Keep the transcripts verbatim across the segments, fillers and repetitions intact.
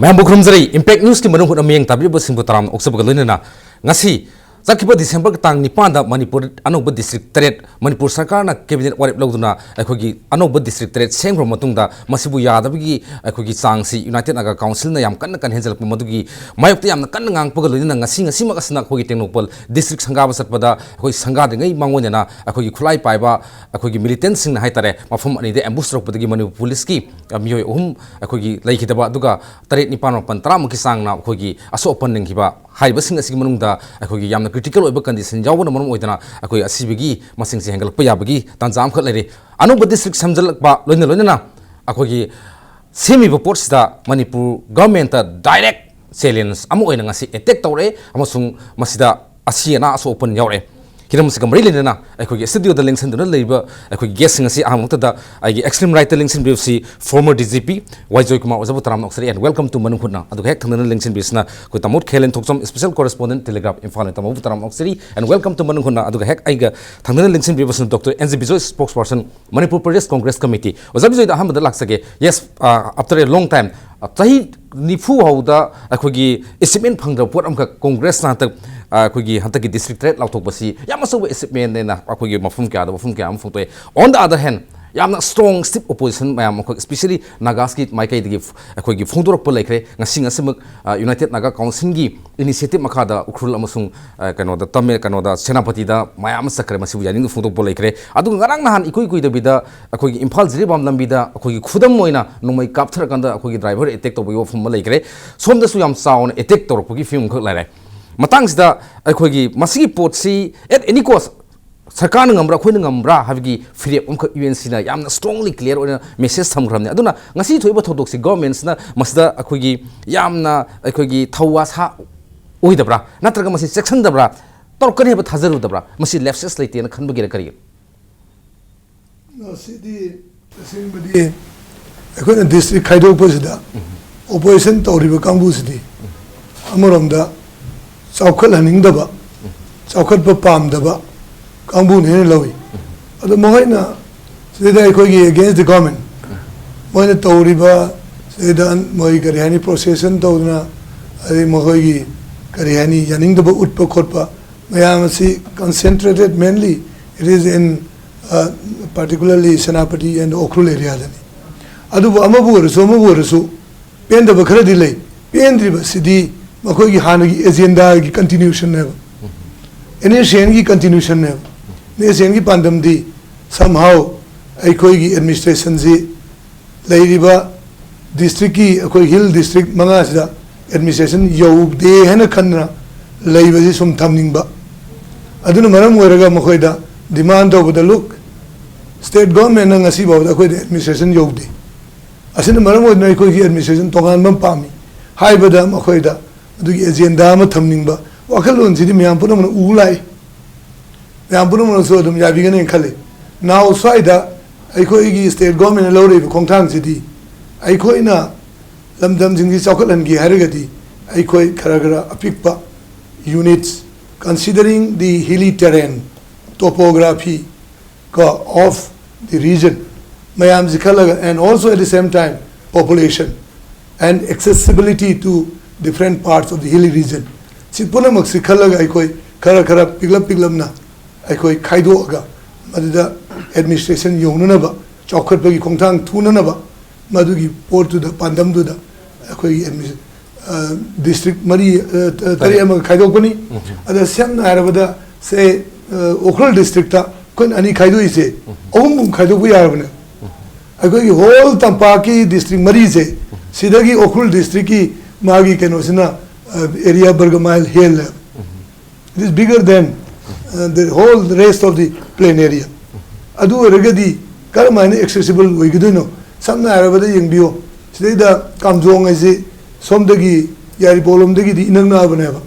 ꯃꯌꯥꯝꯕꯨ ꯈꯨꯔꯨꯝꯖꯔꯤ꯫ Impact Newsꯀꯤ ꯃꯅꯨꯡ ꯍꯨꯠꯅ ꯃꯤꯠꯌꯦꯡ ꯇꯥꯕꯤꯔꯤꯕꯁꯤꯡꯕꯨ ꯇꯔꯥꯝꯅ ꯑꯣꯛꯆꯕꯒ ꯂꯣꯏꯅꯅ ꯉꯁꯤ ꯆꯠꯈꯤꯕ December ꯇꯥꯡ ꯅꯤꯄꯥꯟꯗ ꯃꯅꯤꯄꯨꯔ ꯑꯅꯧꯕ district ꯇꯔꯦꯠ ꯃꯅꯤꯄꯨꯔ ꯁꯔꯀꯥꯔꯅ cabinet ꯋꯥꯔꯦꯞ ꯂꯧꯗꯨꯅ ꯑꯩꯈꯣꯏꯒꯤ ꯑꯅꯧꯕ district ꯇꯔꯦꯠ ꯁꯦꯝꯈ꯭ꯔꯕ ꯃꯇꯨꯡꯗ ꯃꯁꯤꯕꯨ ꯌꯥꯗꯕꯒꯤ ꯑꯩꯈꯣꯏꯒꯤ ꯆꯥꯡꯁꯤ United Naga Councilꯅ ꯌꯥꯝ ꯀꯟꯅ ꯀꯟꯅ ꯍꯦꯟꯖꯜꯂꯛꯄ ꯃꯗꯨꯒꯤ ꯃꯥꯌꯣꯛꯇ ꯌꯥꯝꯅ ꯀꯟꯅ ꯉꯥꯡꯉꯛꯄꯒ ꯂꯣꯏꯅꯅ ꯉꯁꯤ ꯉꯁꯤꯃꯛ ꯑꯁꯤꯅ ꯑꯩꯈꯣꯏꯒꯤ ꯇꯦꯡꯅꯧꯄꯜ district ꯁꯪꯒꯥꯕ ꯆꯠꯄꯗ ꯑꯩꯈꯣꯏ ꯁꯪꯒꯥꯗ꯭ꯔꯤꯉꯩ ꯃꯥꯡꯑꯣꯏꯅꯅ ꯑꯩꯈꯣꯏꯒꯤ ꯈꯨꯠꯂꯥꯏ ꯄꯥꯏꯕ ꯑꯩꯈꯣꯏꯒꯤ militantꯁꯤꯡꯅ ꯍꯥꯏꯇꯥꯔꯦ ꯃꯐꯝ ꯑꯅꯤꯗ ambush ꯇꯧꯔꯛꯄꯗꯒꯤ ꯃꯅꯤꯄꯨꯔ policeꯀꯤ ꯃꯤꯑꯣꯏ ꯑꯍꯨꯝ ꯑꯩꯈꯣꯏꯒꯤ ꯂꯩꯈꯤꯗꯕ ꯑꯗꯨꯒ ꯇꯔꯦꯠ, ꯅꯤꯄꯥꯟ, ꯃꯥꯄꯟ, ꯇꯔꯥꯃꯨꯛꯀꯤ ꯆꯥꯡꯅ ꯑꯩꯈꯣꯏꯒꯤ ꯑꯁꯣꯛ ꯑꯄꯟ ꯅꯪꯈꯤꯕ ꯍꯥꯏꯔꯤꯕꯁꯤꯡ ꯑꯁꯤꯒꯤ ꯃꯅꯨꯡꯗ ꯑꯩꯈꯣꯏꯒꯤ ꯌꯥꯝꯅ critical ꯑꯣꯏꯕ condition ꯌꯥꯎꯕꯅ ꯃꯔꯝ ꯑꯣꯏꯗꯅ ꯑꯩꯈꯣꯏ ꯑꯁꯤꯕꯒꯤ ꯃꯁꯤꯡꯁꯦ ꯍꯦꯟꯒꯠꯂꯛꯄ ꯌꯥꯕꯒꯤ ꯇꯥꯟꯖꯥ ꯑꯃꯈꯛ ꯂꯩꯔꯦ꯫ ꯑꯅꯧꯕ district ꯁꯦꯝꯖꯤꯜꯂꯛꯄ ꯂꯣꯏꯅ ꯂꯣꯏꯅꯅ ꯑꯩꯈꯣꯏꯒꯤ ꯁꯦꯝꯃꯤꯕ ꯄꯣꯠꯁꯤꯗ ꯃꯅꯤꯄꯨꯔ governmentꯇ direct challenge ꯑꯃ ꯑꯣꯏꯅ ꯉꯁꯤ attack ꯇꯧꯔꯛꯑꯦ ꯑꯃꯁꯨꯡ ꯃꯁꯤꯗ ꯑꯁꯤ ꯑꯅꯥ ꯑꯁꯣꯛ ꯑꯄꯟ ꯌꯥꯎꯔꯛꯑꯦ꯫ ꯍꯤꯔꯝ ꯑꯁꯤꯒ ꯃꯔꯤ ꯂꯩꯅꯅ ꯑꯩꯈꯣꯏꯒꯤ studioꯗ ꯂꯦꯡꯁꯤꯟꯗꯨꯅ ꯂꯩꯔꯤꯕ ꯑꯩꯈꯣꯏꯒꯤ guestꯁꯤꯡ ꯑꯁꯤ ꯑꯍꯥꯟꯕ ꯃꯛꯇꯗ ꯑꯩꯒꯤ extreme rightꯇ ꯂꯦꯡꯁꯤꯟꯕꯤꯔꯤꯕꯁꯤ former DGP ꯋꯥꯏ ꯖꯣꯏꯀꯨꯃꯥꯔ ꯑꯣꯖꯥꯕꯨ ꯇꯔꯥꯝꯅ ꯑꯣꯛꯆꯔꯤ and welcome to ꯃꯅꯨꯡ ꯍꯨꯠꯅ꯫ ꯑꯗꯨꯒ ꯍꯦꯛ ꯊꯪꯅꯅ ꯂꯦꯡꯁꯤꯟꯕꯤꯔꯤꯁꯤꯅ ꯑꯩꯈꯣꯏ ꯇꯥꯃꯣ ꯈꯦꯂꯦꯟ ꯊꯣꯛꯆꯝ, special correspondent Telegraph ꯏꯝꯐꯥꯜꯅ ꯇꯥꯃꯣꯕꯨ ꯇꯔꯥꯝꯅ ꯑꯣꯛꯆꯔꯤ and welcome to ꯃꯅꯨꯡ ꯍꯨꯠꯅ꯫ ꯑꯗꯨꯒ ꯍꯦꯛ ꯑꯩꯒ ꯊꯪꯅꯅ ꯂꯦꯡꯁꯤꯟꯕꯤꯔꯤꯕꯁꯤꯅ Doctor N G Bijoy, spokesperson Manipur Pradesh Congress Committee꯫ ꯑꯣꯖꯥ ꯕꯤꯖꯣꯏꯗ ꯑꯍꯥꯟꯕꯗ ꯂꯥꯛꯆꯒꯦ꯫ Yes, uh, after a long time, uh, ꯆꯍꯤ ꯅꯤꯐꯨ ꯍꯧꯗ ꯑꯩꯈꯣꯏꯒꯤ achievement ꯐꯪꯗꯕ ꯄꯣꯠ ꯑꯃꯈꯛ Congressꯅ ꯍꯟꯗꯛ, uh, ꯑꯩꯈꯣꯏꯒꯤ ꯍꯟꯗꯛꯀꯤ district ꯇꯔꯦꯠ ꯂꯥꯎꯊꯣꯛꯄꯁꯤ ꯌꯥꯝ ꯑꯆꯧꯕ achievementꯅꯦꯅ ꯑꯩꯈꯣꯏꯒꯤ ꯃꯐꯝ ꯀꯌꯥꯗ ꯋꯥꯐꯝ ꯀꯌꯥ ꯑꯃ ꯐꯣꯡꯗꯣꯛꯑꯦ꯫ On the other hand, ꯌꯥꯝꯅ strong stiff opposition ꯃꯌꯥꯝ ꯑꯃꯈꯛ, especially Nagasꯀꯤ ꯃꯥꯏꯀꯩꯗꯒꯤ ꯑꯩꯈꯣꯏꯒꯤ ꯐꯣꯡꯗꯣꯔꯛꯄ ꯂꯩꯈ꯭ꯔꯦ꯫ ꯉꯁꯤ ꯉꯁꯤꯃꯛ, uh, United Naga Councilꯒꯤ initiative ꯃꯈꯥꯗ ꯎꯈ꯭ꯔꯨꯜ ꯑꯃꯁꯨꯡ, uh, ꯀꯩꯅꯣꯗ ꯇꯃꯦ-, ꯀꯩꯅꯣꯗ ꯁꯦꯅꯥꯄꯇꯤꯗ ꯃꯌꯥꯝ ꯑꯃ ꯆꯠꯈ꯭ꯔꯦ꯫ ꯃꯁꯤꯕꯨ ꯌꯥꯅꯤꯡꯗꯕ ꯐꯣꯡꯗꯣꯛꯄ ꯂꯩꯈ꯭ꯔꯦ꯫ ꯑꯗꯨꯒ ꯉꯔꯥꯡ ꯅꯍꯥꯟ ꯏꯀꯨꯏ ꯀꯨꯏꯗꯕꯤꯗ ꯑꯩꯈꯣꯏꯒꯤ ꯏꯝꯐꯥꯜ ꯖꯤꯔꯤꯕꯥꯝ ꯂꯝꯕꯤꯗ ꯑꯩꯈꯣꯏꯒꯤ ꯈꯨꯗꯝ ꯑꯣꯏꯅ ꯅꯣꯡꯃꯩ ꯀꯥꯞꯊꯔꯀꯥꯟꯗ ꯑꯩꯈꯣꯏꯒꯤ driver attack ꯇꯧꯕꯒꯤ ꯋꯥꯐꯝ ꯑꯃ ꯂꯩꯈ꯭ꯔꯦ꯫ ꯁꯣꯝꯗꯁꯨ ꯌꯥꯝ ꯆꯥꯎꯅ attack ꯇꯧꯔꯛꯄꯒꯤ ꯐꯤꯕꯝ ꯑꯃꯈꯛ ꯂꯩꯔꯦ꯫ ꯃꯇꯥꯡꯁꯤꯗ ꯑꯩꯈꯣꯏꯒꯤ ꯃꯁꯤꯒꯤ ꯄꯣꯠꯁꯤ at any cost ꯁꯔꯀꯥꯔꯅ ꯉꯝꯕ꯭ꯔꯥ ꯑꯩꯈꯣꯏꯅ ꯉꯝꯕ꯭ꯔꯥ ꯍꯥꯏꯕꯒꯤ ꯐꯤꯔꯦꯞ ꯑꯃꯈꯛ UNCꯅ ꯌꯥꯝꯅ strongly clear ꯑꯣꯏꯅ message ꯊꯝꯈ꯭ꯔꯕꯅꯤ꯫ ꯑꯗꯨꯅ ꯉꯁꯤ ꯊꯣꯛꯏꯕ ꯊꯧꯗꯣꯛꯁꯤ governmentꯁꯤꯅ ꯃꯁꯤꯗ ꯑꯩꯈꯣꯏꯒꯤ ꯌꯥꯝꯅ ꯑꯩꯈꯣꯏꯒꯤ ꯊꯧꯋꯥ ꯁꯥ ꯑꯣꯏꯗꯕ꯭ꯔꯥ, ꯅꯠꯇ꯭ꯔꯒ ꯃꯁꯤ ꯆꯦꯛꯁꯤꯟꯗꯕ꯭ꯔꯥ, ꯇꯧꯔꯛꯀꯅꯤ ꯍꯥꯏꯕ ꯊꯥꯖꯔꯨꯗꯕ꯭ꯔꯥ, ꯃꯁꯤ lapses ꯂꯩꯇꯦꯅ ꯈꯟꯕꯒꯤꯔ ꯀꯔꯤꯒꯤꯅꯣ? ꯃꯁꯤꯗꯤ ꯇꯁꯦꯡꯕꯗꯤ ꯑꯩꯈꯣꯏꯅ district ꯈꯥꯏꯗꯣꯛꯄꯁꯤꯗ opposition ꯇꯧꯔꯤꯕ ꯀꯥꯡꯕꯨꯁꯤꯗꯤ ꯑꯃꯔꯣꯝꯗ ꯆꯥꯎꯈꯠꯍꯟꯅꯤꯡꯗꯕ, ꯆꯥꯎꯈꯠꯄ ꯄꯥꯝꯗꯕ ꯀꯥꯡꯕꯨꯅꯦꯅ ꯂꯧꯏ꯫ ꯑꯗꯣ ꯃꯈꯣꯏꯅ ꯁꯤꯗꯩꯗ ꯑꯩꯈꯣꯏꯒꯤ against the government ꯃꯣꯏꯅ ꯇꯧꯔꯤꯕ ꯁꯤꯗꯩꯗ ꯃꯣꯏ ꯀꯔꯤ ꯍꯥꯏꯅꯤ, ꯄ꯭ꯔꯣꯁꯦꯁꯟ ꯇꯧꯗꯅ, ꯑꯗꯩ ꯃꯈꯣꯏꯒꯤ ꯀꯔꯤ ꯍꯥꯏꯅꯤ, ꯌꯥꯅꯤꯡꯗꯕ ꯎꯠꯄ ꯈꯣꯠꯄ ꯃꯌꯥꯝ ꯑꯁꯤ concentrated mainly it is in particularly Senapati and Ukhrul ꯑꯦꯔꯤꯌꯥꯗꯅꯤ꯫ ꯑꯗꯨꯕꯨ ꯑꯃꯕꯨ ꯑꯣꯏꯔꯁꯨ ꯑꯃꯕꯨ ꯑꯣꯏꯔꯁꯨ ꯄꯦꯟꯗꯕ ꯈꯔꯗꯤ ꯂꯩ꯫ ꯄꯦꯟꯗ꯭ꯔꯤꯕꯁꯤꯗꯤ ꯃꯈꯣꯏꯒꯤ ꯍꯥꯟꯅꯒꯤ ꯑꯦꯖꯦꯟꯗꯥꯒꯤ ꯀꯟꯇꯤꯅ꯭ꯌꯨꯁꯟꯅꯦꯕ, ꯑꯦꯟ ꯑꯦꯁ ꯑꯦꯟꯒꯤ ꯀꯟꯇꯤꯅ꯭ꯌꯨꯁꯟꯅꯦꯕ꯫ ꯑꯦꯟ ꯑꯦꯁ ꯑꯦꯟꯒꯤ ꯄꯥꯟꯗꯝꯗꯤ somehow ꯑꯩꯈꯣꯏꯒꯤ ꯑꯦꯗꯃꯤꯅꯤꯁꯇ꯭ꯔꯦꯁꯟꯁꯤ ꯂꯩꯔꯤꯕ ꯗꯤꯁꯇ꯭ꯔꯤꯛꯀꯤ, ꯑꯩꯈꯣꯏ ꯍꯤꯜ ꯗꯤꯁꯇ꯭ꯔꯤꯛ ꯃꯉꯥꯁꯤꯗ ꯑꯦꯗꯃꯤꯅꯤꯁꯇ꯭ꯔꯦꯁꯟ ꯌꯧꯗꯦ ꯍꯥꯏꯅ ꯈꯟꯗꯅ ꯂꯩꯕꯁꯤ ꯁꯨꯝ ꯊꯝꯅꯤꯡꯕ꯫ ꯑꯗꯨꯅ ꯃꯔꯝ ꯑꯣꯏꯔꯒ ꯃꯈꯣꯏꯗ ꯗꯤꯃꯥꯟ ꯇꯧꯕꯗ, "ꯂꯨꯛ, ꯁ꯭ꯇꯦꯠ ꯒꯣꯔꯃꯦꯟꯅ ꯉꯁꯤ ꯐꯥꯎꯕꯗ ꯑꯩꯈꯣꯏꯗ ꯑꯦꯗꯃꯤꯅꯤꯁꯇ꯭ꯔꯦꯁꯟ ꯌꯧꯗꯦ꯫ ꯑꯁꯤꯅ ꯃꯔꯝ ꯑꯣꯏꯗꯨꯅ ꯑꯩꯈꯣꯏꯒꯤ ꯑꯦꯗꯃꯤꯅꯤꯁꯇ꯭ꯔꯦꯁꯟ ꯇꯣꯉꯥꯟꯕ ꯑꯃ ꯄꯥꯝꯃꯤ" ꯍꯥꯏꯕꯗ ꯃꯈꯣꯏꯗ ꯑꯗꯨꯒꯤ ꯑꯦꯖꯦꯟꯗꯥ ꯑꯃ ꯊꯝꯅꯤꯡꯕ ꯋꯥꯈꯜꯂꯣꯟꯁꯤꯗꯤ ꯃꯌꯥꯝ ꯄꯨꯝꯅꯃꯛꯅ ꯎ ꯂꯥꯛꯏ꯫ ꯃꯌꯥꯝ ꯄꯨꯝꯅꯃꯛꯅꯁꯨ ꯑꯗꯨꯝ ꯌꯥꯕꯤꯒꯅꯦꯅ ꯈꯜꯂꯤ꯫ Now ꯁ꯭ꯋꯥꯏꯗ ꯑꯩꯈꯣꯏꯒꯤ ꯁ꯭ꯇꯦꯠ ꯒꯣꯔꯃꯦꯟꯅ ꯂꯧꯔꯤꯕ ꯈꯣꯡꯊꯥꯡꯁꯤꯗꯤ ꯑꯩꯈꯣꯏꯅ ꯂꯝꯗꯝꯁꯤꯡꯁꯤ ꯆꯥꯎꯈꯠꯍꯟꯒꯦ ꯍꯥꯏꯔꯒꯗꯤ ꯑꯩꯈꯣꯏ ꯈꯔ ꯈꯔ ꯑꯄꯤꯛꯄ units, considering the hilly terrain, topography ꯀꯣ, of the region ꯃꯌꯥꯝꯁꯤ ꯈꯜꯂꯒ, and also at the same time population and accessibility to different parts of the hilly region, ꯁꯤ ꯄꯨꯝꯅꯃꯛꯁꯤ ꯈꯜꯂꯒ ꯑꯩꯈꯣꯏ ꯈꯔ ꯈꯔ ꯄꯤꯛꯂꯞ ꯄꯤꯛꯂꯞꯅ ꯑꯩꯈꯣꯏ ꯈꯥꯏꯗꯣꯛꯑꯒ ꯃꯗꯨꯗ ꯑꯦꯗꯃꯤꯅꯤꯁꯇ꯭ꯔꯦꯁꯟ ꯌꯧꯅꯅꯕ, ꯆꯥꯎꯈꯠꯄꯒꯤ ꯈꯣꯡꯊꯥꯡ ꯊꯨꯅꯅꯕ ꯃꯗꯨꯒꯤ ꯄꯣꯠꯇꯨꯗ, ꯄꯥꯟꯗꯝꯗꯨꯗ ꯑꯩꯈꯣꯏꯒꯤ ꯑꯦꯗꯃꯤꯅꯤꯁ-, ꯑ, ꯗꯤꯁꯇ꯭ꯔꯤꯛ ꯃꯔꯤ, ꯑ, ꯇ-, ꯇꯔꯦꯠ ꯑꯃꯒ ꯈꯥꯏꯗꯣꯛꯄꯅꯤ꯫ ꯑꯗ ꯁꯝꯅ ꯍꯥꯏꯔꯕꯗ, ꯁꯦ, ꯑ, ꯎꯈ꯭ꯔꯨꯜ ꯗꯤꯁꯇ꯭ꯔꯤꯛꯇ ꯑꯩꯈꯣꯏꯅ ꯑꯅꯤ ꯈꯥꯏꯗꯣꯛꯏꯁꯦ, ꯑꯍꯨꯝ ꯑꯍꯨꯝ ꯈꯥꯏꯗꯣꯛꯄ ꯌꯥꯔꯕꯅꯦ꯫ ꯑꯩꯈꯣꯏꯒꯤ ꯍꯣꯜ ꯇꯝꯄꯥꯛꯀꯤ ꯗꯤꯁꯇ꯭ꯔꯤꯛ ꯃꯔꯤꯁꯦ, ꯁꯤꯗꯒꯤ ꯎꯈ꯭ꯔꯨꯜ ꯗꯤꯁꯇ꯭ꯔꯤꯛꯀꯤ ꯃꯥꯒꯤ ꯀꯩꯅꯣꯁꯤꯅ, ꯑ, ꯑꯦꯔꯤꯌꯥ ꯕꯔꯒ ꯃꯥꯏꯜ ꯍꯦꯜꯂꯦ꯫ It is bigger than, uh, the whole rest of the plain area. ꯑꯗꯨ ꯑꯣꯏꯔꯒꯗꯤ ꯀꯔꯝꯍꯥꯏꯅ ꯑꯦꯛꯁꯦꯁꯤꯕꯜ ꯑꯣꯏꯒꯗꯣꯏꯅꯣ? ꯁꯝꯅ ꯍꯥꯏꯔꯕꯗ ꯌꯦꯡꯕꯤꯌꯣ, ꯁꯤꯗꯩꯗ ꯀꯥꯝꯖꯣꯡ ꯍꯥꯏꯁꯤ ꯁꯣꯝꯗꯒꯤ ꯌꯥꯏꯔꯤꯄꯣꯛꯂꯣꯝꯗꯒꯤꯗꯤ ꯏꯅꯛ ꯅꯛꯑꯕꯅꯦꯕ꯫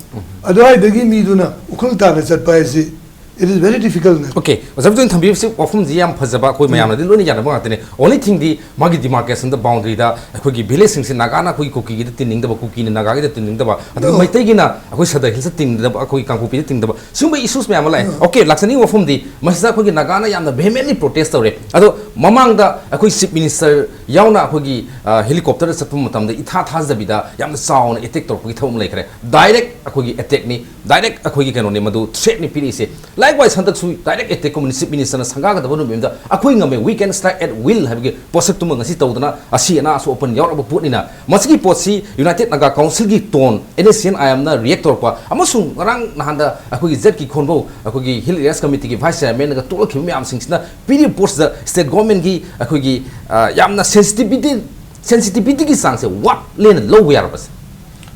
ꯑꯗꯨꯋꯥꯏꯗꯒꯤ ꯃꯤꯗꯨꯅ ꯎꯈ꯭ꯔꯨꯜ ꯇꯥꯟꯅ ꯆꯠꯄ ꯍꯥꯏꯁꯤ It is very difficult now. Okay, ꯑꯣꯖꯥ ꯕꯤꯖꯣꯏꯅ ꯊꯝꯕꯤꯕꯁꯤ ꯋꯥꯐꯝꯁꯤ ꯌꯥꯝ ꯐꯖꯕ, ꯑꯩꯈꯣꯏ ꯃꯌꯥꯝꯅꯗꯤ ꯂꯣꯏꯅ ꯌꯥꯅꯕ ꯉꯥꯛꯇꯅꯤ꯫ Only thing ꯗꯤ ꯃꯥꯒꯤ demarcation ꯗ, boundary ꯗ ꯑꯩꯈꯣꯏꯒꯤ ꯚꯤꯂꯦꯖꯁꯤꯡꯁꯤ ꯅꯥꯒꯥꯅ ꯑꯩꯈꯣꯏꯒꯤ ꯀꯨꯀꯤꯒꯤꯗ ꯇꯤꯟꯅꯤꯡꯗꯕ, ꯀꯨꯀꯤꯅ ꯅꯥꯒꯥꯒꯤꯗ ꯇꯤꯟꯅꯤꯡꯗꯕ, ꯑꯗꯨꯒ No. ꯃꯩꯇꯩꯒꯤꯅ ꯑꯩꯈꯣꯏ ꯁꯗꯔ ꯍꯤꯜꯁꯇ ꯇꯤꯟꯅꯤꯡꯗꯕ, ꯑꯩꯈꯣꯏꯒꯤ ꯀꯥꯡꯄꯣꯛꯄꯤꯗ ꯇꯤꯟꯅꯤꯡꯗꯕ, ꯁꯤꯒꯨꯝꯕ issues ꯃꯌꯥꯝ ꯑꯃ ꯂꯥꯛꯑꯦ꯫ Okay, ꯂꯥꯛꯆꯅꯤꯡꯕ ꯋꯥꯐꯝꯗꯤ ꯃꯁꯤꯗ ꯑꯩꯈꯣꯏꯒꯤ ꯅꯥꯒꯥꯅ ꯌꯥꯝꯅ vehemently protest ꯇꯧꯔꯦ꯫ ꯑꯗꯣ ꯃꯃꯥꯡꯗ ꯑꯩꯈꯣꯏ chief minister ꯌꯥꯎꯅ ꯑꯩꯈꯣꯏꯒꯤ helicopter ꯗ ꯆꯠꯄ ꯃꯇꯝꯗ ꯏꯊꯥ ꯊꯥꯖꯗꯕꯤꯗ ꯌꯥꯝꯅ ꯆꯥꯎꯅ attack ꯇꯧꯔꯛꯄꯒꯤ ꯊꯕꯛ ꯑꯃ ꯂꯩꯈ꯭ꯔꯦ꯫ Direct ꯑꯩꯈꯣꯏꯒꯤ attack ꯅꯤ, direct ꯑꯩꯈꯣꯏꯒꯤ ꯀꯩꯅꯣꯅꯤ, ꯃꯗꯨ threat ꯅꯤ ꯄꯤꯔꯛꯏꯁꯦ꯫ Likewise, ꯍꯟꯗꯛꯁꯨ direct attack ꯀꯨꯝꯕꯅꯤ꯫ Chief minister ꯅ ꯁꯪꯒꯥꯒꯗꯕ ꯅꯨꯃꯤꯠ ꯑꯃꯗ ꯑꯩꯈꯣꯏ ꯉꯝꯃꯦ, we can strike at will ꯍꯥꯏꯕꯒꯤ ꯄꯣꯠꯁꯛꯇꯨꯃ ꯉꯁꯤ ꯇꯧꯗꯅ ꯑꯁꯤ ꯑꯅꯥꯁꯨ open ꯌꯥꯎꯔꯛꯄ ꯄꯣꯠꯅꯤꯅ, ꯃꯁꯤꯒꯤ ꯄꯣꯠꯁꯤ United Naga Council ꯒꯤ tone, NSCN IM ꯅ react ꯇꯧꯔꯛꯄ, ꯑꯃꯁꯨꯡ ꯉꯔꯥꯡ ꯅꯍꯥꯟꯗ ꯑꯩꯈꯣꯏꯒꯤ ꯖꯦꯠ ꯀꯤ ꯈꯣꯟꯕꯧ, ꯑꯩꯈꯣꯏꯒꯤ Hill Areas Committee ꯒꯤ vice chairman ꯅꯒ ꯇꯣꯛꯂꯛꯈꯤꯕ ꯃꯌꯥꯝꯁꯤꯡꯁꯤꯅ ꯄꯤꯔꯤꯕ ꯄꯣꯠꯁꯤꯗ state government ꯒꯤ ꯑꯩꯈꯣꯏꯒꯤ, ꯑ, ꯌꯥꯝꯅ sensitivity, sensitivity ꯒꯤ ꯆꯥꯡꯁꯦ ꯋꯥꯠꯂꯦꯅ ꯂꯧꯕ ꯌꯥꯔꯕꯁꯦ?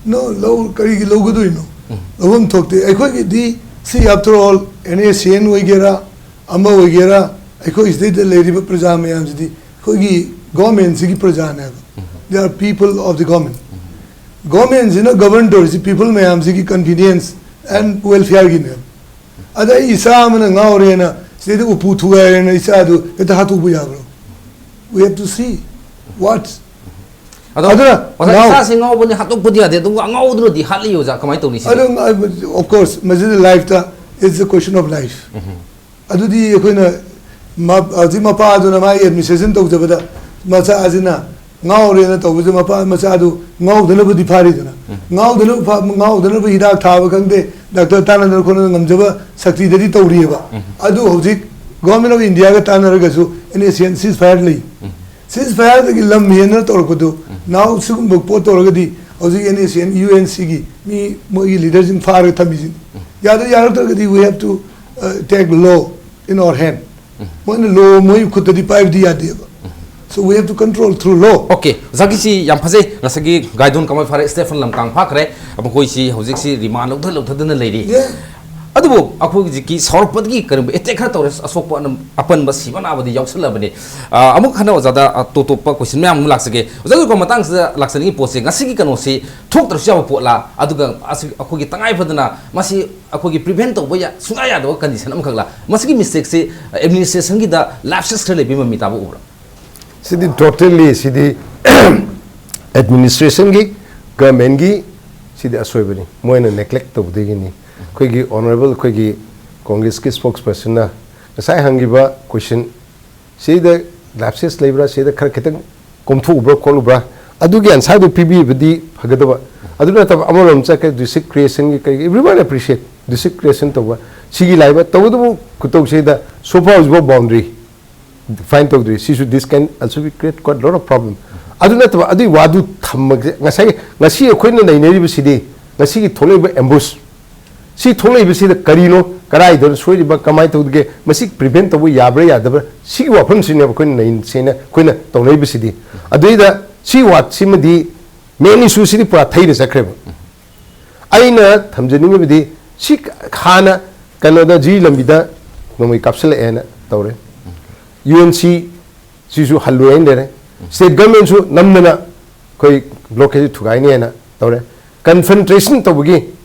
No, ꯂꯧ ꯀꯔꯤꯒꯤ ꯂꯧꯒꯗꯣꯏꯅꯣ? ꯂꯧꯐꯝ ꯊꯣꯛꯇꯦ꯫ ꯑꯩꯈꯣꯏꯒꯤꯗꯤ, see, after all, NSCN ꯑꯣꯏꯒꯦꯔꯥ, ꯑꯃ ꯑꯣꯏꯒꯦꯔꯥ, ꯑꯩꯈꯣꯏ state ꯇ ꯂꯩꯔꯤꯕ ꯄ꯭ꯔꯖꯥ ꯃꯌꯥꯝꯁꯤꯗꯤ ꯑꯩꯈꯣꯏꯒꯤ government ꯁꯤꯒꯤ ꯄ꯭ꯔꯖꯥꯅꯦꯕ꯫ They are people of the government. Government ꯁꯤꯅ govern ꯇꯧꯔꯤꯁꯤ people ꯃꯌꯥꯝꯁꯤꯒꯤ convenience and welfare ꯒꯤꯅꯦꯕ꯫ ꯑꯗ ꯑꯩ ꯏꯆꯥ ꯑꯃꯅ ꯉꯥꯎꯔꯦꯅ ꯁꯤꯗꯩꯗ ꯎꯄꯨ ꯊꯨꯒꯥꯏꯔꯦꯅ ꯏꯆꯥꯗꯨ ꯍꯦꯛꯇ ꯍꯥꯠꯇꯣꯛꯄ ꯌꯥꯕ꯭ꯔꯣ? We have to see what. ꯑꯗꯣ ꯑꯗꯨꯅ ꯑꯣꯖꯥ, now ꯏꯆꯥꯁꯤ ꯉꯥꯎꯕꯅꯤ, ꯍꯥꯠꯇꯣꯛꯄꯗꯤ ꯌꯥꯗꯦ, ꯑꯗꯨꯒ ꯑꯉꯥꯎꯕꯗꯨꯅꯗꯤ ꯍꯥꯠꯂꯤ, ꯑꯣꯖꯥ, ꯀꯃꯥꯏꯅ ꯇꯧꯅꯤ ꯁꯤꯗꯤ? ꯑꯗꯨ, of course, ꯃꯁꯤꯗ life ꯇ, it's a question of life. ꯑꯗꯨꯗꯤ ꯑꯩꯈꯣꯏꯅ ꯃ-, ꯍꯧꯖꯤꯛ ꯃꯄꯥꯗꯨꯅ ꯃꯥꯒꯤ administration ꯇꯧꯖꯕꯗ ꯃꯆꯥꯁꯤꯅ ꯉꯥꯎꯔꯦꯅ ꯇꯧꯕꯁꯦ, ꯃꯄꯥ ꯃꯆꯥꯗꯨ ꯉꯥꯎꯗꯅꯕꯗꯤ ꯐꯥꯔꯤꯗꯅ, ꯉꯥꯎꯗꯅꯕ ꯐ-, ꯉꯥꯎꯗꯅꯕ ꯍꯤꯗꯥꯛ ꯊꯥꯕ ꯈꯪꯗꯦ, ꯗꯥꯛꯇꯔ ꯇꯥꯟꯅꯗꯅ ꯈꯣꯠꯅꯗꯅ ꯉꯝꯖꯕ ꯁꯛꯇꯤꯗꯗꯤ ꯇꯧꯔꯤꯑꯕ꯫ ꯑꯗꯨ ꯍꯧꯖꯤꯛ Government of India ꯒ ꯇꯥꯟꯅꯔꯒꯁꯨ NSCN ceasefire ꯂꯩ꯫ Ceasefire ꯗꯒꯤ ꯂꯝ ꯍꯦꯟꯅ ꯇꯧꯔꯛꯄꯗꯨ, now ꯁꯤꯒꯨꯝꯕ ꯄꯣꯠ ꯇꯧꯔꯒꯗꯤ ꯍꯧꯖꯤꯛ NSCN UNC ꯒꯤ ꯃꯤ ꯃꯣꯏꯒꯤ leader ꯁꯤꯡ ꯐꯥꯔꯒ ꯊꯝꯃꯤꯁꯤꯅꯤ꯫ ꯌꯥꯗ ꯌꯥꯔꯛꯇ꯭ꯔꯒꯗꯤ we have to, uh, take law in our hand. ꯃꯣꯏꯅ law ꯃꯣꯏ ꯈꯨꯠꯇꯗꯤ ꯄꯥꯏꯕꯗꯤ ꯌꯥꯗꯦꯕ꯫ So we have to control through law. Okay, ꯑꯣꯖꯥꯒꯤꯁꯤ ꯌꯥꯝ ꯐꯖꯩ꯫ ꯉꯁꯥꯏꯒꯤ ꯒꯥꯏꯗꯣꯟ ꯀꯃꯥꯏ ꯐꯥꯔꯦ, ꯁ꯭ꯇꯦꯐꯟ ꯂꯝꯀꯥꯡ ꯐꯥꯈ꯭ꯔꯦ, ꯃꯈꯣꯏꯁꯤ ꯍꯧꯖꯤꯛꯁꯤ remand ꯂꯧꯊ-, ꯂꯧꯊꯗꯅ ꯂꯩꯔꯤ꯫ Yeah. ꯑꯗꯨꯕꯨ ꯑꯩꯈꯣꯏ ꯍꯧꯖꯤꯛꯀꯤ ꯁꯥꯎꯔꯛꯄꯗꯒꯤ ꯀꯔꯤꯒꯨꯝꯕ ꯑꯦꯇꯦꯛ ꯈꯔ ꯇꯧꯔꯦ, ꯑꯁꯣꯛꯄ ꯑꯅ-, ꯑꯄꯟꯕ ꯁꯤꯕ ꯅꯥꯕꯗꯤ ꯌꯥꯎꯁꯜꯂꯛꯑꯕꯅꯤ꯫ ꯑ, ꯑꯃꯨꯛ ꯍꯟꯅ ꯑꯣꯖꯥꯗ ꯑꯇꯣꯞ ꯑꯇꯣꯞꯄ ꯀꯣꯏꯁꯟ ꯃꯌꯥꯝ ꯑꯃ ꯂꯥꯛꯆꯒꯦ꯫ ꯑꯣꯖꯥ, ꯑꯗꯨꯒ ꯃꯇꯥꯡꯁꯤꯗ ꯂꯥꯛꯆꯅꯤꯡꯉꯤ ꯄꯣꯠꯁꯦ, ꯉꯁꯤꯒꯤ ꯀꯩꯅꯣꯁꯤ ꯊꯣꯛꯇ꯭ꯔꯁꯨ ꯌꯥꯕ ꯄꯣꯠꯂꯥ, ꯑꯗꯨꯒ ꯑꯁꯤ ꯑꯩꯈꯣꯏꯒꯤ ꯇꯉꯥꯏ ꯐꯗꯅ ꯃꯁꯤ ꯑꯩꯈꯣꯏꯒꯤ ꯄ꯭ꯔꯤꯚꯦꯟ ꯇꯧꯕ ꯌꯥ-, ꯁꯨꯡꯌꯥ ꯌꯥꯗꯕ ꯀꯟꯗꯤꯁꯟ ꯑꯃꯈꯛꯂꯥ? ꯃꯁꯤꯒꯤ ꯃꯤꯁꯇꯦꯛꯁꯤ ꯑꯦꯗꯃꯤꯅꯤꯁꯇ꯭ꯔꯦꯁꯟꯒꯤꯗ ꯂꯥꯞꯁꯦꯁ ꯈꯔ ꯂꯩꯕꯒꯤ ꯃꯃꯤ ꯇꯥꯕ ꯎꯕ꯭ꯔꯥ? ꯁꯤꯗꯤ ꯇꯣꯇꯦꯜꯂꯤ ꯁꯤꯗꯤ ꯑꯦꯗꯃꯤꯅꯤꯁꯇ꯭ꯔꯦꯁꯟꯒꯤ, ꯒꯚꯔꯟꯃꯦꯟꯒꯤ ꯁꯤꯗꯤ ꯑꯁꯣꯏꯕꯅꯤ, ꯃꯣꯏꯅ ꯅꯦꯒ꯭ꯂꯦꯛ ꯇꯧꯕꯗꯒꯤꯅꯤ꯫ ꯑꯩꯈꯣꯏꯒꯤ ꯑꯣꯅꯔꯦꯕꯜ ꯑꯩꯈꯣꯏꯒꯤ ꯀꯣꯡꯒ꯭ꯔꯦꯁꯀꯤ ꯁ꯭ꯄꯣꯛꯁ ꯄꯔꯁꯟꯅ ꯉꯁꯥꯏ ꯍꯪꯈꯤꯕ ꯀꯣꯏꯁꯟ ꯁꯤꯗ ꯂꯥꯞꯁꯦꯁ ꯂꯩꯕ꯭ꯔꯥ, ꯁꯤꯗ ꯈꯔ ꯈꯤꯇꯪ ꯀꯣꯝꯊꯣꯛꯎꯕ꯭ꯔꯥ ꯈꯣꯠꯂꯨꯕ꯭ꯔꯥ, ꯑꯗꯨꯒꯤ ꯑꯟꯁꯥꯔꯗꯨ ꯄꯤꯕꯤꯕꯗꯤ ꯐꯒꯗꯕ꯫ ꯑꯗꯨ ꯅꯠꯇꯕ ꯑꯃꯔꯣꯝ ꯆꯠꯈ꯭ꯔꯦ, ꯗꯤꯁꯇ꯭ꯔꯤꯛ ꯀ꯭ꯔꯤꯌꯦꯁꯟꯒꯤ ꯀꯩ, everyone appreciate ꯗꯤꯁꯇ꯭ꯔꯤꯛ ꯀ꯭ꯔꯤꯌꯦꯁꯟ ꯇꯧꯕ, ꯁꯤꯒꯤ ꯂꯥꯛꯏꯕ ꯇꯧꯕꯇꯕꯨ ꯈꯨꯇꯧꯁꯤꯗ ꯁꯣꯐꯥ ꯍꯧꯖꯤꯛꯐꯥꯎ ꯕꯥꯎꯟꯗꯔꯤ ꯗꯤꯐꯥꯏꯟ ꯇꯧꯗ꯭ꯔꯤ꯫ ꯁꯤꯁꯨ this can also be create quite lot of problem꯫ ꯑꯗꯨ ꯅꯠꯇꯕ ꯑꯗꯨꯒꯤ ꯋꯥꯗꯨ ꯊꯝꯃꯒꯦ꯫ ꯉꯁꯥꯏ, ꯉꯁꯤ ꯑꯩꯈꯣꯏꯅ ꯅꯩꯅꯔꯤꯕꯁꯤꯗꯤ ꯉꯁꯤꯒꯤ ꯊꯣꯛꯂꯛꯏꯕ ꯑꯦꯝꯕꯨꯁ, ꯁꯤ ꯊꯣꯛꯂꯛꯏꯕꯁꯤꯗ ꯀꯔꯤꯅꯣ, ꯀꯗꯥꯏꯗꯅꯣ ꯁꯣꯏꯔꯤꯕ, ꯀꯃꯥꯏꯅ ꯇꯧꯗꯒꯦ, ꯃꯁꯤ ꯄ꯭ꯔꯤꯚꯦꯟ ꯇꯧꯕ ꯌꯥꯕ꯭ꯔꯥ ꯌꯥꯗꯕ꯭ꯔꯥ, ꯁꯤꯒꯤ ꯋꯥꯐꯝꯁꯤꯅꯦꯕ ꯑꯩꯈꯣꯏꯅ ꯅꯩꯅꯁꯦꯅ ꯑꯩꯈꯣꯏꯅ ꯇꯧꯅꯔꯤꯕꯁꯤꯗꯤ꯫ ꯑꯗꯨꯏꯗ ꯁꯤ ꯋꯥꯠꯁꯤꯃꯗꯤ ꯃꯦꯟ ꯏꯁꯨꯁꯤꯗꯤ ꯄꯨꯔꯥ ꯊꯩꯔ ꯆꯠꯈ꯭ꯔꯦꯕ꯫ ꯑꯩꯅ ꯊꯝꯖꯅꯤꯡꯉꯤꯕꯗꯤ ꯁꯤ ꯍꯥꯟꯅ ꯀꯩꯅꯣꯗ ꯖꯤ ꯂꯝꯕꯤꯗ ꯅꯣꯡꯃꯩ ꯀꯥꯞꯁꯤꯜꯂꯛꯑꯦꯅ ꯇꯧꯔꯦ꯫ ꯌꯨ ꯑꯦꯟ ꯁꯤ ꯁꯤꯁꯨ ꯍꯜꯂꯣꯏ ꯍꯥꯏꯅ ꯂꯩꯔꯦ꯫ ꯁ꯭ꯇꯦꯠ ꯒꯚꯔꯟꯃꯦꯟꯁꯨ ꯅꯝꯗꯅ ꯑꯩꯈꯣꯏ ꯕ꯭ꯂꯣꯀꯦꯠꯁꯤ ꯊꯨꯒꯥꯏꯅꯦꯅ ꯇꯧꯔꯦ꯫ ꯀꯟꯐ꯭ꯔꯟꯇ꯭ꯔꯦꯁꯟ ꯇꯧꯕꯒꯤ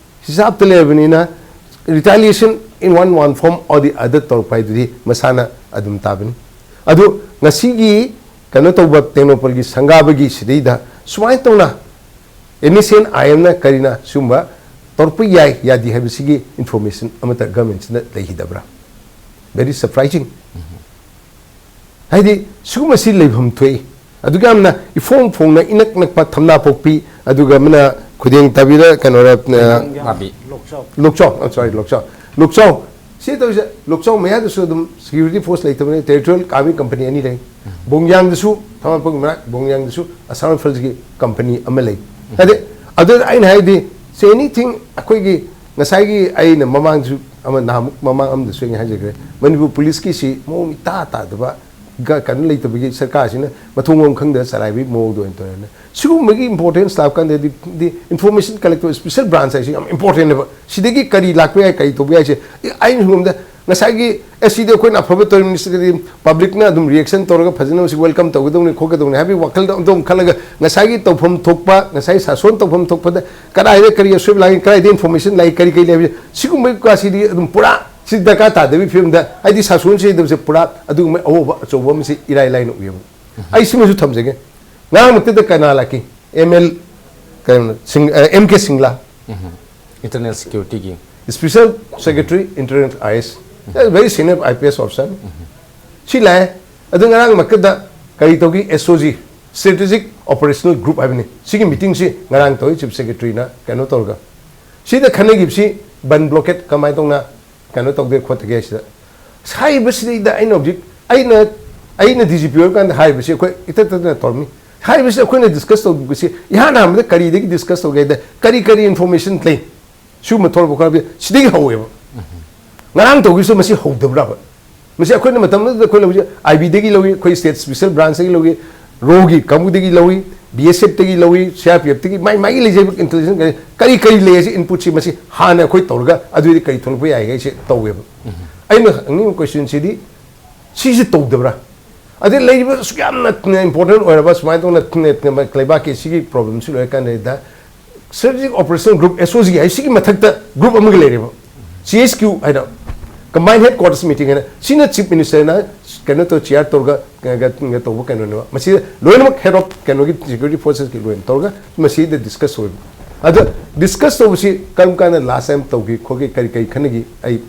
ꯍꯤꯁꯥꯞꯇ ꯂꯩꯔꯕꯅꯤꯅ retaliation in one, one form or the other ꯇꯧꯔꯛꯄ ꯍꯥꯏꯗꯨꯗꯤ ꯃꯁꯥꯅ ꯑꯗꯨꯝ ꯇꯥꯕꯅꯤ꯫ ꯑꯗꯨ ꯉꯁꯤꯒꯤ ꯀꯩꯅꯣ ꯇꯧꯕ ꯇꯦꯡꯅꯧꯄꯜꯒꯤ ꯁꯪꯒꯥꯕꯒꯤ ꯁꯤꯗꯩꯗ ꯁꯨꯃꯥꯏꯅ ꯇꯧꯅ ꯑꯦꯟ ꯑꯦꯁ ꯑꯦꯟ ꯑꯥꯏ ꯑꯦꯝꯅ ꯀꯔꯤꯅ ꯁꯤꯒꯨꯝꯕ ꯇꯧꯔꯛꯄ ꯌꯥꯏ ꯌꯥꯗꯦ ꯍꯥꯏꯕꯁꯤꯒꯤ ꯏꯟꯐꯣꯔꯃꯦꯁꯟ ꯑꯃꯠꯇ ꯒꯚꯔꯟꯃꯦꯟꯁꯤꯅ ꯂꯩꯈꯤꯗꯕ꯭ꯔꯥ? Very surprising꯫ ꯍꯥꯏꯗꯤ ꯁꯤꯒꯨꯝꯕꯁꯤ ꯂꯩꯐꯝ ꯊꯣꯛꯏ꯫ ꯑꯗꯨꯒ ꯌꯥꯝꯅ ꯏꯐꯣꯡ ꯐꯣꯡꯅ ꯏꯅꯛ ꯅꯛꯄ ꯊꯝꯅꯥꯄꯣꯛꯄꯤ, ꯑꯗꯨꯒ ꯑꯃꯅ ꯈꯨꯗꯦꯡ ꯇꯥꯕꯤꯗ ꯀꯩꯅꯣꯔ, ꯑ, ꯅꯥꯕꯤ꯫ ꯂꯣꯛꯆꯥꯎ, ꯑ, sorry, ꯂꯣꯛꯆꯥꯎ, ꯂꯣꯛꯆꯥꯎ꯫ ꯁꯤ ꯇꯧꯔꯤꯁꯦ ꯂꯣꯛꯆꯥꯎ ꯃꯌꯥꯗꯁꯨ ꯑꯗꯨꯝ ꯁꯦꯀ꯭ꯌꯨꯔꯤꯇꯤ ꯐꯣꯔꯁ ꯂꯩꯇꯕꯅꯤ, ꯇꯦꯔꯤꯇꯣꯔꯤꯌꯦꯜ ꯑꯥꯔꯃꯤ ꯀꯝꯄꯅꯤ ꯑꯅꯤ ꯂꯩ꯫ ꯕꯣꯡꯌꯥꯡꯗꯁꯨ, ꯊꯥꯡꯃꯩꯕꯟ ꯃꯅꯥꯛ ꯕꯣꯡꯌꯥꯡꯗꯁꯨ ꯑꯁꯥꯝ ꯔꯥꯏꯐꯜꯁꯀꯤ ꯀꯝꯄꯅꯤ ꯑꯃ ꯂꯩ꯫ ꯍꯥꯏꯗꯤ ꯑꯗꯨꯅ ꯑꯩꯅ ꯍꯥꯏꯗꯤ, ꯁꯦ ꯑꯦꯅꯤꯊꯤꯡ ꯑꯩꯈꯣꯏꯒꯤ ꯉꯁꯥꯏꯒꯤ ꯑꯩꯅ ꯃꯃꯥꯡꯁꯨ ꯑꯃ ꯅꯍꯥꯟꯃꯨꯛ ꯃꯃꯥꯡ ꯑꯃꯗꯁꯨ ꯑꯩꯅ ꯍꯥꯏꯖꯈ꯭ꯔꯦ, ꯃꯅꯤꯄꯨꯔ ꯄꯨꯂꯤꯁꯀꯤꯁꯤ ꯃꯑꯣꯡ ꯏꯇꯥ ꯇꯥꯗꯕ, ꯒ-, ꯀꯩꯅꯣ ꯂꯩꯇꯕꯒꯤ ꯁꯔꯀꯥꯔꯁꯤꯅ ꯃꯊꯣꯡ ꯃꯔꯝ ꯈꯪꯗꯅ ꯆꯂꯥꯏꯕꯒꯤ ꯃꯑꯣꯡꯗ ꯑꯣꯏꯅ ꯇꯧꯔꯦꯅ꯫ ꯁꯤꯒꯨꯝꯕꯒꯤ importance ꯂꯥꯛꯄ ꯀꯥꯟꯗꯗꯤ, ꯗꯤ information collect ꯇꯧꯕ special branch ꯍꯥꯏꯁꯤ ꯌꯥꯝ important ꯅꯦꯕ꯫ ꯁꯤꯗꯒꯤ ꯀꯔꯤ ꯂꯥꯛꯄ ꯌꯥꯏ, ꯀꯔꯤ ꯇꯧꯕ ꯌꯥꯏ ꯍꯥꯏꯁꯦ꯫ ꯑꯩ, ꯑꯩꯅ ꯁꯣꯝꯗ ꯉꯁꯥꯏꯒꯤ, "ꯑꯦ, ꯁꯤꯗꯤ ꯑꯩꯈꯣꯏꯅ ꯑꯐꯕ ꯇꯧꯔꯤꯕꯅꯤ, ꯁꯤꯗꯤ public ꯅ ꯑꯗꯨꯝ reaction ꯇꯧꯔꯒ ꯐꯖꯅ ꯃꯁꯤ welcome ꯇꯧꯒꯗꯧꯅꯤ" ꯈꯣꯠꯀꯗꯧꯅꯤ ꯍꯥꯏꯕꯒꯤ ꯋꯥꯈꯜꯗ ꯑꯗꯨꯝ ꯈꯜꯂꯒ, ꯉꯁꯥꯏꯒꯤ ꯇꯧꯐꯝ ꯊꯣꯛꯄ, ꯉꯁꯥꯏ ꯁꯥꯁꯣꯟ ꯇꯧꯐꯝ ꯊꯣꯛꯄꯗ ꯀꯗꯥꯏꯗ ꯀꯔꯤ ꯑꯁꯣꯏꯕ ꯂꯥꯛꯏ, ꯀꯗꯥꯏꯗ information ꯂꯥꯛꯏ, ꯀꯔꯤ ꯀꯔꯤ ꯂꯩꯕ, ꯁꯤꯒꯨꯝꯕꯒꯤ ꯀꯥꯁꯤꯗꯤ ꯑꯗꯨꯝ ꯄꯨꯔꯥ ꯁꯤ ꯗꯔꯀꯥꯔ ꯇꯥꯗꯕꯒꯤ ꯐꯤꯕꯝꯗ, ꯍꯥꯏꯗꯤ ꯁꯥꯁꯣꯟ ꯁꯤꯗꯕꯁꯦ ꯄꯨꯔꯥ ꯑꯗꯨꯒꯨꯝꯕ ꯑꯋꯣꯕ ꯑꯆꯧꯕ ꯑꯃꯁꯤ ꯏꯔꯥꯏ ꯂꯥꯏꯅ ꯎꯏꯌꯦꯕ꯫ ꯑꯩ ꯁꯤꯃꯁꯨ ꯊꯝꯖꯒꯦ꯫ ꯉꯔꯥꯡꯃꯛꯇꯗ ꯀꯅꯥ ꯂꯥꯛꯈꯤ? ꯑꯦꯝ ꯑꯦꯜ, ꯀꯩꯅꯣ, ꯁꯤꯡ-, ꯑ, ꯑꯦꯝ ꯀꯦ ꯁꯤꯡꯂꯥ, Internal Security ꯒꯤ Special Secretary Internal I S, very senior I P S officer, ꯁꯤ ꯂꯥꯛꯑꯦ꯫ ꯑꯗꯨ ꯉꯔꯥꯡꯃꯛꯇꯗ ꯀꯔꯤ ꯇꯧꯈꯤ? S O G, Strategic Operational Group ꯍꯥꯏꯕꯅꯤ, ꯁꯤꯒꯤ meeting ꯁꯤ ꯉꯔꯥꯡ ꯇꯧꯏ, Chief Secretary ꯅ ꯀꯩꯅꯣ ꯇꯧꯔꯒ꯫ ꯁꯤꯗ ꯈꯟꯅꯈꯤꯕꯁꯤ ꯕꯟ blockade ꯀꯃꯥꯏꯅ ꯇꯧꯅ ꯀꯩꯅꯣ ꯇꯧꯒꯦ ꯈꯣꯠꯇꯒꯦ ꯍꯥꯏꯁꯤꯗ, ꯍꯥꯏꯔꯤꯕꯁꯤꯗꯩꯗ ꯑꯩꯅ ꯍꯧꯖꯤꯛ, ꯑꯩꯅ, ꯑꯩꯅ D G P ꯑꯣꯏꯕ ꯀꯥꯟꯗ ꯍꯥꯏꯔꯤꯕꯁꯤ ꯑꯩꯈꯣꯏ ꯏꯇꯠ ꯇꯠꯇꯅ ꯇꯧꯔꯝꯃꯤ꯫ ꯍꯥꯏꯔꯤꯕꯁꯤ ꯑꯩꯈꯣꯏꯅ discuss ꯇꯧꯕꯁꯤ ꯏꯍꯥꯟ ꯍꯥꯟꯕꯗ ꯀꯔꯤꯗꯒꯤ discuss ꯇꯧꯒꯦ ꯍꯥꯏꯗ, ꯀꯔꯤ ꯀꯔꯤ information ꯂꯩ, ꯁꯤꯒꯨꯝꯕ ꯊꯣꯛꯂꯛꯄ ꯈꯔ ꯁꯤꯗꯒꯤ ꯍꯧꯋꯦꯕ꯫ ꯉꯔꯥꯡ ꯇꯧꯈꯤꯕꯁꯨ ꯃꯁꯤ ꯍꯧꯗꯕ꯭ꯔꯕ? ꯃꯁꯤ ꯑꯩꯈꯣꯏꯅ ꯃꯇꯝ ꯑꯗꯨꯗ ꯑꯩꯈꯣꯏ ꯂꯧꯕꯁꯦ I B ꯗꯒꯤ ꯂꯧꯏ, ꯑꯩꯈꯣꯏ state special branch ꯇꯒꯤ ꯂꯧꯏ, ꯔꯣꯒꯤ ꯀꯥꯡꯕꯨꯗꯒꯤ ꯂꯧꯏ, B S F ꯇꯒꯤ ꯂꯧꯏ, C R P F ꯇꯒꯤ, ꯃꯥꯏ ꯃꯥꯏꯒꯤ ꯂꯩꯖꯕ intelligence ꯀꯔꯤ ꯀꯔꯤ ꯂꯩ ꯍꯥꯏꯁꯦ input ꯁꯤ ꯃꯁꯤ ꯍꯥꯟꯅ ꯑꯩꯈꯣꯏ ꯇꯧꯔꯒ ꯑꯗꯨꯗꯤ ꯀꯔꯤ ꯊꯣꯛꯂꯛꯄ ꯌꯥꯏ ꯍꯥꯏꯁꯦ ꯇꯧꯋꯦꯕ꯫ ꯑꯩꯅ ꯍꯪꯅꯤꯡꯕ question ꯁꯤꯗꯤ ꯁꯤꯁꯦ ꯇꯧꯗꯕ꯭ꯔꯥ? ꯑꯗꯩ ꯂꯩꯔꯤꯕ ꯑꯁꯨꯛ ꯌꯥꯝꯅ important ꯑꯣꯏꯔꯕ ꯁꯨꯃꯥꯏꯅ ꯇꯧꯅ ꯂꯩꯕꯥꯛꯀꯤ ꯁꯤꯒꯤ problem ꯁꯤ ꯂꯣꯏꯔꯀꯥꯟꯗ Strategic Operation Group, S O G ꯍꯥꯏ ꯁꯤꯒꯤ ꯃꯊꯛꯇ group ꯑꯃꯒ ꯂꯩꯔꯦꯕ, C H Q ꯍꯥꯏꯅ, Combined Headquarters Meeting ꯍꯥꯏꯅ꯫ ꯁꯤꯅ Chief Minister ꯅ ꯀꯩꯅꯣ ꯇꯧ, chair ꯇꯧꯔꯒ ꯀ-, ꯀ-, ꯇꯧꯕ ꯀꯩꯅꯣꯅꯦꯕ꯫ ꯃꯁꯤꯗ ꯂꯣꯏꯅꯃꯛ head of ꯀꯩꯅꯣꯒꯤ security forces ꯀꯤ ꯂꯣꯏꯅ ꯇꯧꯔꯒ ꯃꯁꯤꯗ discuss ꯑꯣꯏꯕ꯫ ꯑꯗꯣ discuss ꯇꯧꯕꯁꯤ ꯀꯔꯝ ꯀꯥꯟꯗ last time ꯇꯧꯈꯤ ꯈꯣꯠꯈꯤ, ꯀꯔꯤ ꯀꯔꯤ ꯈꯟꯅꯈꯤ, ꯑꯩ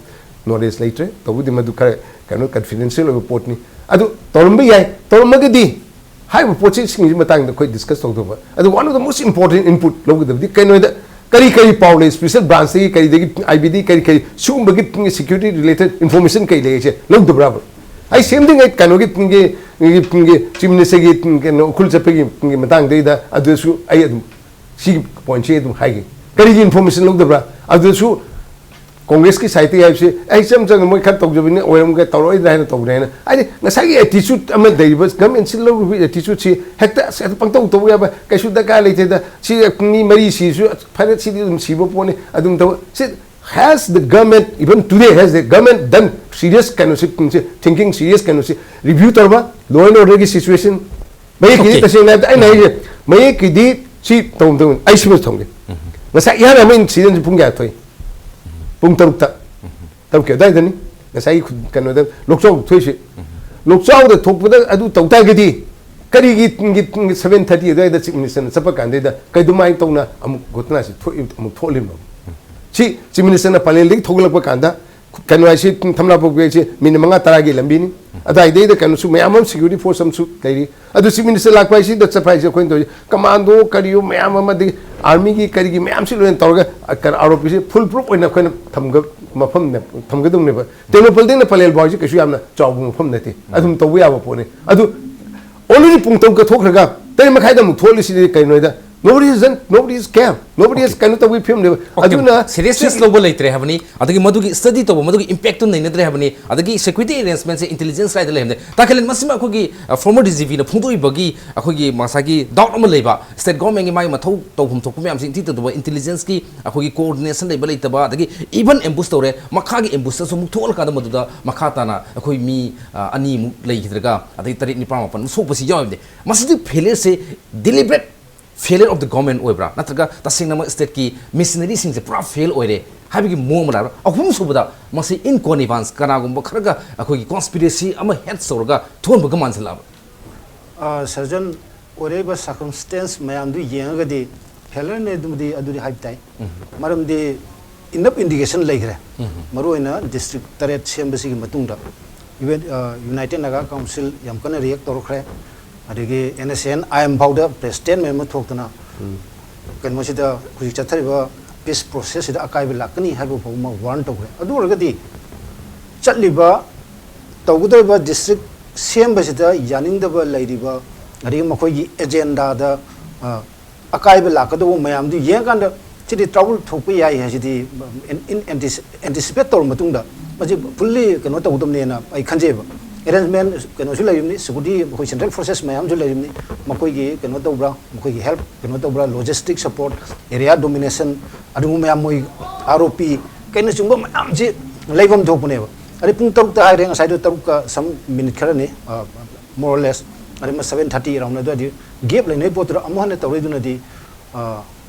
knowledge ꯂꯩꯇ꯭ꯔꯦ꯫ ꯇꯧꯕꯗꯤ ꯃꯗꯨ ꯈꯔ ꯀꯩꯅꯣ confidential ꯑꯣꯏꯕ ꯄꯣꯠꯅꯤ꯫ ꯑꯗꯨ ꯇꯧꯔꯝꯕ ꯌꯥꯏ꯫ ꯇꯧꯔꯝꯃꯒꯗꯤ ꯍꯥꯏꯔꯤꯕ ꯄꯣꯠꯁꯤꯡꯁꯤ ꯃꯇꯥꯡꯗ ꯑꯩꯈꯣꯏ discuss ꯇꯧꯗꯧꯕ꯫ ꯑꯗꯨ one of the most important input ꯂꯧꯒꯗꯕꯗꯤ ꯀꯩꯅꯣꯗ ꯀꯔꯤ ꯀꯔꯤ ꯄꯥꯎ ꯂꯩ, special branch ꯇꯒꯤ, ꯀꯔꯤꯗꯒꯤ, I B ꯗꯒꯤ ꯀꯔꯤ ꯀꯔꯤ ꯁꯤꯒꯨꯝꯕꯒꯤ security related information ꯀꯔꯤ ꯂꯩ ꯍꯥꯏꯁꯦ ꯂꯧꯗꯕ꯭ꯔꯥꯕ? ꯑꯩ same thing ꯑꯩ ꯀꯩꯅꯣꯒꯤ, ꯒꯤ, ꯒꯤ, ꯒꯤ Chief Minister ꯒꯤ ꯀꯩꯅꯣ ꯎꯈ꯭ꯔꯨꯜ ꯆꯠꯄꯒꯤ ꯃꯇꯥꯡꯗꯩꯗ ꯑꯗꯨꯁꯨ ꯑꯩ ꯑꯗꯨꯝ ꯁꯤꯒꯤ point ꯁꯤ ꯑꯗꯨꯝ ꯍꯥꯏꯒꯦ꯫ ꯀꯔꯤꯒꯤ information ꯂꯧꯗꯕ꯭ꯔꯥ? ꯑꯗꯨꯁꯨ ꯀꯣꯡꯒ꯭ꯔꯦꯁꯀꯤ ꯁꯥꯏꯠꯇꯒꯤ ꯍꯥꯏꯕꯁꯤ, "ꯑꯩ ꯏꯆꯝ ꯆꯝꯅ ꯃꯣꯏ ꯈꯔ ꯇꯧꯖꯕꯅꯤ, ꯑꯣꯏꯔꯝꯒ ꯇꯧꯔꯛꯑꯣꯏꯗ꯭ꯔꯥ ꯍꯥꯏꯅ ꯇꯧꯕꯅꯦ" ꯍꯥꯏꯅ꯫ ꯍꯥꯏꯗꯤ ꯉꯁꯥꯏꯒꯤ ꯑꯦꯇꯤꯆꯨꯠ ꯑꯃ ꯂꯩꯔꯤꯕ, ꯒꯃꯦꯟꯁꯤ ꯂꯧꯔꯤꯕ ꯑꯦꯇꯤꯆꯨꯠꯁꯤ ꯍꯦꯛꯇ "ꯑꯁ, ꯑꯗꯨ ꯄꯪꯇꯧ ꯇꯧꯕ ꯌꯥꯕ, ꯀꯩꯁꯨ ꯗꯔꯀꯥꯔ ꯂꯩꯇꯦꯗ, ꯁꯤ ꯃꯤ ꯃꯔꯤ ꯁꯤꯁꯨ ꯐꯔꯦ, ꯁꯤꯗꯤ ꯑꯗꯨꯝ ꯁꯤꯕ ꯄꯣꯠꯅꯤ", ꯑꯗꯨꯝ ꯇꯧ꯫ ꯁꯤ, has the government, even today, has the government done serious ꯀꯩꯅꯣꯁꯤ, ꯁꯤ thinking, serious ꯀꯩꯅꯣꯁꯤ ꯔꯤꯚ꯭ꯌꯨ ꯇꯧꯔꯕ, law and order ꯒꯤ situation? ꯃꯌꯦꯛꯀꯤꯗꯤ, okay, ꯇꯁꯦꯡꯅ ꯍꯥꯏꯕꯗ, ꯑꯩꯅ ꯍꯥꯏꯁꯦ, ꯃꯌꯦꯛꯀꯤꯗꯤ ꯁꯤ ꯇꯧ-, ꯇꯧ-, ꯑꯩ ꯁꯤꯃꯁꯨ ꯊꯝꯒꯦ꯫ ꯉꯁꯥꯏ ꯏꯍꯥꯟ ꯍꯥꯟꯕ ꯏꯟꯁꯤꯗꯦꯟꯁꯤ ꯄꯨꯡ ꯀꯌꯥ ꯊꯣꯛꯏ? ꯄꯨꯡ ꯇꯔꯨꯛꯇ, ꯇꯔꯨꯛꯀꯤ ꯑꯗꯨꯋꯥꯏꯗꯅꯤ ꯉꯁꯥꯏꯒꯤ ꯈꯨ-, ꯀꯩꯅꯣꯗ, ꯂꯣꯛꯆꯥꯎ ꯊꯣꯛꯏꯁꯤ꯫ ꯂꯣꯛꯆꯥꯎꯗ ꯊꯣꯛꯄꯗ ꯑꯗꯨ ꯇꯧ ꯇꯥꯔꯒꯗꯤ, ꯀꯔꯤꯒꯤ seven thirty ꯑꯗꯨꯋꯥꯏꯗ ꯆꯤꯐ ꯃꯤꯅꯤꯁꯇꯔꯅ ꯆꯠꯄ ꯀꯥꯟꯗꯩꯗ ꯀꯩꯗꯧꯃꯥꯏꯅ ꯇꯧꯅ ꯑꯃꯨꯛ ꯘꯣꯇꯅꯥꯁꯤ ꯊꯣꯛꯏ, ꯑꯃꯨꯛ ꯊꯣꯛꯍꯜꯂꯤꯕꯅꯣ? ꯁꯤ ꯆꯤꯐ ꯃꯤꯅꯤꯁꯇꯔꯅ ꯄꯂꯦꯜꯗꯒꯤ ꯊꯣꯛꯂꯛꯄ ꯀꯥꯟꯗ, ꯀꯩꯅꯣ ꯍꯥꯏꯁꯤ, ꯊꯝꯂꯥꯄꯣꯛꯄꯤ ꯍꯥꯏꯁꯤ ꯃꯤꯅꯤꯠ ꯃꯉꯥ ꯇꯔꯥꯒꯤ ꯂꯝꯕꯤꯅꯤ꯫ ꯑꯗꯨꯋꯥꯏꯗꯩꯗ ꯀꯩꯅꯣꯁꯨ ꯃꯌꯥꯝ ꯑꯃ, ꯁꯦꯀ꯭ꯌꯨꯔꯤꯇꯤ ꯐꯣꯔꯁ ꯑꯃꯁꯨ ꯂꯩꯔꯤ꯫ ꯑꯗꯨ ꯆꯤꯐ ꯃꯤꯅꯤꯁꯇꯔ ꯂꯥꯛꯄ ꯍꯥꯏꯁꯤꯗ ꯆꯠꯄ ꯍꯥꯏꯁꯦ ꯑꯩꯈꯣꯏꯅ ꯇꯧꯔꯤꯁꯦ ꯀꯃꯥꯟꯗꯣ ꯀꯔꯤꯌꯣ ꯃꯌꯥꯝ ꯑꯃ, ꯑꯗꯒꯤ ꯑꯥꯔꯃꯤꯒꯤ ꯀꯔꯤꯒꯤ ꯃꯌꯥꯝꯁꯤ ꯂꯣꯏꯅ ꯇꯧꯔꯒ, ꯑ, ꯀꯩꯅꯣ, ꯑꯥꯔ ꯑꯣ ꯄꯤꯁꯤ ꯐꯨꯜ ꯄ꯭ꯔꯨꯐ ꯑꯣꯏꯅ ꯑꯩꯈꯣꯏꯅ ꯊꯝꯒ-, ꯃꯐꯝꯅꯦ, ꯊꯝꯒꯗꯧꯅꯦꯕ꯫ ꯇꯦꯡꯅꯧꯄꯜꯗꯩꯅ ꯄꯂꯦꯜ ꯐꯥꯎꯁꯤ ꯀꯩꯁꯨ ꯌꯥꯝꯅ ꯆꯥꯎꯕ ꯃꯐꯝ ꯅꯠꯇꯦ꯫ ꯑꯗꯨꯝ ꯇꯧꯕ ꯌꯥꯕ ꯄꯣꯠꯅꯤ꯫ ꯑꯗꯨ already ꯄꯨꯡ ꯇꯔꯨꯛꯇ ꯊꯣꯛꯈ꯭ꯔꯒ ꯇꯔꯦꯠ ꯃꯈꯥꯏꯗ ꯑꯃꯨꯛ ꯊꯣꯛꯍꯜꯂꯤꯁꯤꯗꯤ ꯀꯩꯅꯣꯗ? Nobody is done, nobody is care, nobody is, okay, ꯀꯩꯅꯣ ꯇꯧꯕꯒꯤ ꯐꯤꯕꯝꯅꯦꯕ꯫ Okay, ꯑꯗꯨꯅ seriousness ꯁꯤ ꯂꯧꯕ ꯂꯩꯇ꯭ꯔꯦ ꯍꯥꯏꯕꯅꯤ, ꯑꯗꯒꯤ ꯃꯗꯨꯒꯤ ꯁ꯭ꯇꯗꯤ ꯇꯧꯕ, ꯃꯗꯨꯒꯤ ꯏꯝꯄꯦꯛꯇꯨ ꯅꯩꯅꯗ꯭ꯔꯦ ꯍꯥꯏꯕꯅꯤ, ꯑꯗꯒꯤ ꯁꯦꯀ꯭ꯌꯨꯔꯤꯇꯤ ꯑꯦꯔꯦꯟꯖꯃꯦꯟꯁꯦ ꯏꯟꯇꯦꯂꯤꯖꯦꯟꯁ ꯀꯥꯏꯗ ꯂꯩꯍꯟꯗꯦ? ꯇꯥꯈꯦꯜꯂꯦꯟ, ꯃꯁꯤꯃ ꯑꯩꯈꯣꯏꯒꯤ, ꯑ, former D G Pꯅ ꯐꯣꯡꯗꯣꯛꯏꯕꯒꯤ ꯑꯩꯈꯣꯏꯒꯤ ꯉꯁꯥꯏꯒꯤ ꯗꯥꯎꯠ ꯑꯃ ꯂꯩꯕ, ꯁ꯭ꯇꯦꯠ ꯒꯣꯔꯃꯦꯟꯒꯤ ꯃꯥꯒꯤ ꯃꯊꯧ ꯇꯧꯐꯝ ꯊꯣꯛꯄ ꯃꯌꯥꯝꯁꯤ ꯏꯟꯇꯤ ꯇꯧꯗꯕ, ꯏꯟꯇꯦꯂꯤꯖꯦꯟꯁꯀꯤ ꯑꯩꯈꯣꯏꯒꯤ ꯀꯣꯑꯣꯔꯗꯤꯅꯦꯁꯟ ꯂꯩꯕ ꯂꯩꯇꯕ, ꯑꯗꯒꯤ even ambush ꯇꯧꯔꯦ, ꯃꯈꯥꯒꯤ ꯑꯦꯝꯕꯨꯁꯇꯁꯨ ꯑꯃꯨꯛ ꯊꯣꯛꯍꯜꯂꯀꯥꯟꯗ ꯃꯗꯨꯗ ꯃꯈꯥ ꯇꯥꯅ ꯑꯩꯈꯣꯏ ꯃꯤ, ꯑ, ꯑꯅꯤꯃꯨꯛ ꯂꯩꯈꯤꯗ꯭ꯔꯒ, ꯑꯗꯒꯤ ꯇꯔꯦꯠ ꯅꯤꯄꯥꯜ ꯃꯥꯄꯜ ꯑꯃꯨꯛ ꯁꯣꯛꯄꯁꯤ ꯌꯥꯎꯔꯤꯕꯅꯤ꯫ ꯃꯁꯤꯗꯤ ꯐꯦꯂꯤꯌꯔꯁꯦ, deliberate failure of the government ꯑꯣꯏꯕ꯭ꯔꯥ, ꯅꯠꯇ꯭ꯔꯒ ꯇꯁꯦꯡꯅꯃꯛ ꯁ꯭ꯇꯦꯠꯀꯤ ꯃꯤꯁꯅꯔꯤꯁꯤꯡꯁꯦ ꯄꯨꯔꯥ ꯐꯦꯜ ꯑꯣꯏꯔꯦ ꯍꯥꯏꯕꯒꯤ ꯃꯑꯣꯡ ꯑꯃ ꯂꯥꯛꯄ꯭ꯔꯥ? ꯑꯍꯨꯝꯁꯨꯕꯗ, ꯃꯁꯤ in connivance, ꯀꯅꯥꯒꯨꯝꯕ ꯈꯔꯒ ꯑꯩꯈꯣꯏꯒꯤ ꯀꯣꯟꯁꯄꯤꯔꯦꯁꯤ ꯑꯃ ꯍꯦꯠꯁ ꯇꯧꯔꯒ ꯊꯣꯛꯍꯟꯕꯒ ꯃꯥꯟꯁꯤꯜꯂꯛꯑꯕ? ꯑ, ꯁꯔꯖꯟ, ꯑꯣꯏꯔꯛꯏꯕ ꯁꯔꯀꯝꯁꯇꯦꯟꯁ ꯃꯌꯥꯝꯗꯨ ꯌꯦꯡꯉꯒꯗꯤ ꯐꯦꯂꯔꯅꯦ ꯑꯗꯨꯃꯗꯤ, ꯑꯗꯨꯗꯤ ꯍꯥꯏꯕ ꯇꯥꯏ꯫ ꯃꯔꯝꯗꯤ ꯏꯅꯞ ꯏꯟꯗꯤꯀꯦꯁꯟ ꯂꯩꯈ꯭ꯔꯦ꯫ ꯃꯔꯨꯑꯣꯏꯅ ꯗꯤꯁꯇ꯭ꯔꯤꯛ ꯇꯔꯦꯠ ꯁꯦꯝꯕꯁꯤꯒꯤ ꯃꯇꯨꯡꯗ ꯏꯚꯦꯟ, ꯑ, ꯌꯨꯅꯥꯏꯇꯦꯠ ꯅꯥꯒꯥ ꯀꯥꯎꯟꯁꯤꯜ ꯌꯥꯝ ꯀꯟꯅ ꯔꯤꯌꯦꯛ ꯇꯧꯔꯛꯈ꯭ꯔꯦ꯫ ꯑꯗꯒꯤ N S N I M ꯐꯥꯎꯗ ꯄ꯭ꯔꯦꯁ ꯁ꯭ꯇꯦꯠꯃꯦꯟ ꯑꯃ ꯊꯣꯛꯇꯅ ꯀꯩꯅꯣꯁꯤꯗ ꯍꯧꯖꯤꯛ ꯆꯠꯊꯔꯤꯕ ꯄꯤꯁ ꯄ꯭ꯔꯣꯁꯦꯁꯁꯤꯗ ꯑꯀꯥꯏꯕ ꯂꯥꯛꯀꯅꯤ ꯍꯥꯏꯕ ꯐꯥꯎꯕ ꯑꯃ ꯋꯥꯔꯟ ꯇꯧꯈ꯭ꯔꯦ꯫ ꯑꯗꯨ ꯑꯣꯏꯔꯒꯗꯤ ꯆꯠꯂꯤꯕ, ꯇꯧꯒꯗꯧꯔꯤꯕ ꯗꯤꯁꯇ꯭ꯔꯤꯛ ꯁꯦꯝꯕꯁꯤꯗ ꯌꯥꯅꯤꯡꯗꯕ ꯂꯩꯔꯤꯕ, ꯑꯗꯒꯤ ꯃꯈꯣꯏꯒꯤ ꯑꯦꯖꯦꯟꯗꯥꯗ, ꯑ, ꯑꯀꯥꯏꯕ ꯂꯥꯛꯀꯗꯧꯕ ꯃꯌꯥꯝꯗꯨ ꯌꯦꯡꯉꯀꯥꯟꯗ ꯁꯤꯗꯤ ꯇ꯭ꯔꯥꯕꯜ ꯊꯣꯛꯄ ꯌꯥꯏ ꯍꯥꯏꯁꯤꯗꯤ ꯑꯦꯟꯇꯤꯁꯤꯄꯦꯠ ꯇꯧꯔ ꯃꯇꯨꯡꯗ ꯃꯁꯤ ꯐꯨꯜꯂꯤ ꯀꯩꯅꯣ ꯇꯧꯒꯗꯕꯅꯦꯅ ꯑꯩ ꯈꯟꯖꯩꯕ꯫ ꯑꯦꯔꯦꯟꯖꯃꯦꯟ ꯀꯩꯅꯣꯁꯨ ꯂꯩꯔꯤꯕꯅꯤ, ꯁꯦꯀꯨꯔꯤꯇꯤ ꯑꯩꯈꯣꯏ ꯁꯦꯟꯇ꯭ꯔꯦꯜ ꯐꯣꯔꯁꯦꯁ ꯃꯌꯥꯝꯁꯨ ꯂꯩꯔꯤꯕꯅꯤ꯫ ꯃꯈꯣꯏꯒꯤ ꯀꯩꯅꯣ ꯇꯧꯕ꯭ꯔꯥ, ꯃꯈꯣꯏꯒꯤ ꯍꯦꯜꯞ ꯀꯩꯅꯣ ꯇꯧꯕ꯭ꯔꯥ, ꯂꯣꯖꯤꯁꯇꯤꯛ ꯁꯄꯣꯔꯠ, ꯑꯦꯔꯤꯌꯥ ꯗꯣꯃꯤꯅꯦꯁꯟ, ꯑꯗꯨꯒꯨꯝꯕ ꯃꯌꯥꯝ, ꯃꯣꯏ ꯑꯥꯔ ꯑꯣ ꯄꯤ ꯀꯩꯅꯆꯤꯡꯕ ꯃꯌꯥꯝꯁꯤ ꯂꯩꯐꯝ ꯊꯣꯛꯄꯅꯦꯕ꯫ ꯑꯗꯩ ꯄꯨꯡ ꯇꯔꯨꯛꯇ ꯍꯥꯏꯔꯦ, ꯉꯁꯥꯏꯗꯣ ꯇꯔꯨꯛꯀ ꯁꯝ ꯃꯤꯅꯤꯠ ꯈꯔꯅꯤ, ꯃꯣꯔ ꯂꯦꯁ, ꯑꯗꯩ ꯁꯚꯦꯟ ꯊꯥꯔꯇꯤ ꯑꯔꯥꯎꯟ ꯑꯗꯨꯋꯥꯏꯗꯤ ꯒꯦꯞ ꯂꯩꯅꯩ ꯄꯣꯠꯇꯨꯗ ꯑꯃꯨꯛ ꯍꯟꯅ ꯇꯧꯔꯛꯏꯗꯨꯅꯗꯤ ꯑ,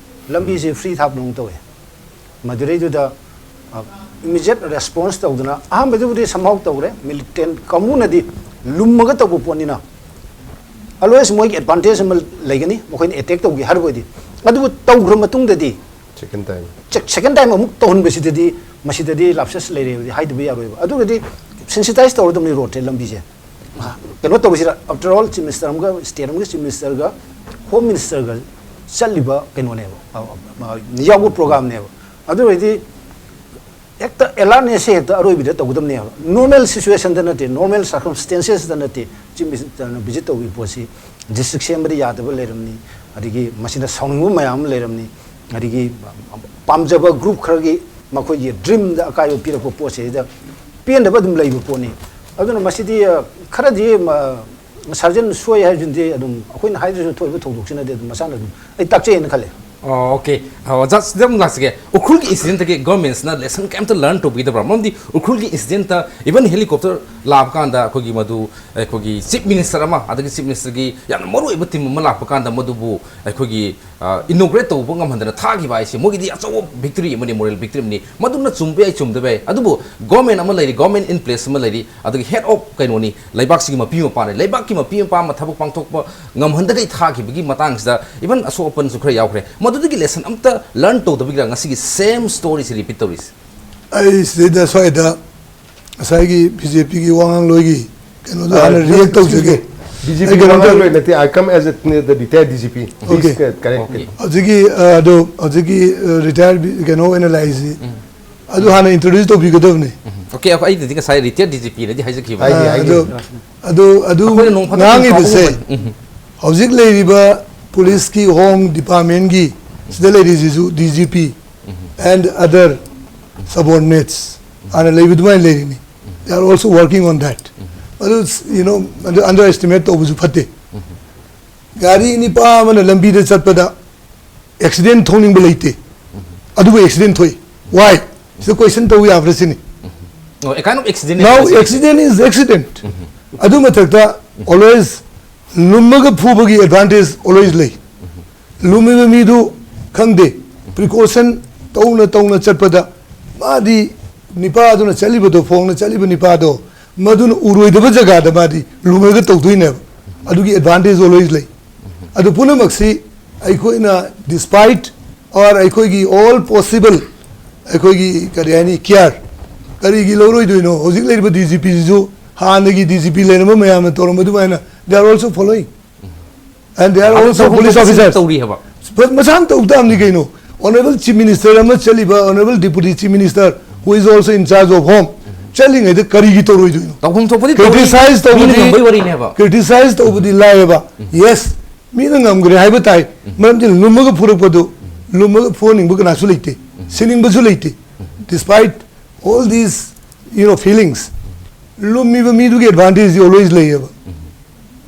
ꯂꯝꯕꯤꯁꯦ ꯐ꯭ꯔꯤ ꯊꯥꯕꯗꯧꯅ ꯇꯧꯋꯦ꯫ ꯃꯗꯨꯗꯩꯗꯨꯗ ꯏꯃꯤꯗꯤꯌꯦꯠ ꯔꯦꯁꯄꯣꯟꯁ ꯇꯧꯗꯅ, ꯑꯍꯥꯟꯕꯗꯨꯕꯨꯗꯤ ꯁꯝꯍꯥꯎ ꯇꯧꯈ꯭ꯔꯦ, ꯃꯤꯂꯤꯇꯦꯟ ꯀꯥꯡꯕꯨꯅꯗꯤ ꯂꯨꯝꯃꯒ ꯇꯧꯕ ꯄꯣꯠꯅꯤꯅ꯫ ꯑꯣꯜꯋꯦꯁ ꯃꯣꯏꯒꯤ ꯑꯦꯗꯚꯥꯟꯇꯦꯖ ꯑꯃ ꯂꯩꯒꯅꯤ, ꯃꯈꯣꯏꯅ ꯑꯦꯇꯦꯛ ꯇꯧꯒꯦ ꯍꯥꯏꯔꯕ ꯑꯣꯏꯗꯤ꯫ ꯑꯗꯨꯕꯨ ꯇꯧꯈ꯭ꯔ ꯃꯇꯨꯡꯗꯗꯤ, ꯁꯦꯀꯦꯟ ꯇꯥꯏꯝ꯫ ꯁꯦꯀꯦꯟ ꯇꯥꯏꯝ ꯑꯃꯨꯛ ꯇꯧꯍꯟꯕꯁꯤꯗꯗꯤ, ꯃꯁꯤꯗꯗꯤ ꯂꯥꯞꯁꯦꯁ ꯂꯩꯔꯦꯕꯗꯤ ꯍꯥꯏꯗꯕ ꯌꯥꯔꯣꯏꯕ꯫ ꯑꯗꯨꯒꯗꯤ ꯁꯦꯟꯁꯤꯇꯥꯏꯁ ꯇꯧꯔꯗꯕꯅꯤ ꯔꯣꯗꯁꯦ, ꯂꯝꯕꯤꯁꯦ꯫ ꯀꯩꯅꯣ ꯇꯧꯕꯁꯤꯗ, ꯑꯥꯐꯇꯔ ꯑꯣꯜ, ꯆꯤꯐ ꯃꯤꯅꯤꯁꯇꯔ ꯑꯃꯒ, ꯁ꯭ꯇꯦꯠ ꯑꯃꯒꯤ ꯆꯤꯐ ꯃꯤꯅꯤꯁꯇꯔꯒ ꯍꯣꯝ ꯃꯤꯅꯤꯁꯇꯔꯒ ꯆꯠꯂꯤꯕ ꯀꯩꯅꯣꯅꯦꯕ, ꯑ, ꯑ, ꯌꯥꯎꯕ ꯄ꯭ꯔꯣꯒꯥꯝꯅꯦꯕ꯫ ꯑꯗꯨ ꯑꯣꯏꯔꯗꯤ ꯍꯦꯛꯇ ꯑꯦꯂꯥꯔꯠꯅꯦꯁꯁꯦ ꯍꯦꯛꯇ ꯑꯔꯣꯏꯕꯤꯗ ꯇꯧꯒꯗꯕꯅꯦꯕ꯫ ꯅꯣꯔꯃꯦꯜ ꯁꯤꯆꯨꯋꯦꯁꯟꯗ ꯅꯠꯇꯦ, ꯅꯣꯔꯃꯦꯜ ꯁꯔꯀꯝꯁꯇꯦꯟꯁꯦꯁꯇ ꯅꯠꯇꯦ ꯆꯤꯐ ꯃꯤꯅꯤꯁꯇꯔꯅ ꯚꯤꯖꯤꯠ ꯇꯧꯕꯒꯤ ꯄꯣꯠꯁꯤ꯫ ꯗꯤꯁꯇ꯭ꯔꯤꯛ ꯁꯦꯝꯕꯗ ꯌꯥꯗꯕ ꯂꯩꯔꯝꯅꯤ, ꯑꯗꯒꯤ ꯃꯁꯤꯗ ꯁꯥꯎꯅꯤꯡꯕ ꯃꯌꯥꯝ ꯑꯃ ꯂꯩꯔꯝꯅꯤ, ꯑꯗꯒꯤ ꯄꯥꯝꯖꯕ ꯒ꯭ꯔꯨꯞ ꯈꯔꯒꯤ ꯃꯈꯣꯏꯒꯤ ꯗ꯭ꯔꯤꯝꯗ ꯑꯀꯥꯏꯕ ꯄꯤꯔꯛꯄ ꯄꯣꯠꯁꯤꯗ ꯄꯦꯟꯗꯕ ꯑꯗꯨꯝ ꯂꯩꯕ ꯄꯣꯠꯅꯤ꯫ ꯑꯗꯨꯅ ꯃꯁꯤꯗꯤ, ꯑ, ꯈꯔꯗꯤ, ꯃ-, ꯁꯥꯔꯖꯟ ꯁꯣꯏ ꯍꯥꯏꯕꯁꯤꯗꯤ ꯑꯗꯨꯝ ꯑꯩꯈꯣꯏꯅ ꯍꯥꯏꯗ꯭ꯔꯁꯨ ꯊꯣꯛꯏꯕ ꯊꯧꯗꯣꯛꯁꯤꯅꯗꯤ ꯑꯗꯨꯝ ꯃꯁꯥꯅ ꯑꯗꯨꯝ ꯑꯩ ꯇꯥꯛꯆꯩꯅ ꯈꯜꯂꯦ꯫ ꯑꯣ, ꯑꯣꯀꯦ꯫ ꯑ, ꯑꯣꯖꯥ, ꯁꯤꯗ ꯑꯃꯨꯛ ꯂꯥꯛꯆꯒꯦ꯫ ꯎꯈ꯭ꯔꯨꯜꯒꯤ ꯏꯟꯁꯤꯗꯦꯟꯠꯇꯒꯤ ꯒꯣꯔꯃꯦꯟꯁꯅ ꯂꯦꯁꯟ ꯀꯩꯝꯇ ꯂꯔꯟ ꯇꯧꯕꯤꯗꯕ꯭ꯔꯥ? ꯃꯔꯝꯗꯤ ꯎꯈ꯭ꯔꯨꯜꯒꯤ ꯏꯟꯁꯤꯗꯦꯟꯠꯇ ꯏꯚꯟ ꯍꯦꯂꯤꯀꯣꯞꯇꯔ ꯂꯥꯛꯄ ꯀꯥꯟꯗ ꯑꯩꯈꯣꯏꯒꯤ ꯃꯗꯨ, ꯑꯩꯈꯣꯏꯒꯤ ꯆꯤꯐ ꯃꯤꯅꯤꯁꯇꯔ ꯑꯃ, ꯑꯗꯒꯤ ꯆꯤꯐ ꯃꯤꯅꯤꯁꯇꯔꯒꯤ ꯌꯥꯝꯅ ꯃꯔꯨꯑꯣꯏꯕ ꯇꯤꯝ ꯑꯃ ꯂꯥꯛꯄ ꯀꯥꯟꯗ ꯃꯗꯨꯕꯨ ꯑꯩꯈꯣꯏꯒꯤ, ꯑ, ꯏꯅꯣꯒ꯭ꯔꯦꯠ ꯇꯧꯕ ꯉꯝꯍꯟꯗꯅ ꯊꯥꯈꯤꯕ ꯍꯥꯏꯁꯦ ꯃꯣꯏꯒꯤꯗꯤ ꯑꯆꯧꯕ ꯚꯤꯛꯇꯣꯔꯤ ꯑꯃꯅꯤ, ꯃꯣꯔꯦꯜ ꯚꯤꯛꯇꯣꯔꯤ ꯑꯃꯅꯤ꯫ ꯃꯗꯨꯅ ꯆꯨꯝꯕ ꯌꯥꯏ, ꯆꯨꯝꯗꯕ ꯌꯥꯏ꯫ ꯑꯗꯨꯕꯨ ꯒꯣꯔꯃꯦꯟ ꯑꯃ ꯂꯩꯔꯤ, ꯒꯣꯔꯃꯦꯟ ꯏꯟ ꯄ꯭ꯂꯦꯁ ꯑꯃ ꯂꯩꯔꯤ, ꯑꯗꯒꯤ ꯍꯦꯗ ꯑꯣꯐ ꯀꯩꯅꯣꯅꯤ, ꯂꯩꯕꯥꯛꯁꯤꯒꯤ ꯃꯄꯤ ꯃꯄꯥꯅꯤ꯫ ꯂꯩꯕꯥꯛꯀꯤ ꯃꯄꯤ ꯃꯄꯥ ꯑꯃ ꯊꯕꯛ ꯄꯥꯡꯊꯣꯛꯄ ꯉꯝꯍꯟꯗꯒꯩ ꯊꯥꯈꯤꯕꯒꯤ ꯃꯇꯥꯡꯁꯤꯗ ꯏꯚꯟ ꯑꯁꯣꯛ ꯑꯄꯟꯁꯨ ꯈꯔ ꯌꯥꯎꯈ꯭ꯔꯦ꯫ ꯃꯗꯨꯗꯒꯤ ꯂꯦꯁꯟ ꯑꯝꯇ ꯂꯔꯟ ꯇꯧꯗꯕꯒꯤꯔ ꯉꯁꯤꯒꯤ ꯁꯦꯝ ꯁ꯭ꯇꯣꯔꯤꯁꯤ ꯔꯤꯄꯤꯠ ꯇꯧꯔꯤꯁꯦ? ꯑꯩ ꯁꯤꯗꯩꯗ ꯁ꯭ꯋꯥꯏꯗ ꯉꯁꯥꯏꯒꯤ ꯕꯤ ꯖꯦ ꯄꯤꯒꯤ ꯋꯥꯉꯥꯡꯂꯣꯏꯒꯤ ꯀꯩꯅꯣꯗꯣ ꯍꯥꯟꯅ ꯔꯤꯌꯦꯛ ꯇꯧꯖꯒꯦ꯫ ꯕꯤ ꯖꯦ ꯑꯩ ꯄꯤꯒꯤ ꯀꯩꯅꯣꯝꯇ ꯋꯥꯉꯥꯡꯂꯣꯏ ꯅꯠꯇꯦ, I come as a, the retired D G P. Please, Okay. uh, correct Okay. it. ꯍꯧꯖꯤꯛꯀꯤ ꯑ, ꯑꯗꯣ ꯍꯧꯖꯤꯛꯀꯤ ꯔꯤꯇꯥꯌꯔ ꯀꯩꯅꯣ ꯑꯣꯏꯅ ꯂꯥꯛꯏꯁꯤ ꯑꯗꯨ ꯍꯥꯟꯅ ꯏꯟꯇ꯭ꯔꯣꯗ꯭ꯌꯨꯁ ꯇꯧꯕꯤꯒꯗꯕꯅꯤ꯫ ꯑꯣꯀꯦ, ꯑꯩꯈꯣꯏ ꯑꯩꯅꯗꯤ ꯉꯁꯥꯏ ꯔꯤꯇꯥꯌꯔ ꯗꯤ ꯖꯤ ꯄꯤꯅꯗꯤ ꯍꯥꯏꯖꯈꯤꯕ꯫ ꯍꯥꯏꯗꯤ, ꯑ, ꯍꯥꯏꯗꯤ꯫ ꯑꯗꯣ ꯑꯗꯣ ꯑꯗꯨ ꯑꯩꯈꯣꯏꯅ ꯅꯣꯡ ꯐꯥꯗꯣꯛ ꯉꯥꯡꯉꯤꯕꯁꯦ ꯀꯥꯎꯕ ꯎꯝ꯫ ꯍꯧꯖꯤꯛ ꯂꯩꯔꯤꯕ ꯄꯨꯂꯤꯁꯀꯤ, ꯍꯣꯝ ꯗꯤꯄꯥꯔꯠꯃꯦꯟꯒꯤ ꯁꯤꯗ ꯂꯩꯔꯤꯁꯤꯁꯨ D G P and other subordinates ꯍꯥꯟꯅ ꯂꯩꯕ ꯑꯗꯨꯃꯥꯏꯅ ꯂꯩꯔꯤꯅꯤ. They are also working on that. ꯑꯗꯨ, you know, ꯑꯗꯨ underestimate ꯇꯧꯕꯁꯨ ꯐꯠꯇꯦ. ꯒꯥꯔꯤ ꯅꯤꯄꯥ ꯑꯃꯅ ꯂꯝꯕꯤꯗ ꯆꯠꯄꯗ accident ꯊꯣꯛꯅꯤꯡꯕ ꯂꯩꯇꯦ, ꯑꯗꯨꯕꯨ accident ꯊꯣꯛꯏ. Why? ꯁꯤꯗ question ꯇꯧꯕ ꯌꯥꯕ꯭ꯔꯥ ꯁꯤꯅꯤ. ꯑꯣ, a kind of accident. Now accident is accident. ꯑꯗꯨ ꯃꯊꯛꯇ always ꯂꯨꯝꯃꯒ ꯐꯨꯕꯒꯤ advantage always ꯂꯩ. ꯂꯨꯝꯃꯤꯕ ꯃꯤꯗꯨ ꯈꯪꯗꯦ, precaution ꯇꯧꯅ ꯇꯧꯅ ꯆꯠꯄꯗ ꯃꯥꯗꯤ ꯅꯤꯄꯥꯗꯨꯅ ꯆꯠꯂꯤꯕꯗꯣ, ꯐꯣꯡꯅ ꯆꯠꯂꯤꯕ ꯅꯤꯄꯥꯗꯣ, ꯃꯗꯨꯅ ꯎꯔꯣꯏꯗꯕ ꯖꯒꯥꯗ ꯃꯥꯗꯤ ꯂꯨꯝꯃꯒ ꯇꯧꯗꯣꯏꯅꯦꯕ. ꯑꯗꯨꯒꯤ advantage always ꯂꯩ. ꯑꯗꯨ ꯄꯨꯝꯅꯃꯛꯁꯤ ꯑꯩꯈꯣꯏꯅ despite or ꯑꯩꯈꯣꯏꯒꯤ all possible ꯑꯩꯈꯣꯏꯒꯤ ꯀꯔꯤ ꯍꯥꯏꯅꯤ care ꯀꯔꯤꯒꯤ ꯂꯧꯔꯣꯏꯗꯣꯏꯅꯣ? ꯍꯧꯖꯤꯛ ꯂꯩꯔꯤꯕ D G P ꯁꯤꯁꯨ ꯍꯥꯟꯅꯒꯤ D G P ꯂꯩꯔꯝꯕ ꯃꯌꯥꯝꯅ ꯇꯧꯔꯝꯕ ꯑꯗꯨꯃꯥꯏꯅ they are also following and they are also police officers. ꯇꯧꯔꯤ ꯍꯥꯏꯕ. ꯃꯁꯥꯅ ꯇꯧ ꯇꯥꯕꯅꯤ ꯀꯩꯅꯣ. Honourable Chief Minister ꯑꯃ ꯆꯠꯂꯤꯕ, Honourable Deputy Chief Minister who is also in charge of Home, ꯆꯠꯂꯤꯉꯩꯗ ꯀꯔꯤꯒꯤ ꯇꯧꯔꯣꯏꯗꯣꯏꯅꯣ? ꯇꯧꯐꯝ ꯊꯣꯛꯄꯗꯤ ꯇꯧꯔꯤ. Criticize ꯃꯤꯅ ꯇꯧꯕꯗꯤ ꯉꯝꯕꯩ ꯋꯥꯔꯤꯅꯦꯕ. Criticize ꯇꯧꯕꯗꯤ ꯂꯥꯏꯌꯦꯕ. Yes, ꯃꯤꯅ ꯉꯝꯈ꯭ꯔꯦ ꯍꯥꯏꯕ ꯇꯥꯏ. ꯃꯔꯝꯗꯤ ꯂꯨꯝꯃꯒ ꯐꯨꯔꯛꯄꯗꯨ, ꯂꯨꯝꯃꯒ ꯐꯨꯍꯟꯅꯤꯡꯕ ꯀꯅꯥꯁꯨ ꯂꯩꯇꯦ, ꯁꯤꯅꯤꯡꯕꯁꯨ ꯂꯩꯇꯦ. Despite all these, you know, feelings, ꯂꯨꯝꯃꯤꯕ ꯃꯤꯗꯨꯒꯤ advantage always ꯂꯩꯌꯦꯕ,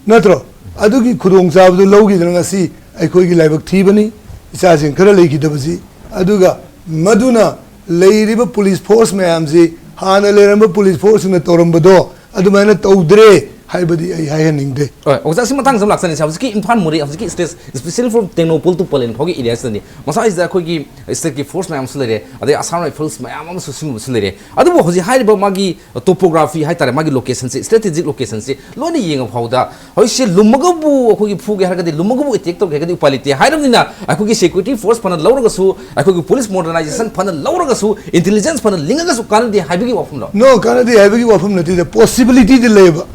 ꯅꯠꯇ꯭ꯔꯣ? ꯑꯗꯨꯒꯤ ꯈꯨꯗꯣꯡꯆꯥꯕꯗꯨ ꯂꯧꯈꯤꯗꯅ ꯉꯁꯤ ꯑꯩꯈꯣꯏꯒꯤ ꯂꯥꯏꯕꯛ ꯊꯤꯕꯅꯤ, ꯏꯆꯥꯁꯤꯡ ꯈꯔ ꯂꯩꯈꯤꯗꯕꯁꯤ. ꯑꯗꯨꯒ ꯃꯗꯨꯅ ꯂꯩꯔꯤꯕ police force ꯃꯌꯥꯝꯁꯤ, ꯍꯥꯟꯅ ꯂꯩꯔꯝꯕ police forceꯁꯤꯡꯅ ꯇꯧꯔꯝꯕꯗꯣ ꯑꯗꯨꯃꯥꯏꯅ ꯇꯧꯗ꯭ꯔꯦ ꯍꯥꯏꯕꯗꯤ ꯑꯩ ꯍꯥꯏꯍꯟꯅꯤꯡꯗꯦ. ꯍꯣꯏ, ꯑꯣꯖꯥ, ꯁꯤ ꯃꯇꯥꯡꯁꯤ ꯑꯃ ꯂꯥꯛꯆꯅꯤꯁꯦ꯫ ꯍꯧꯖꯤꯛꯀꯤ ꯏꯝꯐꯥꯜ ꯃꯣꯔꯦ, ꯍꯧꯖꯤꯛꯀꯤ state, especially from Tengnoupal to plan ꯐꯥꯎꯒꯤ areaꯁꯤꯗꯅꯤ, ꯃꯁꯥꯁꯤꯗ ꯑꯩꯈꯣꯏꯒꯤ stateꯀꯤ force ꯃꯌꯥꯝꯁꯨ ꯂꯩꯔꯦ, ꯑꯗꯩ Assam Rifles ꯃꯌꯥꯝ ꯑꯃꯁꯨ ꯁꯤꯒꯨꯝꯕꯁꯨ ꯂꯩꯔꯦ꯫ ꯑꯗꯨꯕꯨ ꯍꯧꯖꯤꯛ ꯍꯥꯏꯔꯤꯕ ꯃꯥꯒꯤ topography ꯍꯥꯏꯇꯥꯔꯦ, ꯃꯥꯒꯤ locationꯁꯦ, strategic locationꯁꯦ ꯂꯣꯏꯅ ꯌꯦꯡꯉ ꯐꯥꯎꯗ ꯍꯧꯖꯤꯛꯁꯦ ꯂꯨꯝꯃꯒꯕꯨ ꯑꯩꯈꯣꯏꯒꯤ ꯐꯨꯒꯦ ꯍꯥꯏꯔꯒꯗꯤ, ꯂꯨꯝꯃꯒꯕꯨ attack ꯇꯧꯒꯦ ꯍꯥꯏꯔꯒꯗꯤ ꯎꯄꯥꯏ ꯂꯩꯇꯦ ꯍꯥꯏꯔꯕꯅꯤꯅ, ꯑꯩꯈꯣꯏꯒꯤ security force ꯐꯅ ꯂꯧꯔꯒꯁꯨ, ꯑꯩꯈꯣꯏꯒꯤ police modernization ꯐꯅ ꯂꯧꯔꯒꯁꯨ, intelligence ꯐꯅ ꯂꯤꯡꯉꯒꯁꯨ ꯀꯥꯟꯅꯗꯦ ꯍꯥꯏꯕꯒꯤ ꯋꯥꯐꯝꯂꯣ? No, ꯀꯥꯟꯅꯗꯦ ꯍꯥꯏꯕꯒꯤ ꯋꯥꯐꯝ ꯅꯠꯇꯦꯗ, possibilityꯗꯤ ꯂꯩꯌꯦꯕ.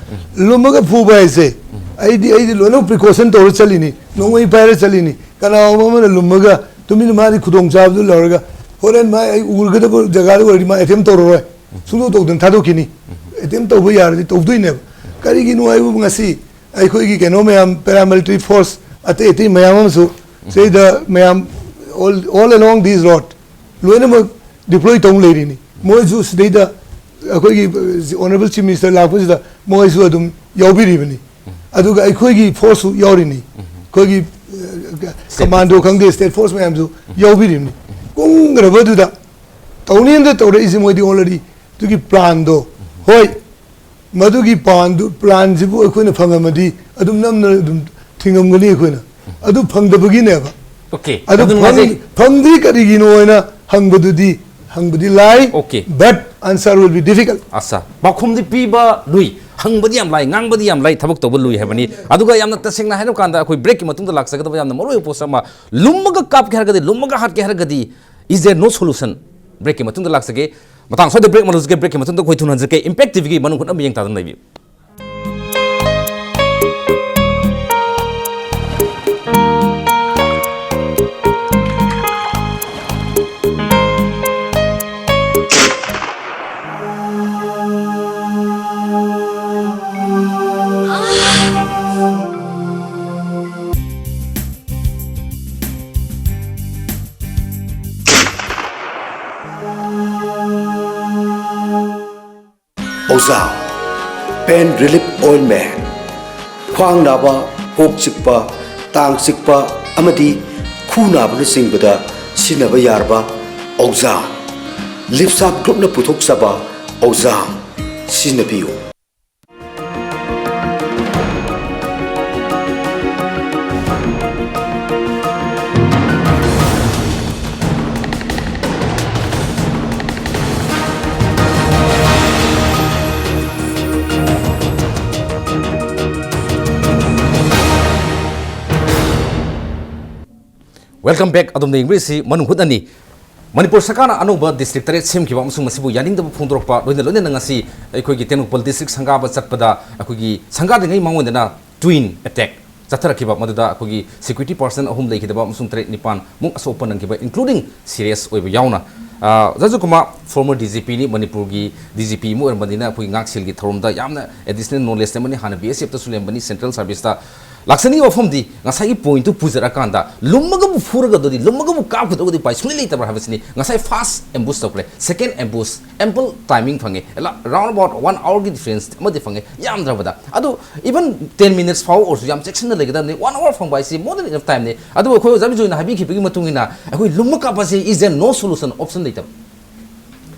ꯂꯨꯝꯃꯒ ꯐꯨꯕ ꯍꯥꯏꯁꯦ, ꯑꯩꯗꯤ ꯑꯩꯗꯤ ꯂꯣꯏꯅꯃꯛ precaution ꯇꯧꯔ ꯆꯠꯂꯤꯅꯤ, ꯅꯣꯡꯃꯩ ꯄꯥꯏꯔ ꯆꯠꯂꯤꯅꯤ. ꯀꯅꯥꯒꯨꯝꯕ ꯑꯃꯅ ꯂꯨꯝꯃꯒ ꯇꯨꯃꯤꯟꯅ ꯃꯥꯗꯤ ꯈꯨꯗꯣꯡꯆꯥꯕꯗꯨ ꯂꯧꯔꯒ ꯍꯣꯔꯦꯟ ꯃꯥ ꯑꯩ ꯎꯔꯒꯗꯕ ꯖꯒꯥꯗ ꯑꯣꯏꯔꯗꯤ ꯃꯥ attempt ꯇꯧꯔꯔꯣꯏ, ꯁꯨꯡꯇꯧ ꯇꯧꯗꯅ ꯊꯥꯗꯣꯛꯈꯤꯅꯤ. Attempt ꯇꯧꯕ ꯌꯥꯔꯗꯤ ꯇꯧꯗꯣꯏꯅꯦꯕ. ꯀꯔꯤꯒꯤꯅꯣ ꯍꯥꯏꯕꯕꯨ ꯉꯁꯤ ꯑꯩꯈꯣꯏꯒꯤ ꯀꯩꯅꯣ ꯃꯌꯥꯝ, paramilitary force ꯑꯇꯩ ꯑꯇꯩ ꯃꯌꯥꯝ ꯑꯃꯁꯨ ꯁꯤꯗ ꯃꯌꯥꯝ all, all along this road ꯂꯣꯏꯅꯃꯛ deploy ꯇꯧ ꯂꯩꯔꯤꯅꯤ꯫ ꯃꯣꯏꯁꯨ ꯁꯤꯗꯩꯗ ꯑꯩꯈꯣꯏꯒꯤ honourable chief minister ꯂꯥꯛꯄꯁꯤꯗ ꯃꯣꯏꯁꯨ ꯑꯗꯨꯝ ꯌꯥꯎꯕꯤꯔꯤꯕꯅꯤ꯫ ꯑꯗꯨꯒ ꯑꯩꯈꯣꯏꯒꯤ force ꯁꯨ ꯌꯥꯎꯔꯤꯅꯤ꯫ ꯑꯩꯈꯣꯏꯒꯤ commando ꯈꯪꯗꯦ, state force ꯃꯌꯥꯝꯁꯨ ꯌꯥꯎꯕꯤꯔꯤꯕꯅꯤ꯫ ꯀꯨꯝꯈ꯭ꯔꯕꯗꯨꯗ ꯇꯧꯅꯤꯅ ꯇꯧꯔꯛꯏꯁꯦ ꯃꯣꯏꯗꯤ already ꯑꯗꯨꯒꯤ plan ꯗꯣ꯫ ꯍꯣꯏ, ꯃꯗꯨꯒꯤ plan ꯗꯨ, plan ꯁꯤꯕꯨ ꯑꯩꯈꯣꯏꯅ ꯐꯪꯉꯝꯃꯗꯤ ꯑꯗꯨꯝ ꯅꯝꯅ ꯑꯗꯨꯝ ꯊꯤꯡꯉꯝꯒꯅꯤ ꯑꯩꯈꯣꯏꯅ꯫ ꯑꯗꯨ ꯐꯪꯗꯕꯒꯤꯅꯦꯕ꯫ Okay, ꯑꯗꯨ ꯑꯗꯨ ꯅꯨꯡꯉꯥꯏꯖꯩ꯫ ꯐꯪ- ꯐꯪꯗ꯭ꯔꯤ ꯀꯔꯤꯒꯤꯅꯣ ꯍꯥꯏꯅ ꯍꯪꯕꯗꯨꯗꯤ, ꯍꯪꯕꯗꯤ ꯂꯥꯏ꯫ Okay. But answer will be difficult. ꯑꯁꯥ, ꯄꯥꯎꯈꯨꯝꯗꯤ ꯄꯤꯕ ꯂꯨꯏ, ꯍꯪꯕꯗꯤ ꯌꯥꯝ ꯂꯥꯏ, ꯉꯥꯡꯕꯗꯤ ꯌꯥꯝ ꯂꯥꯏ, ꯊꯕꯛ ꯇꯧꯕ ꯂꯨꯏ ꯍꯥꯏꯕꯅꯤ꯫ ꯑꯗꯨꯒ ꯌꯥꯝꯅ ꯇꯁꯦꯡꯅ ꯍꯥꯏꯔꯕ ꯀꯥꯟꯗ ꯑꯩꯈꯣꯏ break ꯀꯤ ꯃꯇꯨꯡꯗ ꯂꯥꯛꯆꯒꯗꯕ ꯌꯥꯝꯅ ꯃꯔꯨꯑꯣꯏꯕ post ꯑꯃ, ꯂꯨꯝꯃꯒ ꯀꯥꯞꯀꯦ ꯍꯥꯏꯔꯒꯗꯤ, ꯂꯨꯝꯃꯒ ꯍꯥꯠꯀꯦ ꯍꯥꯏꯔꯒꯗꯤ, is there no solution? Break ꯀꯤ ꯃꯇꯨꯡꯗ ꯂꯥꯛꯆꯒꯦ꯫ ꯃꯇꯥꯡ ꯁ꯭ꯋꯥꯏꯗ break ꯑꯃ ꯂꯧꯖꯒꯦ꯫ Break ꯀꯤ ꯃꯇꯨꯡꯗ ꯑꯩꯈꯣꯏ ꯊꯨꯅ ꯍꯟꯖꯔꯛꯀꯦ꯫ Impact ꯇꯤ ꯚꯤ ꯒꯤ ꯃꯅꯨꯡ ꯍꯨꯠꯅ ꯃꯤꯠꯌꯦꯡ ꯇꯥꯗꯨꯅ ꯂꯩꯕꯤꯌꯨ꯫ ꯑꯣꯖꯥ ꯄꯦꯟ ꯔꯤꯂꯤꯐ ꯑꯣꯏꯜꯃꯦꯟ꯫ ꯈ꯭ꯋꯥꯡ ꯅꯥꯕ, ꯀꯣꯛ ꯆꯤꯛꯄ, ꯇꯥꯡ ꯆꯤꯛꯄ ꯑꯃꯗꯤ ꯈꯨ ꯅꯥꯕꯅꯆꯤꯡꯕꯗ ꯁꯤꯖꯤꯟꯅꯕ ꯌꯥꯔꯕ ꯑꯣꯖꯥ꯫ ꯂꯤꯞꯁꯥꯞ ꯒ꯭ꯔꯨꯞꯅ ꯄꯨꯊꯣꯛꯆꯕ ꯑꯣꯖꯥ ꯁꯤꯖꯤꯟꯅꯕꯤꯌꯨ꯫ Welcome back꯫ ꯑꯗꯣꯝꯅ ꯌꯦꯡꯕꯤꯔꯤꯁꯤ ꯃꯅꯨꯡ ꯍꯨꯠꯅꯅꯤ꯫ ꯃꯅꯤꯄꯨꯔ ꯁꯔꯀꯥꯔꯅ ꯑꯅꯧꯕ district ꯇꯔꯦꯠ ꯁꯦꯝꯈꯤꯕ ꯑꯃꯁꯨꯡ ꯃꯁꯤꯕꯨ ꯌꯥꯅꯤꯡꯗꯕ ꯐꯣꯡꯗꯣꯔꯛꯄ ꯂꯣꯏꯅ ꯂꯣꯏꯅꯅ ꯉꯁꯤ ꯑꯩꯈꯣꯏꯒꯤ ꯇꯦꯡꯅꯧꯄꯜ district ꯁꯪꯒꯥꯕ ꯆꯠꯄꯗ ꯑꯩꯈꯣꯏꯒꯤ ꯁꯪꯒꯥꯗ꯭ꯔꯤꯉꯩ ꯃꯥꯡꯑꯣꯏꯗꯅ twin attack ꯆꯠꯊꯔꯛꯈꯤꯕ, ꯃꯗꯨꯗ ꯑꯩꯈꯣꯏꯒꯤ security personnel ꯑꯍꯨꯝ ꯂꯩꯈꯤꯗꯕ ꯑꯃꯁꯨꯡ ꯇꯔꯦꯠ ꯅꯤꯄꯥꯟ ꯃꯨꯛ ꯑꯁꯣꯛ ꯑꯄꯟ ꯅꯪꯈꯤꯕ, including serious ꯑꯣꯏꯕ ꯌꯥꯎꯅ꯫ ꯑ, ꯖꯖꯨ Kumar former D G P ꯅꯤ, ꯃꯅꯤꯄꯨꯔꯒꯤ D G P ꯑꯃ ꯑꯣꯏꯔꯝꯕꯅꯤꯅ ꯑꯩꯈꯣꯏꯒꯤ ꯉꯥꯛꯁꯦꯜꯒꯤ ꯊꯧꯔꯝꯗ ꯌꯥꯝꯅ additional knowledge ꯂꯩꯔꯝꯕꯅꯤ, ꯍꯥꯟꯅ B S F ꯇꯁꯨ ꯂꯩꯔꯝꯕꯅꯤ, central service ꯇ꯫ ꯂꯥꯛꯆꯅꯤꯡꯉꯤꯕ ꯋꯥꯐꯝꯗꯤ ꯉꯁꯥꯏꯒꯤ ꯄꯣꯏꯟꯠꯇꯨ ꯄꯨꯖꯔꯀꯥꯟꯗ ꯂꯨꯝꯃꯒꯕꯨ ꯐꯨꯔꯒꯗꯤ, ꯂꯨꯝꯃꯒꯕꯨ ꯀꯥꯞꯀꯗꯧꯕꯗꯤ ꯎꯄꯥꯏ ꯁꯨꯡꯂꯩ ꯂꯩꯇꯕ꯭ꯔꯥ ꯍꯥꯏꯕꯁꯤꯅꯤ꯫ ꯉꯁꯥꯏ ꯐꯥꯔꯁ ꯑꯦꯝꯕꯨꯁ ꯇꯧꯈ꯭ꯔꯦ, ꯁꯦꯀꯦꯟ ꯑꯦꯝꯕꯨꯁ ꯑꯦꯝꯄꯜ ꯇꯥꯏꯃꯤꯡ ꯐꯪꯉꯦ, ꯔꯥꯎꯟ ꯑꯕꯥꯎꯠ ꯋꯥꯟ ꯑꯋꯥꯔꯒꯤ ꯗꯤꯐ꯭ꯔꯦꯟꯁ ꯑꯃꯗꯤ ꯐꯪꯉꯦ ꯌꯥꯝꯗ꯭ꯔꯕꯗ꯫ ꯑꯗꯨ ꯏꯚꯟ ꯇꯦꯟ ꯃꯤꯅꯤꯠꯁ ꯐꯥꯎꯕ ꯑꯣꯏꯔꯁꯨ ꯌꯥꯝ ꯆꯦꯛꯁꯤꯟꯅ ꯂꯩꯒꯗꯕꯅꯤ꯫ ꯋꯥꯟ ꯑꯋꯥꯔ ꯐꯪꯕ ꯍꯥꯏꯁꯤ ꯃꯣꯔ ꯗꯦꯟ ꯏꯅꯐ ꯇꯥꯏꯝꯅꯤ꯫ ꯑꯗꯨꯕꯨ ꯑꯩꯈꯣꯏ ꯑꯣꯖꯥ ꯕꯤꯖꯣꯏꯅ ꯍꯥꯏꯕꯤꯈꯤꯕꯒꯤ ꯃꯇꯨꯡ ꯏꯟꯅ ꯑꯩꯈꯣꯏ ꯂꯨꯝꯃ ꯀꯥꯞꯄꯁꯦ is there no solution, option ꯂꯩꯇꯕ?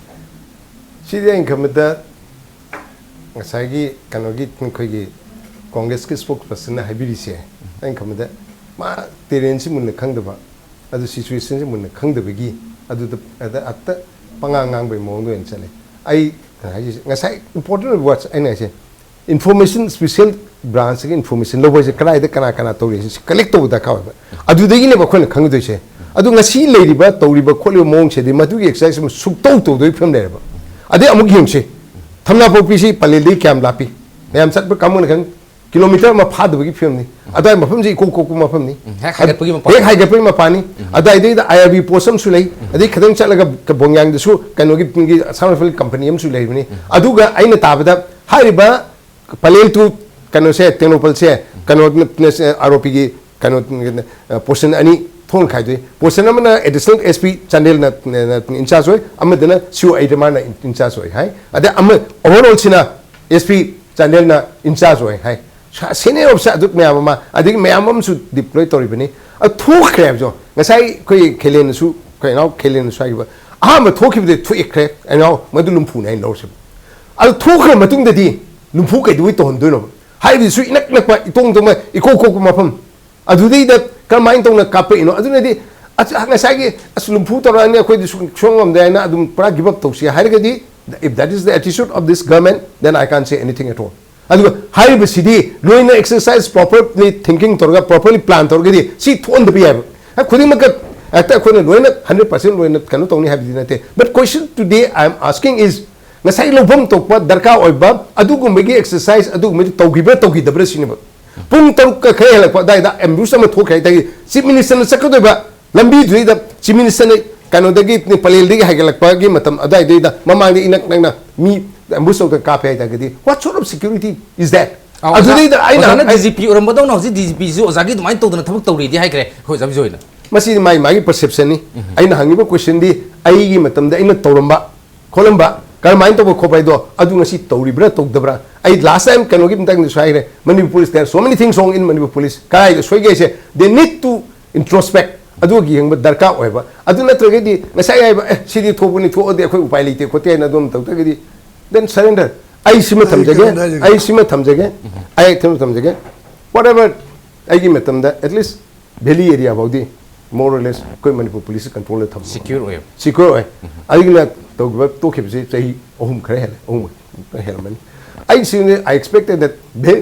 ꯁꯤꯗꯤ ꯑꯩꯅ ꯈꯟꯕꯗ ꯉꯁꯥꯏꯒꯤ ꯀꯩꯅꯣꯒꯤ ꯑꯩꯈꯣꯏꯒꯤ ꯀꯣꯡꯒ꯭ꯔꯦꯁꯀꯤ ꯁ꯭ꯄꯣꯛꯁ ꯄꯔꯁꯟꯅ ꯍꯥꯏꯕꯤꯔꯤꯁꯦ, ꯑꯩꯅ ꯈꯟꯕꯗ ꯃꯥ ꯇꯦꯔꯦꯟꯁꯤ ꯃꯨꯟꯅ ꯈꯪꯗꯕ, ꯑꯗꯨ ꯁꯤꯆꯨꯋꯦꯁꯟꯁꯤ ꯃꯨꯟꯅ ꯈꯪꯗꯕꯒꯤ ꯑꯗꯨꯗ ꯑꯗ ꯑꯠꯇ ꯄꯉꯥꯡ ꯉꯥꯡꯕꯒꯤ ꯃꯑꯣꯡꯗ ꯑꯣꯏꯅ ꯆꯠꯂꯦ꯫ ꯑꯩ ꯍꯥꯏꯁꯦ ꯉꯁꯥꯏ ꯏꯝꯄꯣꯔꯇꯦꯟ ꯑꯣꯏꯕ ꯋꯥꯔꯗꯁ ꯑꯩꯅ ꯍꯥꯏꯁꯦ, ꯏꯟꯐꯣꯔꯃꯦꯁꯟ, ꯁ꯭ꯄꯤꯁꯦꯜ ꯕ꯭ꯔꯥꯟꯁꯀꯤ ꯏꯟꯐꯣꯔꯃꯦꯁꯟ ꯂꯧꯕ ꯍꯥꯏꯁꯦ ꯀꯗꯥꯏꯗ ꯀꯅꯥ ꯀꯅꯥ ꯇꯧꯔꯤ ꯍꯥꯏꯁꯦ ꯁꯤ ꯀꯂꯦꯛ ꯇꯧꯕ ꯗꯔꯀꯥꯔ ꯑꯣꯏꯕ꯫ ꯑꯗꯨꯗꯒꯤꯅꯦꯕ ꯑꯩꯈꯣꯏꯅ ꯈꯪꯒꯗꯣꯏꯁꯦ꯫ ꯑꯗꯨ ꯉꯁꯤ ꯂꯩꯔꯤꯕ ꯇꯧꯔꯤꯕ ꯈꯣꯠꯂꯤꯕ ꯃꯑꯣꯡꯁꯤꯗꯤ ꯃꯗꯨꯒꯤ ꯑꯦꯛꯁꯔꯁꯥꯏꯁ ꯑꯃ ꯁꯨꯛꯇꯧ ꯇꯧꯗꯕꯒꯤ ꯐꯤꯕꯝ ꯂꯩꯔꯕ꯫ ꯑꯗꯩ ꯑꯃꯨꯛ ꯌꯦꯡꯁꯤ, ꯊꯝꯅꯥꯄꯣꯛꯄꯤꯁꯤ ꯄꯂꯦꯜꯗꯒꯤ ꯀꯌꯥꯝ ꯂꯥꯞꯄꯤ? ꯃꯌꯥꯝ ꯆꯠꯄ ꯀꯥꯡꯕꯨꯅ ꯈꯪ, ꯀꯤꯂꯣꯃꯤꯇꯔ ꯑꯃ ꯐꯥꯗꯕꯒꯤ ꯐꯤꯕꯝꯅꯤ꯫ ꯑꯗꯨꯋꯥꯏ ꯃꯐꯝꯁꯤ ꯏꯀꯣꯛ ꯀꯣꯛꯄ ꯃꯐꯝꯅꯤ꯫ ꯎꯝ, ꯍꯦꯛ ꯍꯥꯏꯒꯠꯄꯒꯤ ꯃꯄꯥ꯫ ꯍꯦꯛ ꯍꯥꯏꯒꯠꯄꯒꯤ ꯃꯄꯥꯅꯤ꯫ ꯑꯗꯨꯋꯥꯏꯗꯩꯗ ꯑꯥꯏ ꯑꯥꯔ ꯕꯤ ꯄꯣꯁ ꯑꯃꯁꯨ ꯂꯩ꯫ ꯑꯗꯩ ꯈꯤꯇꯪ ꯆꯠꯂꯒ ꯕꯣꯡꯌꯥꯡꯗꯁꯨ ꯀꯩꯅꯣꯒꯤ ꯁꯥꯃꯔꯐꯦꯜ ꯀꯝꯄꯅꯤ ꯑꯃꯁꯨ ꯂꯩꯕꯅꯤ꯫ ꯑꯗꯨꯒ ꯑꯩꯅ ꯇꯥꯕꯗ ꯍꯥꯏꯔꯤꯕ ꯄꯂꯦꯜ ꯇꯨ ꯀꯩꯅꯣꯁꯦ, ꯇꯦꯡꯅꯧꯄꯜꯁꯦ, ꯀꯩꯅꯣ, ꯑꯥꯔ ꯑꯣ ꯄꯤꯒꯤ ꯀꯩꯅꯣ, ꯄꯣꯔꯁꯟ ꯑꯅꯤ ꯊꯣꯛꯅ ꯈꯥꯏꯗꯣꯛꯏ꯫ ꯄꯣꯔꯁꯟ ꯑꯃꯅ ꯑꯦꯗꯤꯁꯅꯦꯜ ꯑꯦꯁ ꯄꯤ ꯆꯥꯟꯗꯦꯜꯅ ꯏꯟꯆꯥꯔꯖ ꯑꯣꯏ, ꯑꯃꯗꯅ ꯁꯤ ꯑꯣ ꯑꯩꯗ ꯃꯥꯅ ꯏꯟꯆꯥꯔꯖ ꯑꯣꯏ ꯍꯥꯏ꯫ ꯑꯗꯩ ꯑꯃ ꯑꯣꯚꯔꯑꯣꯜꯁꯤꯅ ꯑꯦꯁ ꯄꯤ ꯆꯥꯟꯗꯦꯜꯅ ꯏꯟꯆꯥꯔꯖ ꯑꯣꯏ ꯍꯥꯏ꯫ ꯁꯦꯅꯤꯌꯔ ꯑꯣꯐꯤꯁꯥꯔ ꯑꯗꯨꯛ ꯃꯌꯥꯝ ꯑꯃ, ꯑꯗꯒꯤ ꯃꯌꯥꯝ ꯑꯃꯁꯨ ꯗꯤꯄ꯭ꯂꯣꯏ ꯇꯧꯔꯤꯕꯅꯤ꯫ ꯑꯗꯨ ꯊꯣꯛꯈ꯭ꯔꯦ ꯍꯥꯏꯕꯁꯨ ꯉꯁꯥꯏ ꯑꯩꯈꯣꯏ ꯈꯦꯂꯦꯟꯅꯁꯨ, ꯑꯩꯈꯣꯏ ꯏꯅꯥꯎ ꯈꯦꯂꯦꯟꯅꯁꯨ ꯍꯥꯏꯈꯤꯕ, ꯑꯍꯥꯟꯕ ꯊꯣꯛꯈꯤꯕꯗꯤ ꯊꯣꯛꯈ꯭ꯔꯦ, ꯏꯅꯥꯎ ꯃꯗꯨ ꯂꯨꯝꯐꯨꯅꯦ ꯍꯥꯏꯅ ꯂꯧꯔꯁꯦꯕ꯫ ꯑꯗꯨ ꯊꯣꯛꯈ꯭ꯔ ꯃꯇꯨꯡꯗꯗꯤ ꯂꯨꯝꯐꯨ ꯀꯩꯗꯧꯕꯩ ꯇꯧꯍꯟꯗꯣꯏꯅꯣꯕ? ꯍꯥꯏꯕꯗꯨꯁꯨ ꯏꯅꯛ ꯅꯛꯄ, ꯏꯇꯣꯡ ꯇꯣꯡꯕ, ꯏꯀꯣꯛ ꯀꯣꯛꯄ ꯃꯐꯝ꯫ ꯑꯗꯨꯗꯩꯗ ꯀꯔꯝꯍꯥꯏꯅ ꯇꯧꯅ ꯀꯥꯞꯄꯛꯏꯅꯣ? ꯑꯗꯨꯅꯗꯤ ꯑꯁ, ꯉꯁꯥꯏꯒꯤ "ꯑꯁ, ꯂꯨꯝꯐꯨ ꯇꯧꯔꯛꯑꯅꯤ, ꯑꯩꯈꯣꯏꯗꯤ ꯁꯨꯡ-, ꯁꯨꯡꯉꯝ ꯉꯝꯗꯦ" ꯍꯥꯏꯅ ꯑꯗꯨꯝ ꯄꯨꯔꯥ ꯒꯤꯞ ꯑꯞ ꯇꯧꯁꯤ ꯍꯥꯏꯔꯒꯗꯤ, if that is the attitude of this government, then I can't say anything at all. ꯑꯗꯨꯒ ꯍꯥꯏꯔꯤꯕꯁꯤꯗꯤ ꯂꯣꯏꯅ ꯑꯦꯛꯁꯔꯁꯥꯏꯁ ꯄ꯭ꯔꯣꯄꯔꯂꯤ ꯊꯤꯡꯀꯤꯡ ꯇꯧꯔꯒ, ꯄ꯭ꯔꯣꯄꯔꯂꯤ ꯄ꯭ꯂꯥꯟ ꯇꯧꯔꯒꯗꯤ ꯁꯤ ꯊꯣꯛꯍꯟꯗꯕ ꯌꯥꯏꯕ꯫ ꯍꯥꯏ, ꯈꯨꯗꯤꯡꯃꯛꯀ ꯍꯦꯛꯇ ꯑꯩꯈꯣꯏꯅ ꯂꯣꯏꯅ ꯍꯟꯗ꯭ꯔꯦꯠ ꯄꯥꯔꯁꯦꯟ ꯂꯣꯏꯅ ꯀꯩꯅꯣ ꯇꯧꯅꯤ ꯍꯥꯏꯕꯗꯤ ꯅꯠꯇꯦ꯫ But question today I am asking is, ꯉꯁꯥꯏ ꯂꯧꯐꯝ ꯊꯣꯛꯄ ꯗꯔꯀꯥꯔ ꯑꯣꯏꯕ ꯑꯗꯨꯒꯨꯝꯕꯒꯤ ꯑꯦꯛꯁꯔꯁꯥꯏꯁ ꯑꯗꯨꯒꯨꯝꯕꯗꯤ ꯇꯧꯈꯤꯕ꯭ꯔꯥ ꯇꯧꯈꯤꯗꯕ꯭ꯔꯥ ꯁꯤꯅꯦꯕ꯫ ꯄꯨꯡ ꯇꯔꯨꯛꯀ ꯈꯔ ꯍꯦꯜꯂꯛꯄ ꯑꯗꯨꯋꯥꯏꯗ ꯑꯦꯝꯕꯨꯁ ꯑꯃ ꯊꯣꯛꯈ꯭ꯔꯦ ꯍꯥꯏ ꯇꯥꯔꯗꯤ, ꯆꯤꯐ ꯃꯤꯅꯤꯁꯇꯔꯅ ꯆꯠꯀꯗꯣꯏꯕ ꯂꯝꯕꯤꯗꯨꯗꯩꯗ ꯆꯤꯐ ꯃꯤꯅꯤꯁꯇꯔꯅ ꯀꯩꯅꯣꯗꯒꯤ, ꯄꯂꯦꯜꯗꯒꯤ ꯍꯥꯏꯒꯠꯂꯛꯄꯒꯤ ꯃꯇꯝ ꯑꯗꯨꯋꯥꯏꯗꯩꯗ ꯃꯃꯥꯡꯗ ꯏꯅꯛ ꯅꯛꯅ ꯃꯤ ꯑꯦꯝꯕꯨꯁ ꯇꯧꯗꯅ ꯀꯥꯞꯄꯦ ꯍꯥꯏ ꯇꯥꯔꯒꯗꯤ, what sort of security is that? ꯑꯗꯨꯗꯩꯗ ꯑꯩꯅ ꯑꯣꯖꯥꯅ ꯗꯤ ꯖꯤ ꯄꯤ ꯑꯣꯏꯔꯝꯕꯗꯧꯅ ꯍꯧꯖꯤꯛ ꯗꯤ ꯖꯤ ꯄꯤꯁꯨ ꯑꯣꯖꯥꯒꯤ ꯑꯗꯨꯃꯥꯏꯅ ꯇꯧꯗꯅ ꯊꯕꯛ ꯇꯧꯔꯤꯗꯤ ꯍꯥꯏꯈ꯭ꯔꯦ ꯑꯩꯈꯣꯏ ꯑꯣꯖꯥ ꯕꯤꯖꯣꯏꯅ꯫ ꯃꯁꯤꯗꯤ ꯃꯥꯒꯤ ꯃꯥꯒꯤ ꯄꯔꯁꯦꯞꯁꯟꯅꯤ꯫ ꯑꯩꯅ ꯍꯪꯉꯤꯕ ꯀꯣꯏꯁꯟꯗꯤ ꯑꯩꯒꯤ ꯃꯇꯝꯗ ꯑꯩꯅ ꯇꯧꯔꯝꯕ ꯈꯣꯠꯂꯝꯕ ꯀꯔꯝꯍꯥꯏꯅ ꯇꯧꯕ ꯈꯣꯠꯄ ꯍꯥꯏꯗꯣ ꯑꯗꯨ ꯉꯁꯤ ꯇꯧꯔꯤꯕ꯭ꯔꯥ ꯇꯧꯗꯕ꯭ꯔꯥ? ꯑꯩ ꯂꯥꯁ ꯇꯥꯏꯝ ꯀꯩꯅꯣꯒꯤ ꯃꯇꯥꯡꯗꯁꯨ ꯍꯥꯏꯈ꯭ꯔꯦ, Manipur police, there are so many things wrong in Manipur police. ꯀꯗꯥꯏꯗ ꯁꯣꯏꯒꯦ ꯍꯥꯏꯁꯦ, they need to introspect, ꯑꯗꯨꯒꯤ ꯌꯦꯡꯕ ꯗꯔꯀꯥꯔ ꯑꯣꯏꯕ꯫ ꯑꯗꯨ ꯅꯠꯇ꯭ꯔꯒꯗꯤ ꯉꯁꯥꯏ ꯍꯥꯏꯕ, "ꯑꯦ, ꯁꯤꯗꯤ ꯊꯣꯛꯄꯅꯤ, ꯊꯣꯛꯑꯗꯤ ꯑꯩꯈꯣꯏ ꯎꯄꯥꯏ ꯂꯩꯇꯦ ꯈꯣꯠꯇꯦ" ꯍꯥꯏꯅ ꯑꯗꯨꯝ ꯇꯧꯗ꯭ꯔꯒꯗꯤ, then surrender꯫ ꯑꯩ ꯁꯤꯃ ꯑꯩ ꯊꯝꯖꯒꯦ, ꯀꯩꯅꯣꯝꯇ ꯍꯥꯏꯖꯒꯦ꯫ ꯑꯩ ꯁꯤꯃ ꯊꯝꯖꯒꯦ, ꯑꯩ ꯁꯤꯃ ꯊꯝꯖꯒꯦ꯫ Whatever, ꯑꯩꯒꯤ ꯃꯇꯝꯗ at least valley area ꯐꯥꯎꯗꯤ more or less ꯑꯩꯈꯣꯏ ꯃꯅꯤꯄꯨꯔ ꯄꯨꯂꯤꯁ ꯀꯟꯇ꯭ꯔꯣꯜꯗ ꯊꯝꯕ꯫ Secure ꯑꯣꯏꯌꯦꯕ꯫ Secure ꯑꯣꯏ꯫ ꯑꯗꯨꯅ ꯇꯧꯈꯤꯕ ꯇꯣꯛꯈꯤꯕꯁꯤ ꯆꯍꯤ ꯑꯍꯨꯝ ꯈꯔ ꯍꯦꯜꯂꯦ, ꯑꯍꯨꯝ ꯈꯔ ꯍꯦꯜꯂꯝꯃꯅꯤ꯫ ꯑꯩ ꯁꯤꯅꯤ, I expected that they,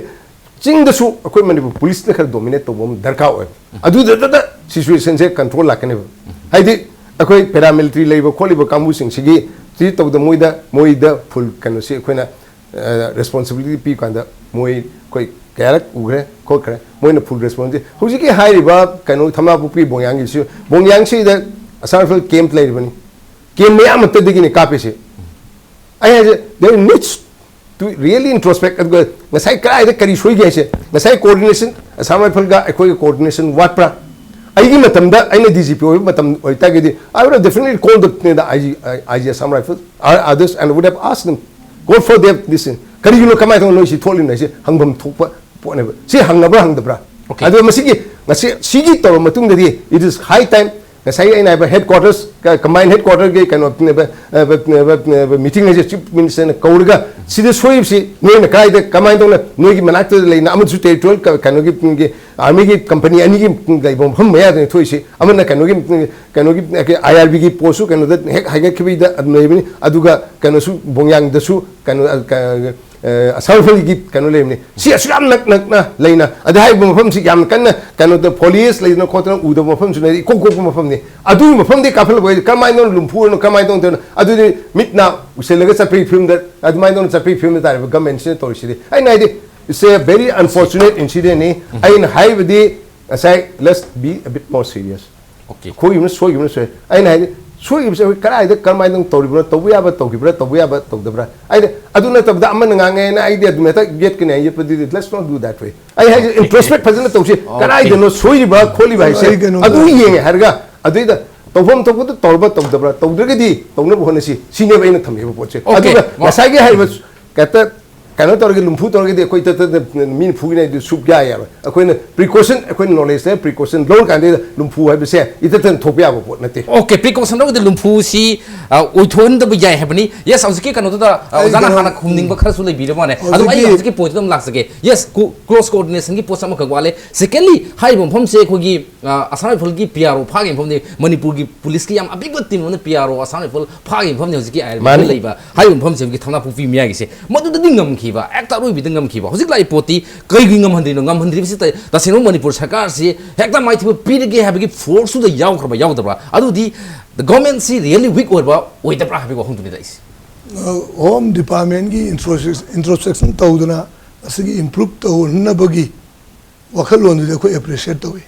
ꯆꯤꯡꯗꯁꯨ ꯑꯩꯈꯣꯏ ꯃꯅꯤꯄꯨꯔ ꯄꯨꯂꯤꯁꯅ ꯈꯔ ꯗꯣꯃꯤꯅꯦꯠ ꯇꯧꯕ ꯑꯃ ꯗꯔꯀꯥꯔ ꯑꯣꯏꯕ꯫ ꯑꯗꯨꯗ ꯁꯤꯆꯨꯋꯦꯁꯟꯁꯦ ꯀꯟꯇ꯭ꯔꯣꯜ ꯂꯥꯛꯀꯅꯦꯕ꯫ ꯍꯥꯏꯗꯤ ꯑꯩꯈꯣꯏ ꯄꯦꯔꯥꯃꯤꯂꯤꯇꯔꯤ ꯂꯩꯕ ꯈꯣꯠꯂꯤꯕ ꯀꯥꯡꯕꯨꯁꯤꯡꯁꯤꯒꯤ ꯁꯤ ꯇꯧꯗ ꯃꯣꯏꯗ, ꯃꯣꯏꯗ ꯐꯨꯜ ꯀꯩꯅꯣꯁꯤ ꯑꯩꯈꯣꯏꯅ ꯔꯦꯁꯄꯣꯟꯁꯤꯕꯤꯂꯤꯇꯤ ꯄꯤꯀꯥꯟꯗ ꯃꯣꯏ ꯑꯩꯈꯣꯏ ꯀꯌꯥꯔꯛ ꯎꯈ꯭ꯔꯦ ꯈꯣꯠꯈ꯭ꯔꯦ, ꯃꯣꯏꯅ ꯐꯨꯜ ꯔꯦꯁꯄꯣꯟꯁꯤꯕꯤꯂꯤꯇꯤ꯫ ꯍꯧꯖꯤꯛꯀꯤ ꯍꯥꯏꯔꯤꯕ ꯀꯩꯅꯣ ꯊꯝꯕꯥꯜ ꯄꯣꯛꯄꯤ ꯕꯣꯡꯌꯥꯡꯒꯤꯁꯨ, ꯕꯣꯡꯌꯥꯡꯁꯤꯗ ꯑꯁꯥꯝ ꯔꯥꯏꯐꯜ ꯀꯦꯝꯞ ꯂꯩꯔꯤꯕꯅꯤ, ꯀꯦꯝꯞ ꯃꯌꯥꯝ ꯑꯃꯠꯇꯗꯒꯤꯅꯤ ꯀꯥꯞꯄꯤꯁꯦ꯫ ꯑꯩ ꯍꯥꯏꯁꯦ, there needs to really introspect꯫ ꯑꯗꯨꯒ ꯉꯁꯥꯏ ꯀꯗꯥꯏꯗ ꯀꯔꯤ ꯁꯣꯏꯒꯦ ꯍꯥꯏꯁꯦ, ꯉꯁꯥꯏ ꯀꯣꯑꯣꯔꯗꯤꯅꯦꯁꯟ, ꯑꯁꯥꯝ ꯔꯥꯏꯐꯜꯒ ꯑꯩꯈꯣꯏꯒ ꯀꯣꯑꯣꯔꯗꯤꯅꯦꯁꯟ ꯋꯥꯠꯄ꯭ꯔꯥ? ꯑꯩꯒꯤ ꯃꯇꯝꯗ, ꯑꯩꯅ ꯗꯤ ꯖꯤ ꯄꯤ ꯑꯣꯏꯕ ꯃꯇꯝ ꯑꯣꯏꯇꯥꯔꯒꯗꯤ, I would have definitely called the, the I G, I G Assam Rifle or others and would have asked them, "What for they have this thing?" ꯀꯔꯤꯒꯤꯅꯣ, ꯀꯃꯥꯏꯅ ꯇꯧꯅ ꯅꯣꯏ ꯁꯤ ꯊꯣꯛꯂꯤꯅꯣ ꯍꯥꯏꯁꯦ ꯍꯪꯐꯝ ꯊꯣꯛꯄ ꯄꯣꯠꯅꯦꯕ꯫ ꯁꯤ ꯍꯪꯅꯕ꯭ꯔꯥ ꯍꯪꯗꯕ꯭ꯔꯥ? Okay꯫ ꯑꯗꯨꯒ ꯃꯁꯤꯒꯤ, ꯉꯁꯤ ꯁꯤꯒꯤ ꯇꯧꯔꯕ ꯃꯇꯨꯡꯗꯗꯤ, it is high time, ꯉꯁꯥꯏꯒꯤ ꯑꯩꯅ ꯍꯥꯏꯕ ꯍꯦꯗ ꯀ꯭ꯋꯥꯇꯔꯁ, ꯀ-, ꯀꯝꯕꯥꯏꯟ ꯍꯦꯗ ꯀ꯭ꯋꯥꯇꯔꯒꯤ ꯀꯩꯅꯣ, ꯃꯤꯇꯤꯡ ꯍꯥꯏꯁꯦ ꯆꯤꯐ ꯃꯤꯅꯤꯁꯇꯔꯅ ꯀꯧꯔꯒ, ꯁꯤꯗ ꯁꯣꯏꯔꯤꯕꯁꯤ ꯅꯣꯏꯅ ꯀꯗꯥꯏꯗ, ꯀꯃꯥꯏꯅ ꯇꯧꯅ, ꯅꯣꯏꯒꯤ ꯃꯅꯥꯛꯇ ꯂꯩꯅ ꯑꯃꯁꯨ ꯇꯦꯔꯤꯇꯣꯔꯤꯌꯦꯜ ꯀ-, ꯀꯩꯅꯣꯒꯤ, ꯀ-, ꯑꯥꯔꯃꯤꯒꯤ ꯀꯝꯄꯅꯤ ꯑꯅꯤꯒꯤ ꯂꯩꯕ ꯃꯐꯝ ꯃꯌꯥꯗꯅꯤ ꯊꯣꯛꯏꯁꯤ꯫ ꯑꯃꯅ ꯀꯩꯅꯣꯒꯤ, ꯀꯩꯅꯣꯒꯤ, ꯑꯥꯏ ꯑꯥꯔ ꯕꯤꯒꯤ ꯄꯣꯁꯁꯨ ꯀꯩꯅꯣꯗ ꯍꯦꯛ ꯍꯥꯏꯒꯠꯈꯤꯕꯩꯗ ꯑꯗꯨꯝ ꯂꯩꯕꯅꯤ, ꯑꯗꯨꯒ ꯀꯩꯅꯣꯁꯨ ꯕꯣꯡꯌꯥꯡꯗꯁꯨ ꯀꯩꯅꯣ, ꯑ, ꯀ-, ꯑ, ꯑꯁꯥꯝ ꯔꯥꯏꯐꯜꯒꯤ ꯀꯩꯅꯣ ꯂꯩꯕꯅꯤ꯫ ꯁꯤ ꯑꯁꯨꯛ ꯌꯥꯝ ꯅꯛ-, ꯅꯛꯅ ꯂꯩꯅ, ꯑꯗ ꯍꯥꯏꯔꯤꯕ ꯃꯐꯝꯁꯤ ꯌꯌꯥꯝ ꯀꯟꯅ ꯀꯩꯅꯣꯗ ꯐꯣꯂꯤꯌꯦꯁ ꯂꯩꯗꯅ ꯈꯣꯠꯇꯅ ꯎꯗꯕ ꯃꯐꯝꯁꯨ ꯂꯩ, ꯏꯀꯣꯛ ꯀꯣꯛꯄ ꯃꯐꯝꯅꯤ꯫ ꯑꯗꯨꯒꯤ ꯃꯐꯝꯗꯤ ꯀꯥꯞꯍꯜꯂꯛꯄ ꯍꯥꯏꯗꯤ ꯀꯔꯝꯍꯥꯏꯅ ꯇꯧꯅ ꯂꯨꯝꯐꯨꯔꯅꯣ, ꯀꯔꯝꯍꯥꯏꯅ ꯇꯧꯅ ꯇꯧꯔꯤꯅꯣ? ꯑꯗꯨꯗꯤ ꯃꯤꯠ ꯅꯥ ꯎꯁꯤꯜꯂꯒ ꯆꯠꯄꯒꯤ ꯐꯤꯕꯝꯗ, ꯑꯗꯨꯃꯥꯏꯅ ꯇꯧꯅ ꯆꯠꯄꯒꯤ ꯐꯤꯕꯝꯗ ꯇꯥꯔꯤꯕ ꯒꯃꯦꯟꯁꯤꯅ ꯇꯧꯔꯤꯁꯤꯗꯤ꯫ ꯑꯩꯅ ꯍꯥꯏꯗꯤ, it's a very unfortunate incident ꯅꯤ꯫ ꯑꯩꯅ ꯍꯥꯏꯕꯗꯤ ꯉꯁꯥꯏ, let's be a bit more serious꯫ Okay꯫ ꯑꯩꯈꯣꯏꯒꯤꯅ ꯁꯣꯏꯈꯤꯕꯅ ꯁꯣꯏ꯫ ꯑꯩꯅ ꯍꯥꯏꯗꯤ, ꯁꯣꯏꯔꯤꯕꯁꯦ ꯑꯩꯈꯣꯏ ꯀꯗꯥꯏꯗ ꯀꯔꯝꯍꯥꯏꯅ ꯇꯧꯔꯤꯕꯅꯣ? ꯇꯧꯕ ꯌꯥꯕ ꯇꯧꯈꯤꯕ꯭ꯔꯥ, ꯇꯧꯕ ꯌꯥꯕ ꯇꯧꯗꯕ꯭ꯔꯥ? ꯑꯩꯗꯤ ꯑꯗꯨ ꯅꯠꯇꯕꯗ ꯑꯃꯅ ꯉꯥꯡꯉꯦꯅ ꯑꯩꯗꯤ ꯑꯗꯨꯝ ꯍꯦꯛꯇ ꯌꯦꯠꯀꯅꯤ ꯍꯥꯏ, ꯌꯦꯠꯄꯗꯨꯗꯤ, let's not do that way. ꯑꯩ ꯍꯥꯏꯁꯦ, introspect ꯐꯖꯅ ꯇꯧꯁꯤ. Okay. ꯀꯗꯥꯏꯗꯅꯣ ꯁꯣꯏꯔꯤꯕ ꯈꯣꯠꯂꯤꯕ ꯍꯥꯏꯁꯦ? ꯑꯩ ꯀꯩꯅꯣꯝꯇ ꯑꯗꯨ ꯌꯦꯡꯉꯦ ꯍꯥꯏꯔꯒ, ꯑꯗꯨꯏꯗ ꯇꯧꯐꯝ ꯊꯣꯛꯄꯗꯨ ꯇꯧꯔꯕ ꯇꯧꯗꯕ꯭ꯔꯥ, ꯇꯧꯗ꯭ꯔꯒꯗꯤ ꯇꯧꯅꯕ ꯍꯣꯠꯅꯁꯤ, ꯁꯤꯅꯦꯕ ꯑꯩꯅ ꯊꯝꯃꯤꯕ ꯄꯣꯠꯁꯦ. Okay. ꯑꯗꯨꯒ ꯉꯁꯥꯏꯒꯤ ꯍꯥꯏꯔꯤꯕ ꯀꯩꯝꯇ ꯀꯩꯅꯣ ꯇꯧꯔꯒ, ꯂꯨꯝꯐꯨ ꯇꯧꯔꯒꯗꯤ ꯑꯩꯈꯣꯏ ꯏꯇꯠꯇ ꯃꯤꯅ ꯐꯨꯒꯅꯤ ꯍꯥꯏꯗꯨ ꯁꯨꯛꯌꯥ ꯌꯥꯔꯣꯏ. ꯑꯩꯈꯣꯏꯅ precaution, ꯑꯩꯈꯣꯏꯅ knowledge ꯂꯩ, precaution ꯂꯧꯔꯀꯥꯟꯗ ꯂꯨꯝꯐꯨ ꯍꯥꯏꯕꯁꯦ ꯏꯇꯠꯇꯅ ꯊꯣꯛꯄ ꯌꯥꯕ ꯄꯣꯠ ꯅꯠꯇꯦ. Okay, precaution ꯂꯧꯔꯒꯗꯤ ꯂꯨꯝꯐꯨꯁꯤ, ꯑ, ꯑꯣꯏꯊꯣꯛꯍꯟꯗꯕ ꯌꯥꯏ ꯍꯥꯏꯕꯅꯤ. Yes, ꯍꯧꯖꯤꯛꯀꯤ ꯀꯩꯅꯣꯗꯣ ꯑ, ꯑꯩ ꯑꯣꯖꯥꯅ ꯀꯩꯅꯣ, ꯍꯥꯟꯅ ꯈꯨꯝꯅꯤꯡꯕ ꯈꯔꯁꯨ ꯂꯩꯕꯤꯔ ꯃꯥꯅꯦ. ꯑꯗꯣ ꯑꯩ ꯍꯧꯖꯤꯛꯀꯤ ꯍꯧꯖꯤꯛꯀꯤ point ꯇꯣ ꯑꯗꯨꯝ ꯂꯥꯛꯆꯒꯦ. Yes, close coordination ꯒꯤ ꯄꯣꯠꯁꯦ ꯑꯃꯈꯛ ꯋꯥꯠꯂꯦ. Secondly, ꯍꯥꯏꯔꯤꯕ ꯃꯐꯝꯁꯦ ꯑꯩꯈꯣꯏꯒꯤ, ꯑ, Assam Rifle ꯒꯤ P R O ꯐꯥꯈꯤꯕ ꯃꯐꯝꯅꯤ. ꯃꯅꯤꯄꯨꯔꯒꯤ police ꯀꯤ ꯌꯥꯝ ꯑꯄꯤꯛꯄ team ꯑꯃꯅ P R O Assam Rifle ꯐꯥꯈꯤꯕ ꯃꯐꯝꯅꯤ ꯍꯧꯖꯤꯛꯀꯤ ꯃꯥꯅꯤ. ꯂꯩꯕ ꯍꯥꯏꯔꯤꯕ ꯃꯐꯝꯁꯦ, ꯍꯧꯖꯤꯛꯀꯤ ꯊꯝꯅꯥꯄꯣꯛꯄꯤ ꯃꯌꯥꯏꯒꯤꯁꯦ. ꯃꯗꯨꯗꯗꯤ ꯉꯝꯈꯤꯕ, ꯍꯦꯛꯇ ꯑꯔꯣꯏꯕꯤꯗ ꯉꯝꯈꯤꯕ. ꯍꯧꯖꯤꯛ ꯂꯥꯛꯏ ꯄꯣꯠꯇꯤ ꯀꯩꯒꯤ ꯉꯝꯍꯟꯗ꯭ꯔꯤꯅꯣ? ꯉꯝꯍꯟꯗ꯭ꯔꯤꯕꯁꯤ ꯇ-, ꯇꯁꯦꯡꯅ ꯃꯅꯤꯄꯨꯔ ꯁꯔꯀꯥꯔꯁꯤ ꯍꯦꯛꯇ ꯃꯥꯏꯊꯤꯕ ꯄꯤꯔꯒꯦ ꯍꯥꯏꯕꯒꯤ force ꯇꯨꯗ ꯌꯥꯎꯈ꯭ꯔꯕ ꯌꯥꯎꯗꯕ꯭ꯔꯥ? ꯑꯗꯨꯗꯤ the government ꯁꯤ really weak ꯑꯣꯏꯕ꯭ꯔꯥ ꯑꯣꯏꯗꯕ꯭ꯔꯥ ꯍꯥꯏꯕꯒꯤ ꯋꯥꯍꯪꯗꯨꯅꯤꯗ ꯑꯩꯁꯦ. Home Department ꯀꯤ introspection, introspection ꯇꯧꯗꯅ ꯑꯁꯤꯒꯤ improve ꯇꯧꯍꯟꯅꯕꯒꯤ ꯋꯥꯈꯜꯂꯣꯟꯗꯨꯗꯤ ꯑꯩꯈꯣꯏ appreciate ꯇꯧꯏ.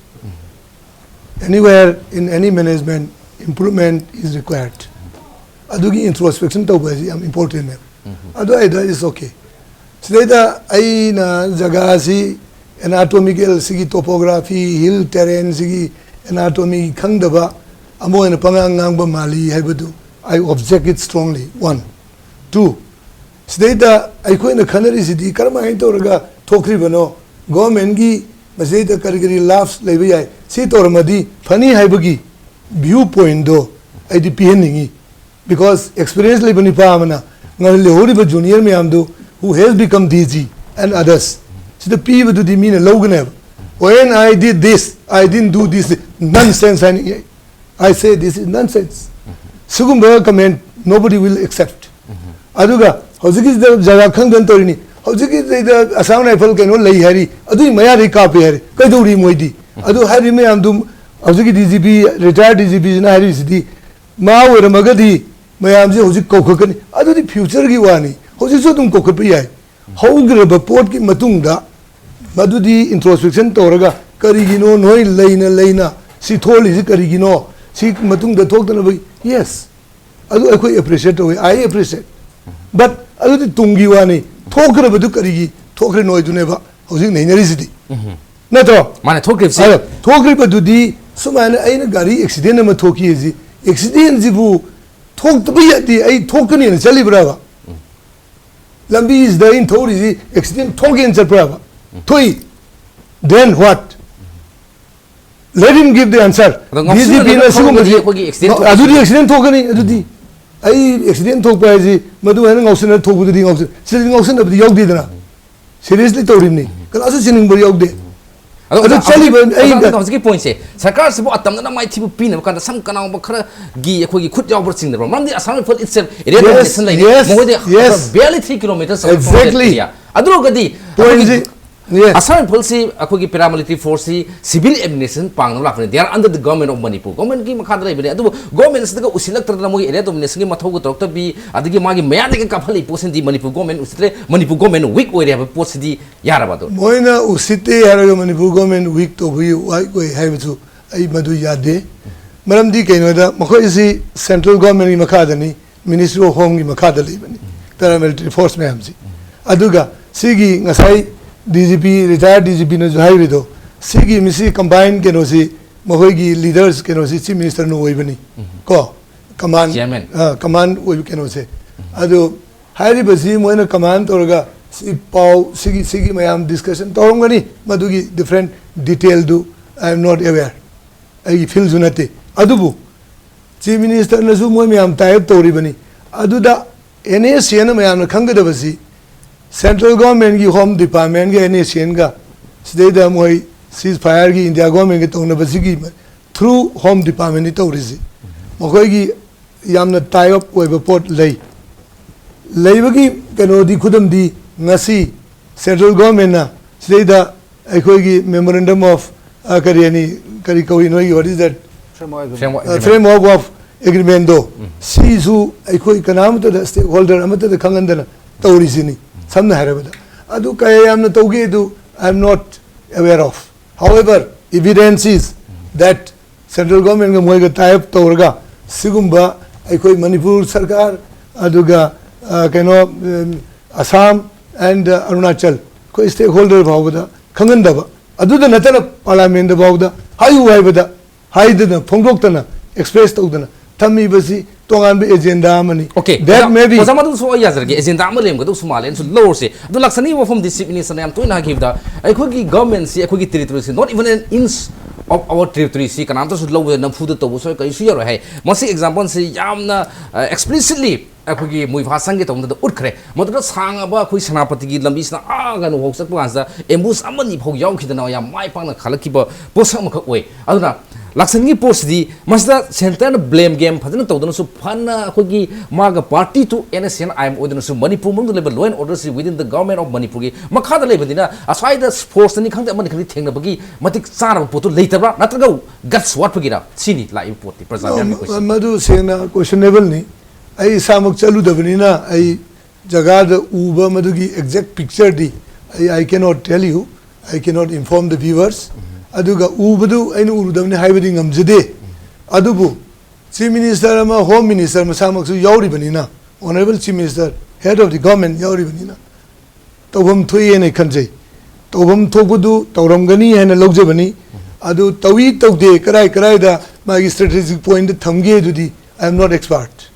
Anywhere in any management, improvement is required. ꯑꯗꯨꯒꯤ introspection ꯇꯧꯕ ꯍꯥꯏꯁꯤ ꯌꯥꯝ important ꯅꯦꯕ. ꯑꯗꯨ ꯑꯩꯗ is okay. ꯁꯤꯗꯩꯗ ꯑꯩꯅ ꯖꯒꯥꯁꯤ anatomical ꯁꯤꯒꯤ topography, hill terrain ꯁꯤꯒꯤ anatomy ꯈꯪꯗꯕ ꯑꯃ ꯑꯣꯏꯅ ꯄꯉꯥꯡ ꯉꯥꯡꯕ ꯃꯥꯜꯂꯤ ꯍꯥꯏꯕꯗꯨ I object it strongly. One. Two, ꯁꯤꯗꯩꯗ ꯑꯩꯈꯣꯏꯅ ꯈꯟꯅꯔꯤꯁꯤꯗꯤ ꯀꯔꯝꯍꯥꯏꯅ ꯇꯧꯔꯒ ꯊꯣꯛꯈ꯭ꯔꯤꯕꯅꯣ, government ꯀꯤ ꯃꯁꯤꯗꯩꯗ ꯀꯔꯤ ꯀꯔꯤ ꯂꯥꯚ ꯂꯩꯕ ꯌꯥꯏ, ꯁꯤ ꯇꯧꯔꯝꯃꯗꯤ ꯐꯅꯤ ꯍꯥꯏꯕꯒꯤ view point ꯗꯣ ꯑꯩꯗꯤ ꯄꯤꯍꯟꯅꯤꯡꯉꯤ. Because experience ꯂꯩꯕ ꯅꯨꯄꯥ ꯑꯃꯅ ꯉ-, ꯂꯩꯍꯧꯔꯤꯕ junior ꯃꯌꯥꯝꯗꯨ, who has become D G and others, ꯁꯤꯗ ꯄꯤꯕꯗꯨꯗꯤ ꯃꯤꯅ ꯂꯧꯒꯅꯦꯕ. When I did this, I didn't do this, nonsense ꯍꯥꯏꯅ I say this is nonsense. ꯁꯤꯒꯨꯝꯕ comment nobody will accept. ꯑꯗꯨꯒ ꯍꯧꯖꯤꯛꯀꯤꯁꯤꯗ ꯖꯒꯥ ꯈꯪꯗꯅ ꯇꯧꯔꯤꯅꯤ, ꯍꯧꯖꯤꯛꯀꯤꯁꯤꯗ Assam Rifle ꯀꯩꯅꯣ ꯂꯩ ꯍꯥꯏꯔꯤ, ꯑꯗꯨꯒꯤ ꯃꯌꯥꯗꯩ ꯀꯥꯞꯄꯦ ꯍꯥꯏꯔꯤ, ꯀꯩꯗꯧꯔꯤ ꯃꯣꯏꯗꯤ? ꯑꯗꯨ ꯍꯥꯏꯔꯤ ꯃꯌꯥꯝꯗꯨ, ꯍꯧꯖꯤꯛꯀꯤ D G P, retired D G P ꯁꯤꯅ ꯍꯥꯏꯔꯤꯁꯤꯗꯤ, ꯃꯥ ꯑꯣꯏꯔꯝꯃꯒꯗꯤ ꯃꯌꯥꯝꯁꯦ ꯍꯧꯖꯤꯛ ꯀꯧꯈꯠꯀꯅꯤ, ꯑꯗꯨꯗꯤ future ꯒꯤ ꯋꯥꯅꯤ, ꯍꯧꯖꯤꯛꯁꯨ ꯑꯗꯨꯝ ꯀꯧꯈꯠꯄ ꯌꯥꯏ꯫ ꯍꯧꯈ꯭ꯔꯕ ꯄꯣꯠꯀꯤ ꯃꯇꯨꯡꯗ ꯃꯗꯨꯗꯤ introspection ꯇꯧꯔꯒ, ꯀꯔꯤꯒꯤꯅꯣ ꯅꯣꯏ ꯂꯩꯅ ꯂꯩꯅ ꯁꯤ ꯊꯣꯛꯍꯜꯂꯤꯁꯤ ꯀꯔꯤꯒꯤꯅꯣ, ꯁꯤ ꯃꯇꯨꯡꯗ ꯊꯣꯛꯇꯅꯕ Yes, ꯑꯗꯨ ꯑꯩꯈꯣꯏ appreciate ꯇꯧꯏ, I appreciate, but ꯑꯗꯨꯗꯤ ꯇꯨꯡꯒꯤ ꯋꯥꯅꯤ꯫ ꯊꯣꯛꯈ꯭ꯔꯕꯗꯨ ꯀꯔꯤꯒꯤ ꯊꯣꯛꯈ꯭ꯔꯤꯅꯣ ꯍꯥꯏꯗꯨꯅꯦꯕ ꯍꯧꯖꯤꯛ ꯅꯩꯅꯔꯤꯁꯤꯗꯤ, ꯅꯠꯇ꯭ꯔꯣ? ꯃꯥꯅ ꯊꯣꯛꯈ꯭ꯔꯤꯕꯁꯤ ꯑꯗꯣ ꯊꯣꯛꯈ꯭ꯔꯤꯕꯗꯨꯗꯤ ꯁꯨꯃꯥꯏꯅ ꯑꯩꯅ ꯒꯥꯔꯤ accident ꯑꯃ ꯊꯣꯛꯈꯤ ꯍꯥꯏꯁꯤ, accidentꯁꯤꯕꯨ ꯊꯣꯛꯇꯕ ꯌꯥꯗꯦ ꯑꯩ ꯊꯣꯛꯀꯅꯤꯅ ꯆꯠꯂꯤꯕ꯭ꯔꯕ? ꯂꯝꯕꯤꯁꯤꯗ ꯑꯩꯅ ꯊꯧꯔꯤꯁꯤ accident ꯊꯣꯛꯀꯦꯅ ꯆꯠꯄ꯭ꯔꯕ? ꯊꯣꯛꯏ꯫ Then what? Let him give the answer. ꯑꯗꯣ ꯉꯥꯎꯁꯤꯟꯅꯗꯅ DGPꯅ ꯊꯧꯔꯒꯗꯤ ꯁꯤꯒꯨꯝꯕꯁꯤ ꯑꯩꯈꯣꯏꯒꯤ accident ꯊꯣꯛꯄꯁꯦ ꯑꯗꯨꯗꯤ accident ꯊꯣꯛꯀꯅꯤ꯫ ꯑꯗꯨꯗꯤ ꯑꯩ accident ꯊꯣꯛꯄ ꯍꯥꯏꯁꯤ ꯃꯗꯨ ꯍꯥꯏꯅ ꯉꯥꯎꯁꯤꯟꯅ ꯊꯣꯛꯄꯗꯨꯗꯤ ꯉꯥꯎꯁꯤꯟ-, ꯁꯤꯗꯤ ꯉꯥꯎꯁꯤꯟꯅꯕꯗꯤ ꯌꯥꯎꯗꯦꯗꯅ, seriously ꯇꯧꯔꯤꯕꯅꯤ, ꯀꯅꯥꯁꯨ ꯁꯤꯅꯤꯡꯕ ꯌꯥꯎꯗꯦ꯫ ꯑꯗꯣ ꯑꯗꯨ ꯉꯥꯎꯁꯤꯟꯅ-, ꯆꯠꯂꯤꯕ ꯑꯗꯣ ꯑꯩ ꯑꯗꯣ ꯍꯧꯖꯤꯛꯀꯤ point ꯁꯦ, ꯁꯔꯀꯥꯔꯁꯤꯕꯨ ꯑꯇꯝꯅꯅ ꯃꯥꯏꯊꯤꯕ ꯄꯤꯅꯕ ꯀꯥꯟꯗ ꯁꯝ ꯀꯅꯥꯒꯨꯝꯕ ꯈꯔꯒꯤ ꯑꯩꯈꯣꯏꯒꯤ ꯈꯨꯠ ꯌꯥꯎꯕ꯭ꯔꯥ ꯆꯤꯡꯗꯕ꯭ꯔꯥ? ꯃꯔꯝꯗꯤ Assam rifle itself area Yes, administration ꯂꯩꯔꯦ, yes, ꯃꯈꯣꯏꯗꯤ yes. barely three kilometers away from that Exactly. area꯫ ꯑꯗꯨ ꯑꯣꯏꯔꯒꯗꯤ Point ꯑꯩꯈꯣꯏꯒꯤ ꯁꯤ, yes. ꯑꯁꯥꯝ ꯔꯥꯏꯐꯜꯁꯤ ꯑꯩꯈꯣꯏꯒꯤ paramilitary force ꯁꯤ civil administration ꯄꯥꯡꯅꯕ ꯂꯥꯛꯄꯅꯤ, they are under the government of Manipur, government ꯀꯤ ꯃꯈꯥꯗ ꯂꯩꯕꯅꯤ꯫ ꯑꯗꯨꯕꯨ government ꯁꯤꯗꯒ ꯎꯁꯤꯜꯂꯛꯇꯗꯅ ꯃꯣꯏꯒꯤ area domination ꯒꯤ ꯃꯊꯧꯒ ꯇꯧꯔꯛꯇꯕꯤ, ꯑꯗꯒꯤ ꯃꯥꯒꯤ ꯃꯌꯥꯗꯒꯤ ꯀꯥꯞꯍꯜꯂꯤ ꯄꯣꯠꯁꯤꯗꯤ Manipur government ꯎꯁꯤꯠꯇ꯭ꯔꯦ, Manipur government weak ꯑꯣꯏꯔꯦ ꯍꯥꯏꯕ ꯄꯣꯠꯁꯤꯗꯤ ꯌꯥꯔꯕ ꯑꯗꯨ? ꯃꯣꯏꯅ ꯎꯁꯤꯠꯇꯦ ꯍꯥꯏꯔꯒ ꯃꯅꯤꯄꯨꯔ government weak ꯇꯧꯕꯒꯤ ꯋꯥ ꯑꯣꯏ ꯍꯥꯏꯕꯁꯨ ꯑꯩ ꯃꯗꯨ ꯌꯥꯗꯦ꯫ ꯃꯔꯝꯗꯤ ꯀꯩꯅꯣꯗ ꯃꯈꯣꯏꯁꯤ central government ꯀꯤ ꯃꯈꯥꯗꯅꯤ, Ministry of Home ꯒꯤ ꯃꯈꯥꯗ ꯂꯩꯕꯅꯤ, paramilitary force ꯃꯌꯥꯝꯁꯤ꯫ ꯑꯗꯨꯒ ꯁꯤꯒꯤ ꯉꯁꯥꯏ DGP, retired DGP ꯅꯁꯨ ꯍꯥꯏꯔꯤꯗꯣ, ꯁꯤꯒꯤ ꯃꯤꯁꯤ combine ꯀꯩꯅꯣꯁꯤ, ꯃꯈꯣꯏꯒꯤ leaders ꯀꯩꯅꯣꯁꯤ Chief Minister ꯅ ꯑꯣꯏꯕꯅꯤ ꯀꯣ, command, Chairman. ꯑ, command ꯑꯣꯏꯕ ꯀꯩꯅꯣꯁꯦ꯫ ꯑꯗꯨ ꯍꯥꯏꯔꯤꯕꯁꯤ ꯃꯣꯏꯅ command ꯇꯧꯔꯒ ꯁꯤ ꯄꯥꯎ, ꯁꯤꯒꯤ, ꯁꯤꯒꯤ ꯃꯌꯥꯝ discussion ꯇꯧꯔꯝꯒꯅꯤ, ꯃꯗꯨꯒꯤ different detail do I am not aware, ꯑꯩꯒꯤ field ꯁꯨ ꯅꯠꯇꯦ꯫ ꯑꯗꯨꯕꯨ Chief Minister ꯅꯁꯨ ꯃꯣꯏ ꯃꯌꯥꯝ tie up ꯇꯧꯔꯤꯕꯅꯤ꯫ ꯑꯗꯨꯗ NSCN ꯅ ꯃꯌꯥꯝꯅ ꯈꯪꯒꯗꯕꯁꯤ, central government ꯀꯤ Home Department ꯒ NSCN ꯒ ꯁꯤꯗꯩꯗ ꯃꯣꯏ ceasefire ꯒꯤ India government ꯒ ꯇꯧꯅꯕꯁꯤꯒꯤ through Home Department ꯅꯤ ꯇꯧꯔꯤꯁꯤ꯫ ꯃꯈꯣꯏꯒꯤ ꯌꯥꯝꯅ tie up ꯑꯣꯏꯕ ꯄꯣꯠ ꯂꯩ꯫ ꯂꯩꯕꯒꯤ ꯀꯩꯅꯣꯗꯤ, ꯈꯨꯗꯝꯗꯤ, ꯉꯁꯤ central government ꯅ ꯁꯤꯗꯩꯗ ꯑꯩꯈꯣꯏꯒꯤ memorandum of, ꯑ, ꯀꯔꯤ ꯍꯥꯏꯅꯤ, ꯀꯔꯤ ꯀꯧꯏ ꯅꯣꯏꯒꯤ, what is that? Framework ꯑ, framework of agreement ꯗꯣ, ꯁꯤꯁꯨ ꯑꯩꯈꯣꯏ ꯀꯅꯥꯃꯠꯇꯗ, stakeholder ꯑꯃꯠꯇꯗ ꯈꯪꯍꯟꯗꯅ ꯇꯧꯔꯤꯁꯤꯅꯤ, ꯁꯝꯅ ꯍꯥꯏꯔꯕꯗ꯫ ꯑꯗꯨ ꯀꯌꯥ ꯌꯥꯝꯅ ꯇꯧꯒꯦ ꯑꯗꯨ I am not aware of. However, evidence is that central government ꯒ ꯃꯣꯏꯒ tie up ꯇꯧꯔꯒ ꯁꯤꯒꯨꯝꯕ ꯑꯩꯈꯣꯏ ꯃꯅꯤꯄꯨꯔ ꯁꯔꯀꯥꯔ, ꯑꯗꯨꯒ, ꯑ, ꯀꯩꯅꯣ, ꯎꯝ, ꯑꯁꯥꯝ and, ꯑ, ꯑꯔꯨꯅꯥꯆꯜ, ꯑꯩꯈꯣꯏ stakeholder ꯐꯥꯎꯕꯗ ꯈꯪꯍꯟꯗꯕ, ꯑꯗꯨꯗ ꯅꯠꯇꯅ parliamentꯇ ꯐꯥꯎꯕꯗ ꯍꯥꯏꯌꯨ ꯍꯥꯏꯕꯗ ꯍꯥꯏꯗꯅ, ꯐꯣꯡꯗꯣꯛꯇꯅ, express ꯇꯧꯗꯅ ꯊꯝꯃꯤꯕꯁꯤ ꯇꯣꯉꯥꯟꯕ agenda ꯑꯃꯅꯤ꯫ Okay, That ꯑꯣꯖꯥ, may be. ꯑꯣꯖꯥ, ꯃꯗꯨꯁꯨ ꯑꯩ ꯌꯥꯖꯔꯒꯦ, agenda ꯑꯃ ꯂꯩꯔꯝꯒꯗꯧꯁꯨ ꯃꯥꯜꯂꯦꯅꯁꯨ ꯂꯧꯔꯁꯦ꯫ ꯑꯗꯨ ꯂꯥꯛꯆꯅꯤꯡꯉꯤꯕ ꯋꯥꯐꯝꯗꯤ, Chief Ministerꯅ ꯌꯥꯝ ꯇꯣꯏꯅ ꯍꯥꯏꯈꯤꯕꯗ, ꯑꯩꯈꯣꯏꯒꯤ governmentꯁꯤ, ꯑꯩꯈꯣꯏꯒꯤ territoryꯁꯤ, not even an inch of our territoryꯁꯤ ꯀꯅꯥꯝꯇꯁꯨ ꯂꯧꯕꯗ ꯅꯝꯐꯨꯗ ꯇꯧꯕꯁꯨ ꯀꯔꯤꯁꯨ ꯌꯥꯔꯣꯏ ꯍꯥꯏ꯫ ꯃꯁꯤ exampleꯁꯤ ꯌꯥꯝꯅ, ꯑ, explicitly ꯑꯩꯈꯣꯏꯒꯤ ꯃꯨꯏꯐꯥ ꯆꯪꯒꯦ ꯇꯧꯕꯗ ꯎꯠꯈ꯭ꯔꯦ꯫ ꯃꯗꯨꯗ ꯁꯥꯡꯉꯕ ꯑꯩꯈꯣꯏ ꯁꯦꯅꯥꯄꯇꯤꯒꯤ ꯂꯝꯕꯤꯁꯤꯅ ꯑꯥ ꯀꯩꯅꯣ ꯐꯥꯎ ꯆꯠꯄ ꯀꯥꯟꯁꯤꯗ ambush ꯑꯃꯅꯤ ꯐꯥꯎ ꯌꯥꯎꯈꯤꯗꯅ ꯌꯥꯝ ꯃꯥꯏ ꯄꯥꯛꯅ ꯈꯜꯂꯛꯈꯤꯕ ꯄꯣꯠꯁꯛ ꯑꯃꯈꯛ ꯑꯣꯏ꯫ ꯑꯗꯨꯅ ꯂꯥꯛꯆꯅꯤꯡꯉꯤ ꯄꯣꯠꯁꯤꯗꯤ, ꯃꯁꯤꯗ centreꯅ blame game ꯐꯖꯅ ꯇꯧꯗꯅꯁꯨ, ꯐꯅ ꯑꯩꯈꯣꯏꯒꯤ ꯃꯥꯒ party to N S C N I M ꯑꯣꯏꯗꯅꯁꯨ, Manipur ꯃꯅꯨꯡꯗ ꯂꯩꯕ law and orderꯁꯤ within the government of ꯃꯅꯤꯄꯨꯔꯒꯤ ꯃꯈꯥꯗ ꯂꯩꯕꯅꯤꯅ, ꯑꯁ꯭ꯋꯥꯏꯗ forceꯅꯤ ꯈꯪꯗꯦ, ꯑꯃꯅꯤ ꯈꯪꯗꯦ, ꯊꯦꯡꯅꯕꯒꯤ ꯃꯇꯤꯛ ꯆꯥꯔꯕ ꯄꯣꯠꯇꯨ ꯂꯩꯇꯕ꯭ꯔꯥ, ꯅꯠꯇ꯭ꯔꯒ guts ꯋꯥꯠꯄꯒꯤꯔ? ꯁꯤꯅꯤ ꯂꯥꯛꯏꯕ ꯄꯣꯠꯇꯤ ꯄ꯭ꯔꯖꯥ ꯃꯤꯌꯥꯝꯒꯤ question꯫ ꯃꯗꯨ ꯁꯦꯡꯅ questionableꯅꯤ꯫ ꯑꯩ ꯏꯁꯥꯃꯛ ꯆꯠꯂꯨꯗꯕꯅꯤꯅ ꯑꯩ ꯖꯒꯥꯗ ꯎꯕ ꯃꯗꯨꯒꯤ exact pictureꯗꯤ ꯑꯩ, I cannot tell you, I cannot inform the viewers꯫ ꯑꯗꯨꯒ ꯎꯕꯗꯨ ꯑꯩꯅ ꯎꯔꯨꯗꯕꯅꯤ ꯍꯥꯏꯕꯗꯤ ꯉꯝꯖꯗꯦ꯫ ꯑꯗꯨꯕꯨ Chief Minister ꯑꯃ, Home Minister ꯃꯁꯥꯃꯛꯁꯨ ꯌꯥꯎꯔꯤꯕꯅꯤꯅ, Honorable Chief Minister, head of the government ꯌꯥꯎꯔꯤꯕꯅꯤꯅ, ꯇꯧꯐꯝ ꯊꯣꯛꯏ ꯍꯥꯏꯅ ꯈꯟꯖꯩ꯫ ꯇꯧꯐꯝ ꯊꯣꯛꯄꯗꯨ ꯇꯧꯔꯝꯒꯅꯤ ꯍꯥꯏꯅ ꯂꯧꯖꯕꯅꯤ꯫ ꯑꯗꯨ ꯇꯧꯏ ꯇꯧꯗꯦ, ꯀꯔꯥꯏ ꯀꯔꯥꯏꯗ ꯃꯥꯒꯤ strategic pointꯗ ꯊꯝꯒꯦ ꯑꯗꯨꯗꯤ, I am not expert,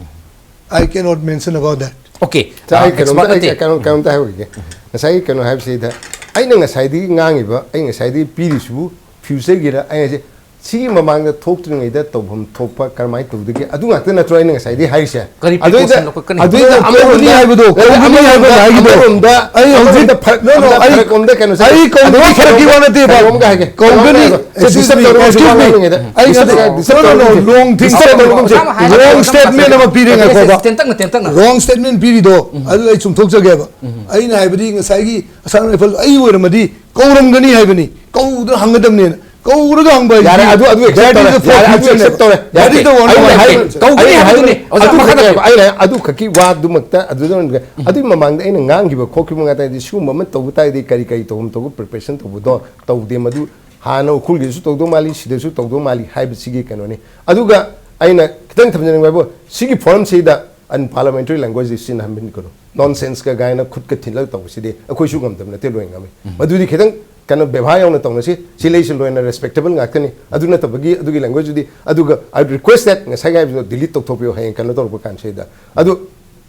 I cannot mention about that꯫ Okay, ꯁꯥꯔ, ꯑꯩ ꯑ, ꯀꯩꯅꯣꯝꯇ expert ꯑꯩ ꯅꯠꯇꯦ꯫ ꯀꯩꯅꯣꯝ- ꯀꯩꯅꯣꯝꯇ ꯍꯥꯏꯍꯧꯈꯤꯒꯦ꯫ ꯉꯁꯥꯏꯒꯤ ꯀꯩꯅꯣ ꯍꯥꯏꯕꯁꯤꯗ, ꯑꯩꯅ ꯉꯁꯥꯏꯗꯒꯤ ꯉꯥꯡꯉꯤꯕ, ꯑꯩ ꯉꯁꯥꯏꯗꯒꯤ ꯄꯤꯔꯤꯁꯤꯕꯨ futureꯒꯤꯔ? ꯑꯩ ꯍꯥꯏꯁꯦ, ꯁꯤꯒꯤ ꯃꯃꯥꯡꯗ ꯊꯣꯛꯇ꯭ꯔꯤꯉꯩꯗ ꯇꯧꯐꯝ ꯊꯣꯛꯄ ꯀꯔꯝꯍꯥꯏꯅ ꯇꯧꯗꯒꯦ, ꯑꯗꯨ ꯉꯥꯛꯇ ꯅꯠꯇ꯭ꯔꯣ ꯑꯩꯅ ꯉꯁꯥꯏꯗꯒꯤ ꯍꯥꯏꯔꯤꯁꯦ? ꯀꯔꯤ ꯑꯗꯨꯏꯗ precaution ꯂꯧꯈꯠꯀꯅꯤ? ꯑꯗꯨꯏꯗ ꯀꯧꯒꯅꯤ ꯑꯃꯔꯣꯝꯗ- ꯍꯥꯏꯕꯗꯣ, ꯑꯗꯨꯏꯗ ꯀꯧꯒꯅꯤ ꯍꯥꯏꯕ ꯑꯃꯔꯣꯝꯗ- ꯉꯥꯏꯒꯤꯗꯣ꯫ ꯑꯃꯔꯣꯝꯗ- ꯑꯩ ꯍꯧꯖꯤꯛ- ꯑꯃꯔꯣꯝꯗ ꯐꯔꯛ- No, no, ꯑꯃꯔꯣꯝꯗ ꯑꯩ- ꯐꯔꯛ ꯑꯃꯗ ꯀꯩꯅꯣꯁꯦ- ꯑꯩ ꯀꯧꯕꯒꯤ ꯑꯗꯨꯒ ꯐꯔꯛꯀꯤ ꯋꯥ ꯅꯠꯇꯦꯕ꯫ ꯀꯩꯅꯣꯝꯒ ꯍꯥꯏꯒꯦ꯫ ꯀꯧꯒꯅꯤ, ꯀꯩꯅꯣꯝꯒ ꯍꯥꯏꯒꯦ꯫ excuse me, Disturb excuse me, ꯇꯧꯔꯒ excuse me, ꯋꯥ excuse me, ꯉꯥꯡꯉꯤꯉꯩꯗ ꯑꯩ disturb ꯉꯁꯥꯏ- ꯇꯧꯔꯒꯨꯝꯁꯦ꯫ No, no, no, ꯂꯣꯡ ꯊꯤꯡ Disturb ꯇꯧꯔꯒꯨꯝꯁꯦ꯫ ꯑꯣꯖꯥ ꯑꯃ ꯍꯥꯏ- Wrong statement ꯑꯃ ꯄꯤꯔꯦ, ꯅꯠꯇꯦ, ꯉꯥꯏꯈꯣꯕ꯫ ꯇꯦꯟꯇꯛꯅ, ꯇꯦꯟꯇꯛꯅ꯫ Wrong statement ꯄꯤꯔꯤꯗꯣ ꯑꯗꯨ ꯑꯩ ꯆꯨꯝꯊꯣꯛꯆꯒꯦꯕ꯫ ꯑꯩꯅ ꯍꯥꯏꯕꯗꯤ ꯉꯁꯥꯏꯒꯤ Assam Rifle ꯑꯩ ꯑꯣꯏꯔꯝꯃꯗꯤ ꯀꯧꯔꯝꯒꯅꯤ ꯍꯥꯏꯕꯅꯤ, ꯀꯧꯗꯅ ꯍꯪꯒꯗꯕꯅꯦꯅ꯫ ꯀꯧꯔꯒ ꯍꯪꯕ ꯍꯥꯏꯁꯤꯗꯤ ꯌꯥꯔꯦ, ꯑꯗꯨ ꯑꯗꯨ accept that is ꯇꯧꯔꯦ꯫ the full ꯌꯥꯔꯦ, ꯑꯗꯨ future accept ꯇꯧꯔꯦ꯫ That is the one ꯑꯩꯅ of ꯍꯥꯏ- the ꯀꯧꯒꯅꯤ ꯑꯩꯅ ꯍꯥꯏꯕꯗꯨꯅꯤ꯫ ꯍꯥꯏ- ꯑꯣꯖꯥ, ꯑꯗꯨ ꯃꯈꯥ ꯈꯛꯀꯤ- ꯇꯥꯕꯤꯌꯨ꯫ ꯑꯩꯅ ꯑꯗꯨ ꯈꯛꯀꯤ ꯋꯥꯗꯨꯃꯛꯇ ꯑꯗꯨꯗ ꯑꯣꯏꯅ-, ꯑꯗꯨꯒꯤ ꯃꯃꯥꯡꯗ ꯑꯩꯅ ꯉꯥꯡꯈꯤꯕ ꯈꯣꯠꯈꯤꯕ ꯉꯥꯛꯇ ꯍꯥꯏꯗꯤ, ꯁꯤꯒꯨꯝꯕ ꯑꯃ ꯇꯧꯕ ꯇꯥꯔꯗꯤ ꯀꯔꯤ ꯀꯔꯤ ꯇꯧꯐꯝ ꯊꯣꯛꯄ preparation ꯇꯧꯕꯗꯣ ꯇꯧꯗꯦ꯫ ꯃꯗꯨ ꯍꯥꯟꯅ ꯎꯈ꯭ꯔꯨꯜꯒꯤꯁꯨ ꯇꯧꯗꯧ ꯃꯥꯜꯂꯤ, ꯁꯤꯗꯁꯨ ꯇꯧꯗꯧ ꯃꯥꯜꯂꯤ ꯍꯥꯏꯕꯁꯤꯒꯤ ꯀꯩꯅꯣꯅꯤ꯫ ꯑꯗꯨꯒ ꯑꯩꯅ ꯈꯤꯇꯪ ꯊꯝꯖꯅꯤꯡꯕ ꯍꯥꯏꯕꯨ, ꯁꯤꯒꯤ ꯐꯣꯔꯝꯁꯤꯗ unparliamentary language ꯁꯤꯖꯤꯟꯅꯍꯟꯕꯤꯒꯅꯨ꯫ Nonsense ꯀ ꯀꯥꯏꯅ ꯈꯨꯠꯀ ꯊꯤꯜꯂꯒ ꯇꯧꯕꯁꯤꯗꯤ ꯑꯩꯈꯣꯏꯁꯨ ꯉꯝꯗꯕ ꯅꯠꯇꯦ, ꯂꯣꯏ ꯉꯝꯃꯤ꯫ ꯃꯗꯨꯗꯤ ꯈꯤꯇꯪ ꯀꯩꯅꯣ ꯕꯦꯕꯥꯔ ꯌꯥꯎꯅ ꯇꯧꯅꯁꯤ꯫ ꯁꯤ ꯂꯩꯁꯤ ꯂꯣꯏꯅ respectable ꯉꯥꯛꯇꯅꯤ꯫ ꯑꯗꯨ ꯅꯠꯇꯕꯒꯤ ꯑꯗꯨꯒꯤ language ꯗꯨꯗꯤ, ꯑꯗꯨꯒ I request that ꯉꯁꯥꯏꯒꯤ ꯍꯥꯏꯕꯗꯣ delete ꯇꯧꯊꯣꯛꯄꯤꯌꯨ ꯍꯌꯦꯡ ꯀꯩꯅꯣ ꯇꯧꯔꯛꯄ ꯀꯥꯟꯁꯤꯗ꯫ ꯑꯗꯨ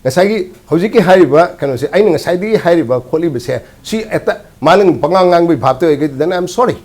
ꯉꯁꯥꯏꯒꯤ ꯍꯧꯖꯤꯛꯀꯤ ꯍꯥꯏꯔꯤꯕ ꯀꯩꯅꯣꯁꯦ, ꯑꯩꯅ ꯉꯁꯥꯏꯗꯒꯤ ꯍꯥꯏꯔꯤꯕ ꯈꯣꯠꯂꯤꯕꯁꯦ, ꯁꯤ ꯍꯦꯛꯇ ꯃꯥꯅ ꯄꯉꯥꯡ ꯉꯥꯡꯕꯒꯤ ꯚꯥꯞꯇ ꯑꯣꯏꯔꯒꯗꯤ, then I am sorry꯫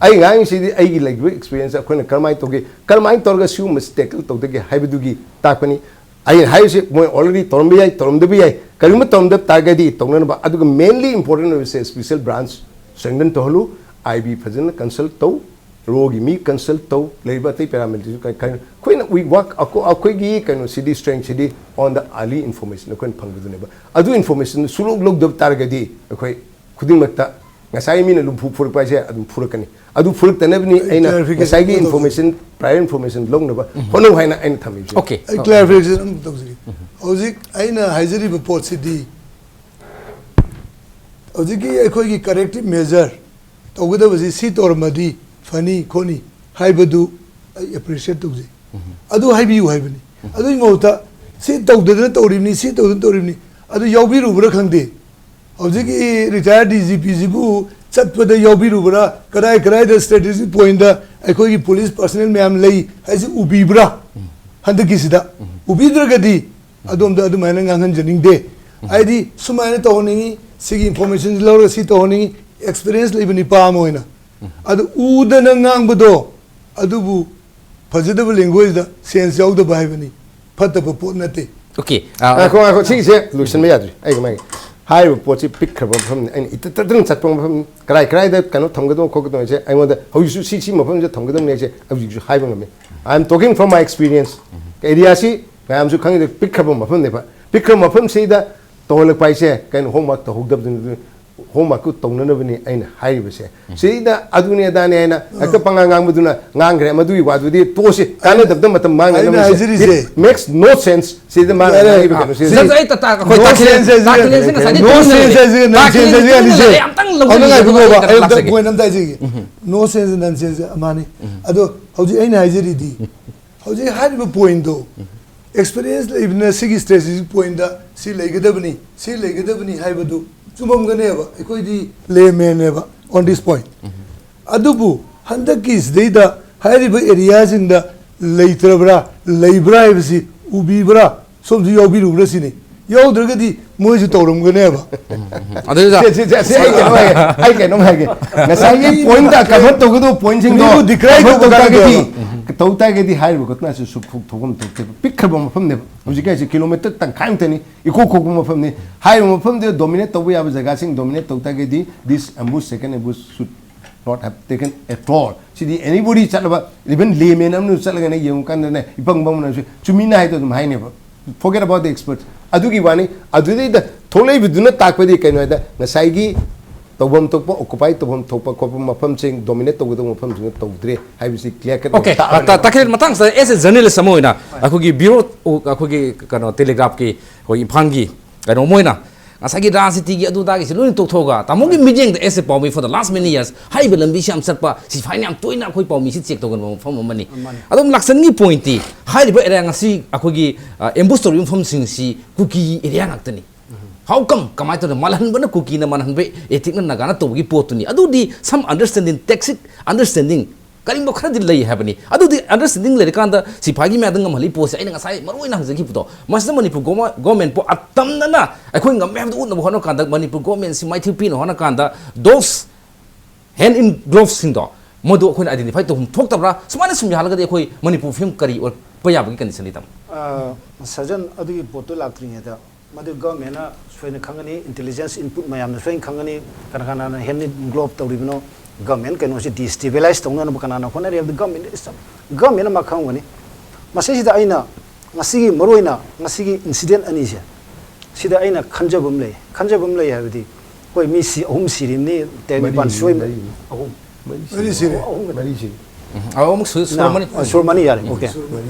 ꯑꯩ ꯉꯥꯡꯉꯤꯁꯤꯗꯤ ꯑꯩꯒꯤ ꯂꯩꯔꯤꯕ experience, ꯑꯩꯈꯣꯏꯅ ꯀꯔꯝꯍꯥꯏꯅ ꯇꯧꯒꯦ, ꯀꯔꯝꯍꯥꯏꯅ ꯇꯧꯔꯒ ꯁꯤꯒꯨꯝꯕꯁꯤ tackle ꯇꯧꯗꯒꯦ ꯍꯥꯏꯕꯗꯨꯒꯤ ꯇꯥꯛꯄꯅꯤ꯫ ꯑꯩꯅ ꯍꯥꯏꯔꯤꯁꯤ ꯃꯣꯏ already ꯇꯧꯔꯝꯕ ꯌꯥꯏ, ꯇꯧꯔꯝꯗꯕ ꯌꯥꯏ, ꯀꯔꯤꯒꯨꯝꯕ ꯇꯧꯔꯝꯗꯕ ꯇꯥꯔꯒꯗꯤ ꯇꯧꯅꯅꯕ꯫ ꯑꯗꯨꯒ mainly important ꯑꯣꯏꯕꯁꯦ special branch strengthen ꯇꯧꯍꯜꯂꯨ, I B ꯐꯖꯅ consult ꯇꯧ, ꯔꯣꯒꯤ ꯃꯤ consult ꯇꯧ, ꯂꯩꯔꯤꯕ ꯑꯇꯩ paramilitary ꯀꯩ-, ꯀꯩ-, ꯑꯩꯈꯣꯏꯅ we work, ꯑꯩꯈꯣꯏ-, ꯑꯩꯈꯣꯏꯒꯤ ꯀꯩꯅꯣꯁꯤꯗꯤ, strength CD on the early information ꯑꯩꯈꯣꯏꯅ ꯐꯪꯕꯗꯨꯅꯦꯕ꯫ ꯑꯗꯨ information ꯁꯨꯡꯂꯧ ꯂꯧꯗꯕ ꯇꯥꯔꯒꯗꯤ ꯑꯩꯈꯣꯏ ꯈꯨꯗꯤꯡꯃꯛꯇ ꯉꯁꯥꯏ ꯃꯤꯅ ꯂꯨꯝꯐꯨ ꯐꯨꯔꯛꯄ ꯍꯥꯏꯁꯦ ꯑꯗꯨꯝ ꯐꯨꯔꯛꯀꯅꯤ꯫ ꯑꯗꯨ ꯐꯨꯔꯛꯇꯅꯕꯅꯤ ꯑꯩꯅ clarification ꯉꯁꯥꯏꯒꯤ ꯑꯃ ꯇꯧꯖꯒꯦ꯫ Information, prior information ꯂꯧꯅꯕ ꯍꯣꯠꯅꯧ ꯍꯥꯏꯅ ꯑꯩꯅ ꯊꯝꯃꯤꯕꯁꯦ꯫ Okay꯫ ꯑꯩ clarification ꯑꯃ ꯇꯧꯖꯒꯦ꯫ ꯍꯧꯖꯤꯛ ꯑꯩꯅ ꯍꯥꯏꯖꯔꯤꯕ ꯄꯣꯠꯁꯤꯗꯤ, ꯍꯧꯖꯤꯛꯀꯤ ꯑꯩꯈꯣꯏꯒꯤ corrective measure ꯇꯧꯒꯗꯕꯁꯤ ꯁꯤ ꯇꯧꯔꯝꯃꯗꯤ ꯐꯅꯤ ꯈꯣꯠꯅꯤ ꯍꯥꯏꯕꯗꯨ ꯑꯩ appreciate ꯇꯧꯖꯩ꯫ ꯑꯗꯨ ꯍꯥꯏꯕꯤꯌꯨ ꯍꯥꯏꯕꯅꯤ꯫ ꯑꯗꯨꯒꯤ ꯃꯍꯨꯠꯇ ꯁꯤ ꯇꯧꯗꯗꯅ ꯇꯧꯔꯤꯕꯅꯤ, ꯁꯤ ꯇꯧꯗꯅ ꯇꯧꯔꯤꯕꯅꯤ, ꯑꯗꯨ ꯌꯥꯎꯕꯤꯔꯨꯕ꯭ꯔꯥ ꯈꯪꯗꯦ꯫ ꯍꯧꯖꯤꯛꯀꯤ retired D G P ꯁꯤꯕꯨ ꯆꯠꯄꯗ ꯌꯥꯎꯕꯤꯔꯨꯕ꯭ꯔꯥ? ꯀꯗꯥꯏ ꯀꯗꯥꯏꯗ strategic point ꯑꯩꯈꯣꯏꯒꯤ police personnel ꯃꯌꯥꯝ ꯂꯩ ꯍꯥꯏꯁꯤ ꯎꯕꯤꯕ꯭ꯔꯥ? ꯍꯟꯗꯛꯀꯤꯁꯤꯗ ꯎꯕꯤꯗ꯭ꯔꯒꯗꯤ ꯑꯗꯣꯝꯗ ꯑꯗꯨꯃꯥꯏꯅ ꯉꯥꯡꯍꯟꯖꯅꯤꯡꯗꯦ꯫ ꯍꯥꯏꯗꯤ ꯁꯨꯃꯥꯏꯅ ꯇꯧꯍꯟꯅꯤꯡꯉꯤ, ꯁꯤꯒꯤ information ꯂꯧꯔꯒ ꯁꯤ ꯇꯧꯍꯟꯅꯤꯡꯉꯤ, experience ꯂꯩꯕ ꯅꯤꯄꯥ ꯑꯃ ꯑꯣꯏꯅ꯫ ꯑꯗꯨ ꯎꯗꯅ ꯉꯥꯡꯕꯗꯣ, ꯑꯗꯨꯕꯨ ꯐꯖꯗꯕ language ꯗ sense ꯌꯥꯎꯗꯕ ꯍꯥꯏꯕꯅꯤ, ꯐꯠꯇꯕ ꯄꯣꯠ ꯅꯠꯇꯦ꯫ Okay, ꯑ, ꯉꯥꯏꯈꯣ, ꯉꯥꯏꯈꯣ, ꯁꯤꯒꯤꯁꯦ ꯂꯣꯏꯁꯤꯟꯕ ꯌꯥꯗ꯭ꯔꯤ꯫ ꯑꯩ ꯀꯃꯥꯏꯅ ꯍꯥꯏꯔꯤꯕ ꯄꯣꯠꯁꯤ ꯄꯤꯛꯈ꯭ꯔꯕ ꯃꯐꯝꯅꯤ, ꯑꯩꯅ ꯏꯇꯠ ꯇꯠꯇꯅ ꯆꯠꯄ ꯃꯐꯝꯅꯤ, ꯀꯔꯥꯏ ꯀꯔꯥꯏꯗ ꯀꯩꯅꯣ ꯊꯝꯒꯗꯧꯕ ꯈꯣꯠꯀꯗꯧꯕ ꯍꯥꯏꯁꯦ ꯑꯩꯉꯣꯟꯗ ꯍꯧꯖꯤꯛꯁꯨ ꯁꯤ, ꯁꯤ ꯃꯐꯝꯁꯤꯗ ꯊꯝꯒꯗꯧꯅꯤ ꯍꯥꯏꯁꯦ ꯍꯧꯖꯤꯛꯁꯨ ꯍꯥꯏꯕ ꯉꯝꯃꯤ꯫ I am talking from my experience꯫ Area ꯁꯤ ꯃꯌꯥꯝꯁꯨ ꯈꯪꯉꯤꯗ, ꯄꯤꯛꯈ꯭ꯔꯕ ꯃꯐꯝꯅꯦꯕ꯫ ꯄꯤꯛꯈ꯭ꯔꯕ ꯃꯐꯝꯁꯤꯗ ꯇꯧꯍꯜꯂꯛꯄ ꯍꯥꯏꯁꯦ ꯀꯩꯅꯣ, homework ꯇꯧꯍꯧꯗꯕꯗꯨꯅꯤ꯫ Homework ꯇꯨ ꯇꯧꯅꯅꯕꯅꯤ ꯑꯩꯅ ꯍꯥꯏꯔꯤꯕꯁꯦ꯫ ꯁꯤꯗ ꯑꯗꯨꯅꯤ ꯑꯗꯥꯅꯤ ꯍꯥꯏꯅ ꯍꯦꯛꯇ ꯄꯉꯥꯡ ꯉꯥꯡꯕꯗꯨꯅ ꯉꯥꯡꯈ꯭ꯔꯦ, ꯃꯗꯨꯒꯤ ꯋꯥꯗꯨꯗꯤ ꯇꯣꯛꯑꯁꯤ, ꯀꯥꯟꯅꯗꯕꯗ ꯃꯇꯝ ꯑꯩꯅ ꯃꯥꯡꯅꯕ ꯍꯥꯏꯖꯔꯤꯁꯦ꯫ It makes no sense꯫ ꯁꯤꯗ ꯃꯥꯅ ꯌꯥꯔꯦ꯫ ꯉꯥꯡꯉꯤꯕ ꯀꯩꯅꯣꯁꯦ꯫ ꯁꯤꯗ ꯑꯩ ꯇꯇꯥ-, ꯑꯩꯈꯣꯏ No ꯇꯥꯈꯤꯜ-, sense ꯍꯥꯏꯁꯦ ꯇꯥꯈꯤꯜꯁꯦ ꯉꯁꯥꯏꯗꯤ No ꯇꯨꯃꯤꯟꯅ sense ꯂꯩꯔꯦ꯫ ꯍꯥꯏꯁꯦ, ꯅꯪ ꯇꯥꯈꯤꯜꯁꯦ sense ꯍꯥꯏꯁꯦ ꯇꯨꯃꯤꯟꯅ ꯑꯅꯤꯁꯦ꯫ ꯂꯩꯔꯦ꯫ ꯑꯝꯇꯪ ꯑꯗꯨ ꯂꯧꯕꯤꯌꯨ, ꯉꯥꯏꯈꯣꯀꯣ, ꯑꯗꯨꯒ ꯑꯩ ꯑꯝꯇ ꯂꯥꯛꯆꯒꯦ꯫ Point ꯑꯝꯇ ꯍꯥꯏꯖꯒꯦ꯫ No sense, nonsense ꯑꯃꯅꯤ꯫ ꯑꯗꯣ ꯍꯧꯖꯤꯛ ꯑꯩꯅ ꯍꯥꯏꯖꯔꯤꯗꯤ ꯍꯧꯖꯤꯛ ꯍꯥꯏꯔꯤꯕ ꯄꯣꯏꯟꯗꯣ, ꯑꯦꯛꯁꯄꯤꯔꯤꯌꯦꯟꯁ ꯂꯩꯕꯅ ꯁꯤꯒꯤ ꯁ꯭ꯇ꯭ꯔꯦꯇꯦꯖꯤꯛ ꯄꯣꯏꯟꯗ ꯁꯤ ꯂꯩꯒꯗꯕꯅꯤ, ꯁꯤ ꯂꯩꯒꯗꯕꯅꯤ ꯍꯥꯏꯕꯗꯨ ꯆꯨꯝꯃꯝꯒꯅꯦꯕ꯫ ꯑꯩꯈꯣꯏꯗꯤ ꯂꯦꯃꯦꯟꯅꯦꯕ on this point꯫ ꯑꯗꯨꯕꯨ ꯍꯟꯗꯛꯀꯤ ꯁꯤꯗꯩꯗ ꯍꯥꯏꯔꯤꯕ ꯑꯦꯔꯤꯌꯥꯁꯤꯡꯗ ꯂꯩꯇ꯭ꯔꯕ꯭ꯔꯥ, ꯂꯩꯕ꯭ꯔꯥ ꯍꯥꯏꯕꯁꯤ ꯎꯕꯤꯕ꯭ꯔꯥ, ꯁꯣꯝꯁꯨ ꯌꯥꯎꯕꯤꯔꯨꯕ꯭ꯔꯥ ꯁꯤꯅꯤ꯫ ꯌꯥꯎꯗ꯭ꯔꯒꯗꯤ ꯃꯣꯏꯁꯨ ꯇꯧꯔꯝꯒꯅꯦꯕ꯫ ꯑꯗꯨꯗ ꯁꯦ, ꯁꯦ, ꯁꯦ, ꯁꯦ, ꯑꯩ ꯀꯩꯅꯣꯝ ꯍꯥꯏꯒꯦ, ꯑꯩ ꯀꯩꯅꯣꯝ ꯍꯥꯏꯒꯦ꯫ ꯉꯁꯥꯏꯒꯤ ꯄꯣꯏꯟꯠꯇ ꯀꯟꯚꯔꯠ ꯇꯧꯒꯗꯧꯕ ꯄꯣꯏꯟꯠꯁꯤꯡꯗꯣ ꯃꯤꯕꯨ ꯗꯤꯀ꯭ꯔꯥꯏ ꯀꯟꯚꯔꯠ ꯇꯧ ꯇꯧꯕ ꯇꯥꯔꯒꯗꯤ, ꯀꯥꯟꯗ ꯇꯧ ꯇꯥꯔꯒꯗꯤ ꯍꯥꯏꯔꯤꯕ ꯀꯣꯇꯅꯥꯁꯨ ꯁꯨꯛ ꯊꯣꯛꯐꯝ ꯊꯣꯛꯇꯦꯕ꯫ ꯄꯤꯛꯈ꯭ꯔꯕ ꯃꯐꯝꯅꯦꯕ꯫ ꯍꯧꯖꯤꯛ ꯍꯥꯏꯁꯦ ꯀꯤꯂꯣꯃꯤꯇꯔ ꯇꯪꯈꯥꯏꯃꯨꯛꯇꯅꯤ, ꯏꯀꯣꯛ ꯀꯣꯛꯄ ꯃꯐꯝꯅꯤ꯫ ꯍꯥꯏꯔꯤꯕ ꯃꯐꯝꯗꯨꯗ ꯗꯣꯃꯤꯅꯦꯠ ꯇꯧꯕ ꯌꯥꯕ ꯖꯒꯥꯁꯤꯡ ꯗꯣꯃꯤꯅꯦꯠ ꯇꯧ ꯇꯥꯔꯒꯗꯤ, this ambush, second ambush should not have taken at all. CD anybody ꯆꯠꯂꯕ, even layman ꯑꯃꯅ ꯆꯠꯂꯒꯅꯦ ꯌꯦꯡꯉꯨ ꯀꯥꯟꯗꯅꯦ, ꯏꯄꯪ ꯄꯪꯕꯅꯁꯨ ꯆꯨꯝꯃꯤꯅ ꯍꯥꯏꯗꯣ ꯑꯗꯨꯝ ꯍꯥꯏꯅꯦꯕ꯫ Forget about the experts. ꯑꯗꯨꯒꯤ ꯋꯥꯅꯤ꯫ ꯑꯗꯨꯗꯩꯗ ꯊꯣꯛꯂꯛꯏꯕꯗꯨꯅ ꯇꯥꯛꯄꯗꯤ ꯀꯩꯅꯣ ꯍꯥꯏꯗ, ꯉꯁꯥꯏꯒꯤ ꯇꯧꯐꯝ ꯊꯣꯛꯄ, ꯑꯣꯀꯨꯄꯥꯏ ꯇꯧꯐꯝ ꯊꯣꯛꯄ ꯈꯣꯠꯄ ꯃꯐꯝꯁꯤꯡ ꯗꯣꯃꯤꯅꯦꯠ ꯇꯧꯒꯗꯧꯕ ꯃꯐꯝꯁꯤꯡꯗꯣ ꯇꯧꯗ꯭ꯔꯦ ꯍꯥꯏꯕꯁꯤ ꯀ꯭ꯂꯤꯌꯥꯔ ꯀꯠ ꯑꯣꯀꯦ, ꯇꯥꯛꯑꯕꯅꯦꯕ꯫ ꯇꯥꯈꯤꯜ, ꯃꯇꯥꯡꯁꯤꯗ ꯑꯦꯁ ꯑꯦ ꯖꯔꯅꯦꯂꯤꯁ ꯑꯃ ꯑꯣꯏꯅ ꯑꯩꯈꯣꯏꯒꯤ ꯕ꯭ꯌꯨꯔꯣ, ꯑꯩꯈꯣꯏꯒꯤ ꯀꯩꯅꯣ ꯇꯦꯂꯤꯒ꯭ꯔꯥꯐꯀꯤ ꯑꯩꯈꯣꯏ ꯏꯝꯐꯥꯜꯒꯤ ꯀꯩꯅꯣ ꯑꯃ ꯑꯣꯏꯅ ꯉꯁꯥꯏꯒꯤ ꯔꯥꯖꯅꯤꯇꯤꯒꯤ ꯑꯗꯨꯗꯥꯒꯤꯁꯤ ꯂꯣꯏꯅ ꯇꯣꯛꯊꯣꯛꯑꯒ ꯇꯥꯃꯣꯒꯤ ꯃꯤꯠꯌꯦꯡꯗ ꯑꯦꯁ ꯑꯦ ꯄꯥꯎꯃꯤ for the last many years ꯍꯥꯏꯔꯤꯕ ꯂꯝꯕꯤꯁꯤ ꯌꯥꯝ ꯆꯠꯄ, ꯁꯤꯐꯥꯏꯅ ꯌꯥꯝ ꯇꯣꯏꯅ ꯑꯩꯈꯣꯏ ꯄꯥꯎꯃꯤꯁꯤ ꯆꯦꯛ ꯇꯧꯒꯟꯕ ꯃꯐꯝ ꯑꯃꯅꯤ꯫ ꯑꯗꯨꯝ ꯂꯥꯛꯁꯟꯒꯤ ꯄꯣꯏꯟꯠꯇꯤ ꯍꯥꯏꯔꯤꯕ ꯑꯦꯔꯤꯌꯥ ꯉꯁꯤ ꯑꯩꯈꯣꯏꯒꯤ ꯑꯦꯝꯕꯨꯁ ꯇꯧꯔꯤꯕ ꯃꯐꯝꯁꯤꯡꯁꯤ ꯀꯨꯀꯤ ꯑꯦꯔꯤꯌꯥ ꯉꯥꯛꯇꯅꯤ꯫ How come? ꯀꯃꯥꯏꯅ ꯇꯧꯅ ꯃꯥꯜꯍꯟꯕꯅ ꯀꯨꯀꯤꯅ ꯃꯥꯜꯍꯟꯕ, ꯑꯦꯇꯦꯛꯅ ꯅꯥꯒꯥꯅ ꯇꯧꯕꯒꯤ ꯄꯣꯠꯇꯨꯅꯤ꯫ ꯑꯗꯨꯗꯤ some understanding, tacit understanding ꯀꯔꯤꯒꯨꯝꯕ ꯈꯔꯗꯤ ꯂꯩ ꯍꯥꯏꯕꯅꯤ꯫ ꯑꯗꯨꯗꯤ understanding ꯂꯩꯔꯀꯥꯟꯗ ꯁꯤꯐꯥꯏꯒꯤ ꯃꯌꯥꯝꯗ ꯉꯝꯍꯜꯂꯤ ꯄꯣꯠꯁꯦ ꯑꯩꯅ ꯉꯁꯥꯏ ꯃꯔꯨ ꯑꯣꯏꯅ ꯍꯪꯖꯈꯤꯕꯗꯣ, ꯃꯁꯤꯗ ꯃꯅꯤꯄꯨꯔ ꯒꯣꯃ-, ꯒꯣꯔꯃꯦꯟꯄꯨ ꯑꯇꯝꯅꯅ ꯑꯩꯈꯣꯏ ꯉꯝꯃꯦ ꯍꯥꯏꯕꯗꯨ ꯎꯠꯅꯕ ꯍꯣꯠꯅꯕ ꯀꯥꯟꯗ, ꯃꯅꯤꯄꯨꯔ ꯒꯣꯔꯃꯦꯟꯁꯤ ꯃꯥꯏꯊꯤꯕ ꯄꯤꯅꯕ ꯍꯣꯠꯅꯕ ꯀꯥꯟꯗ those hand in gloveꯁꯤꯡꯗꯣ ꯃꯗꯨ ꯑꯩꯈꯣꯏꯅ identify ꯇꯧꯐꯝ ꯊꯣꯛꯇꯕ꯭ꯔꯥ? ꯁꯨꯃꯥꯏꯅ ꯁꯨꯝ ꯌꯥꯍꯜꯂꯒꯗꯤ ꯑꯩꯈꯣꯏ ꯃꯅꯤꯄꯨꯔ ꯐꯤꯕꯝ ꯀꯔꯤ ꯑꯣꯏꯔꯛꯄ ꯌꯥꯕꯒꯤ conditionꯗꯤ ꯇꯥꯃꯣ? ꯑ, ꯁꯔꯖꯟ, ꯑꯗꯨꯒꯤ ꯄꯣꯠꯇꯨ ꯂꯥꯛꯇ꯭ꯔꯤꯉꯩꯗ ꯃꯗꯨ ꯒꯚꯔꯟꯃꯦꯟꯅ ꯁꯣꯏꯅ ꯈꯪꯒꯅꯤ, ꯏꯟꯇꯦꯂꯤꯖꯦꯟꯁ ꯏꯟꯄꯨꯠ ꯃꯌꯥꯝꯅ ꯁꯣꯏꯅ ꯈꯪꯒꯅꯤ, ꯀꯅꯥ ꯀꯅꯥꯅ ꯍꯦꯟ ꯏꯟ ꯒ꯭ꯂꯣꯕ ꯇꯧꯔꯤꯕꯅꯣ, ꯒꯚꯔꯟꯃꯦꯟ ꯀꯩꯅꯣꯁꯤ ꯗꯤꯁꯇꯦꯕꯤꯂꯥꯏꯁ ꯇꯧꯅꯅꯕ ꯀꯅꯥꯅ ꯍꯣꯠꯅꯔꯤ ꯍꯥꯏꯕꯗꯨ ꯒꯚꯔꯟꯃꯦꯟ ꯒꯚꯔꯟꯃꯦꯟꯅ ꯃꯥ ꯈꯪꯒꯅꯤ꯫ ꯃꯁꯤꯁꯤꯗ ꯑꯩꯅ ꯉꯁꯤꯒꯤ ꯃꯔꯨꯑꯣꯏꯅ ꯉꯁꯤꯒꯤ ꯏꯟꯁꯤꯗꯦꯟ ꯑꯅꯤꯁꯦ, ꯁꯤꯗ ꯑꯩꯅ ꯈꯟꯖꯕ ꯑꯃ ꯂꯩ꯫ ꯈꯟꯖꯕ ꯑꯃ ꯂꯩ ꯍꯥꯏꯕꯗꯤ, ꯍꯣꯏ, ꯃꯤ ꯁꯤ ꯑꯍꯨꯝ ꯁꯤꯔꯤꯕꯅꯤ, ꯇꯥꯂꯤꯕꯥꯟ ꯃꯔꯤꯅꯤ, ꯇꯥꯂꯤꯕꯥꯟ ꯃꯔꯤꯅꯤ, ꯁꯣꯏ ꯃꯔꯤꯅꯤ꯫ ꯑꯍꯨꯝ꯫ ꯃꯔꯤ ꯁꯤꯔꯦ꯫ ꯑꯍꯨꯝ ꯈꯛꯇ꯫ ꯃꯔꯤ ꯁꯤꯔꯦ꯫ ꯑꯍꯨꯝ ꯈꯛꯇ꯫ ꯑꯃꯨꯛ ꯁꯨ-, ꯁꯨꯔꯃꯅꯤ꯫ ꯑ, ꯁꯨꯔꯃꯅꯤ ꯌꯥꯔꯦ꯫ ꯑꯣꯀꯦ꯫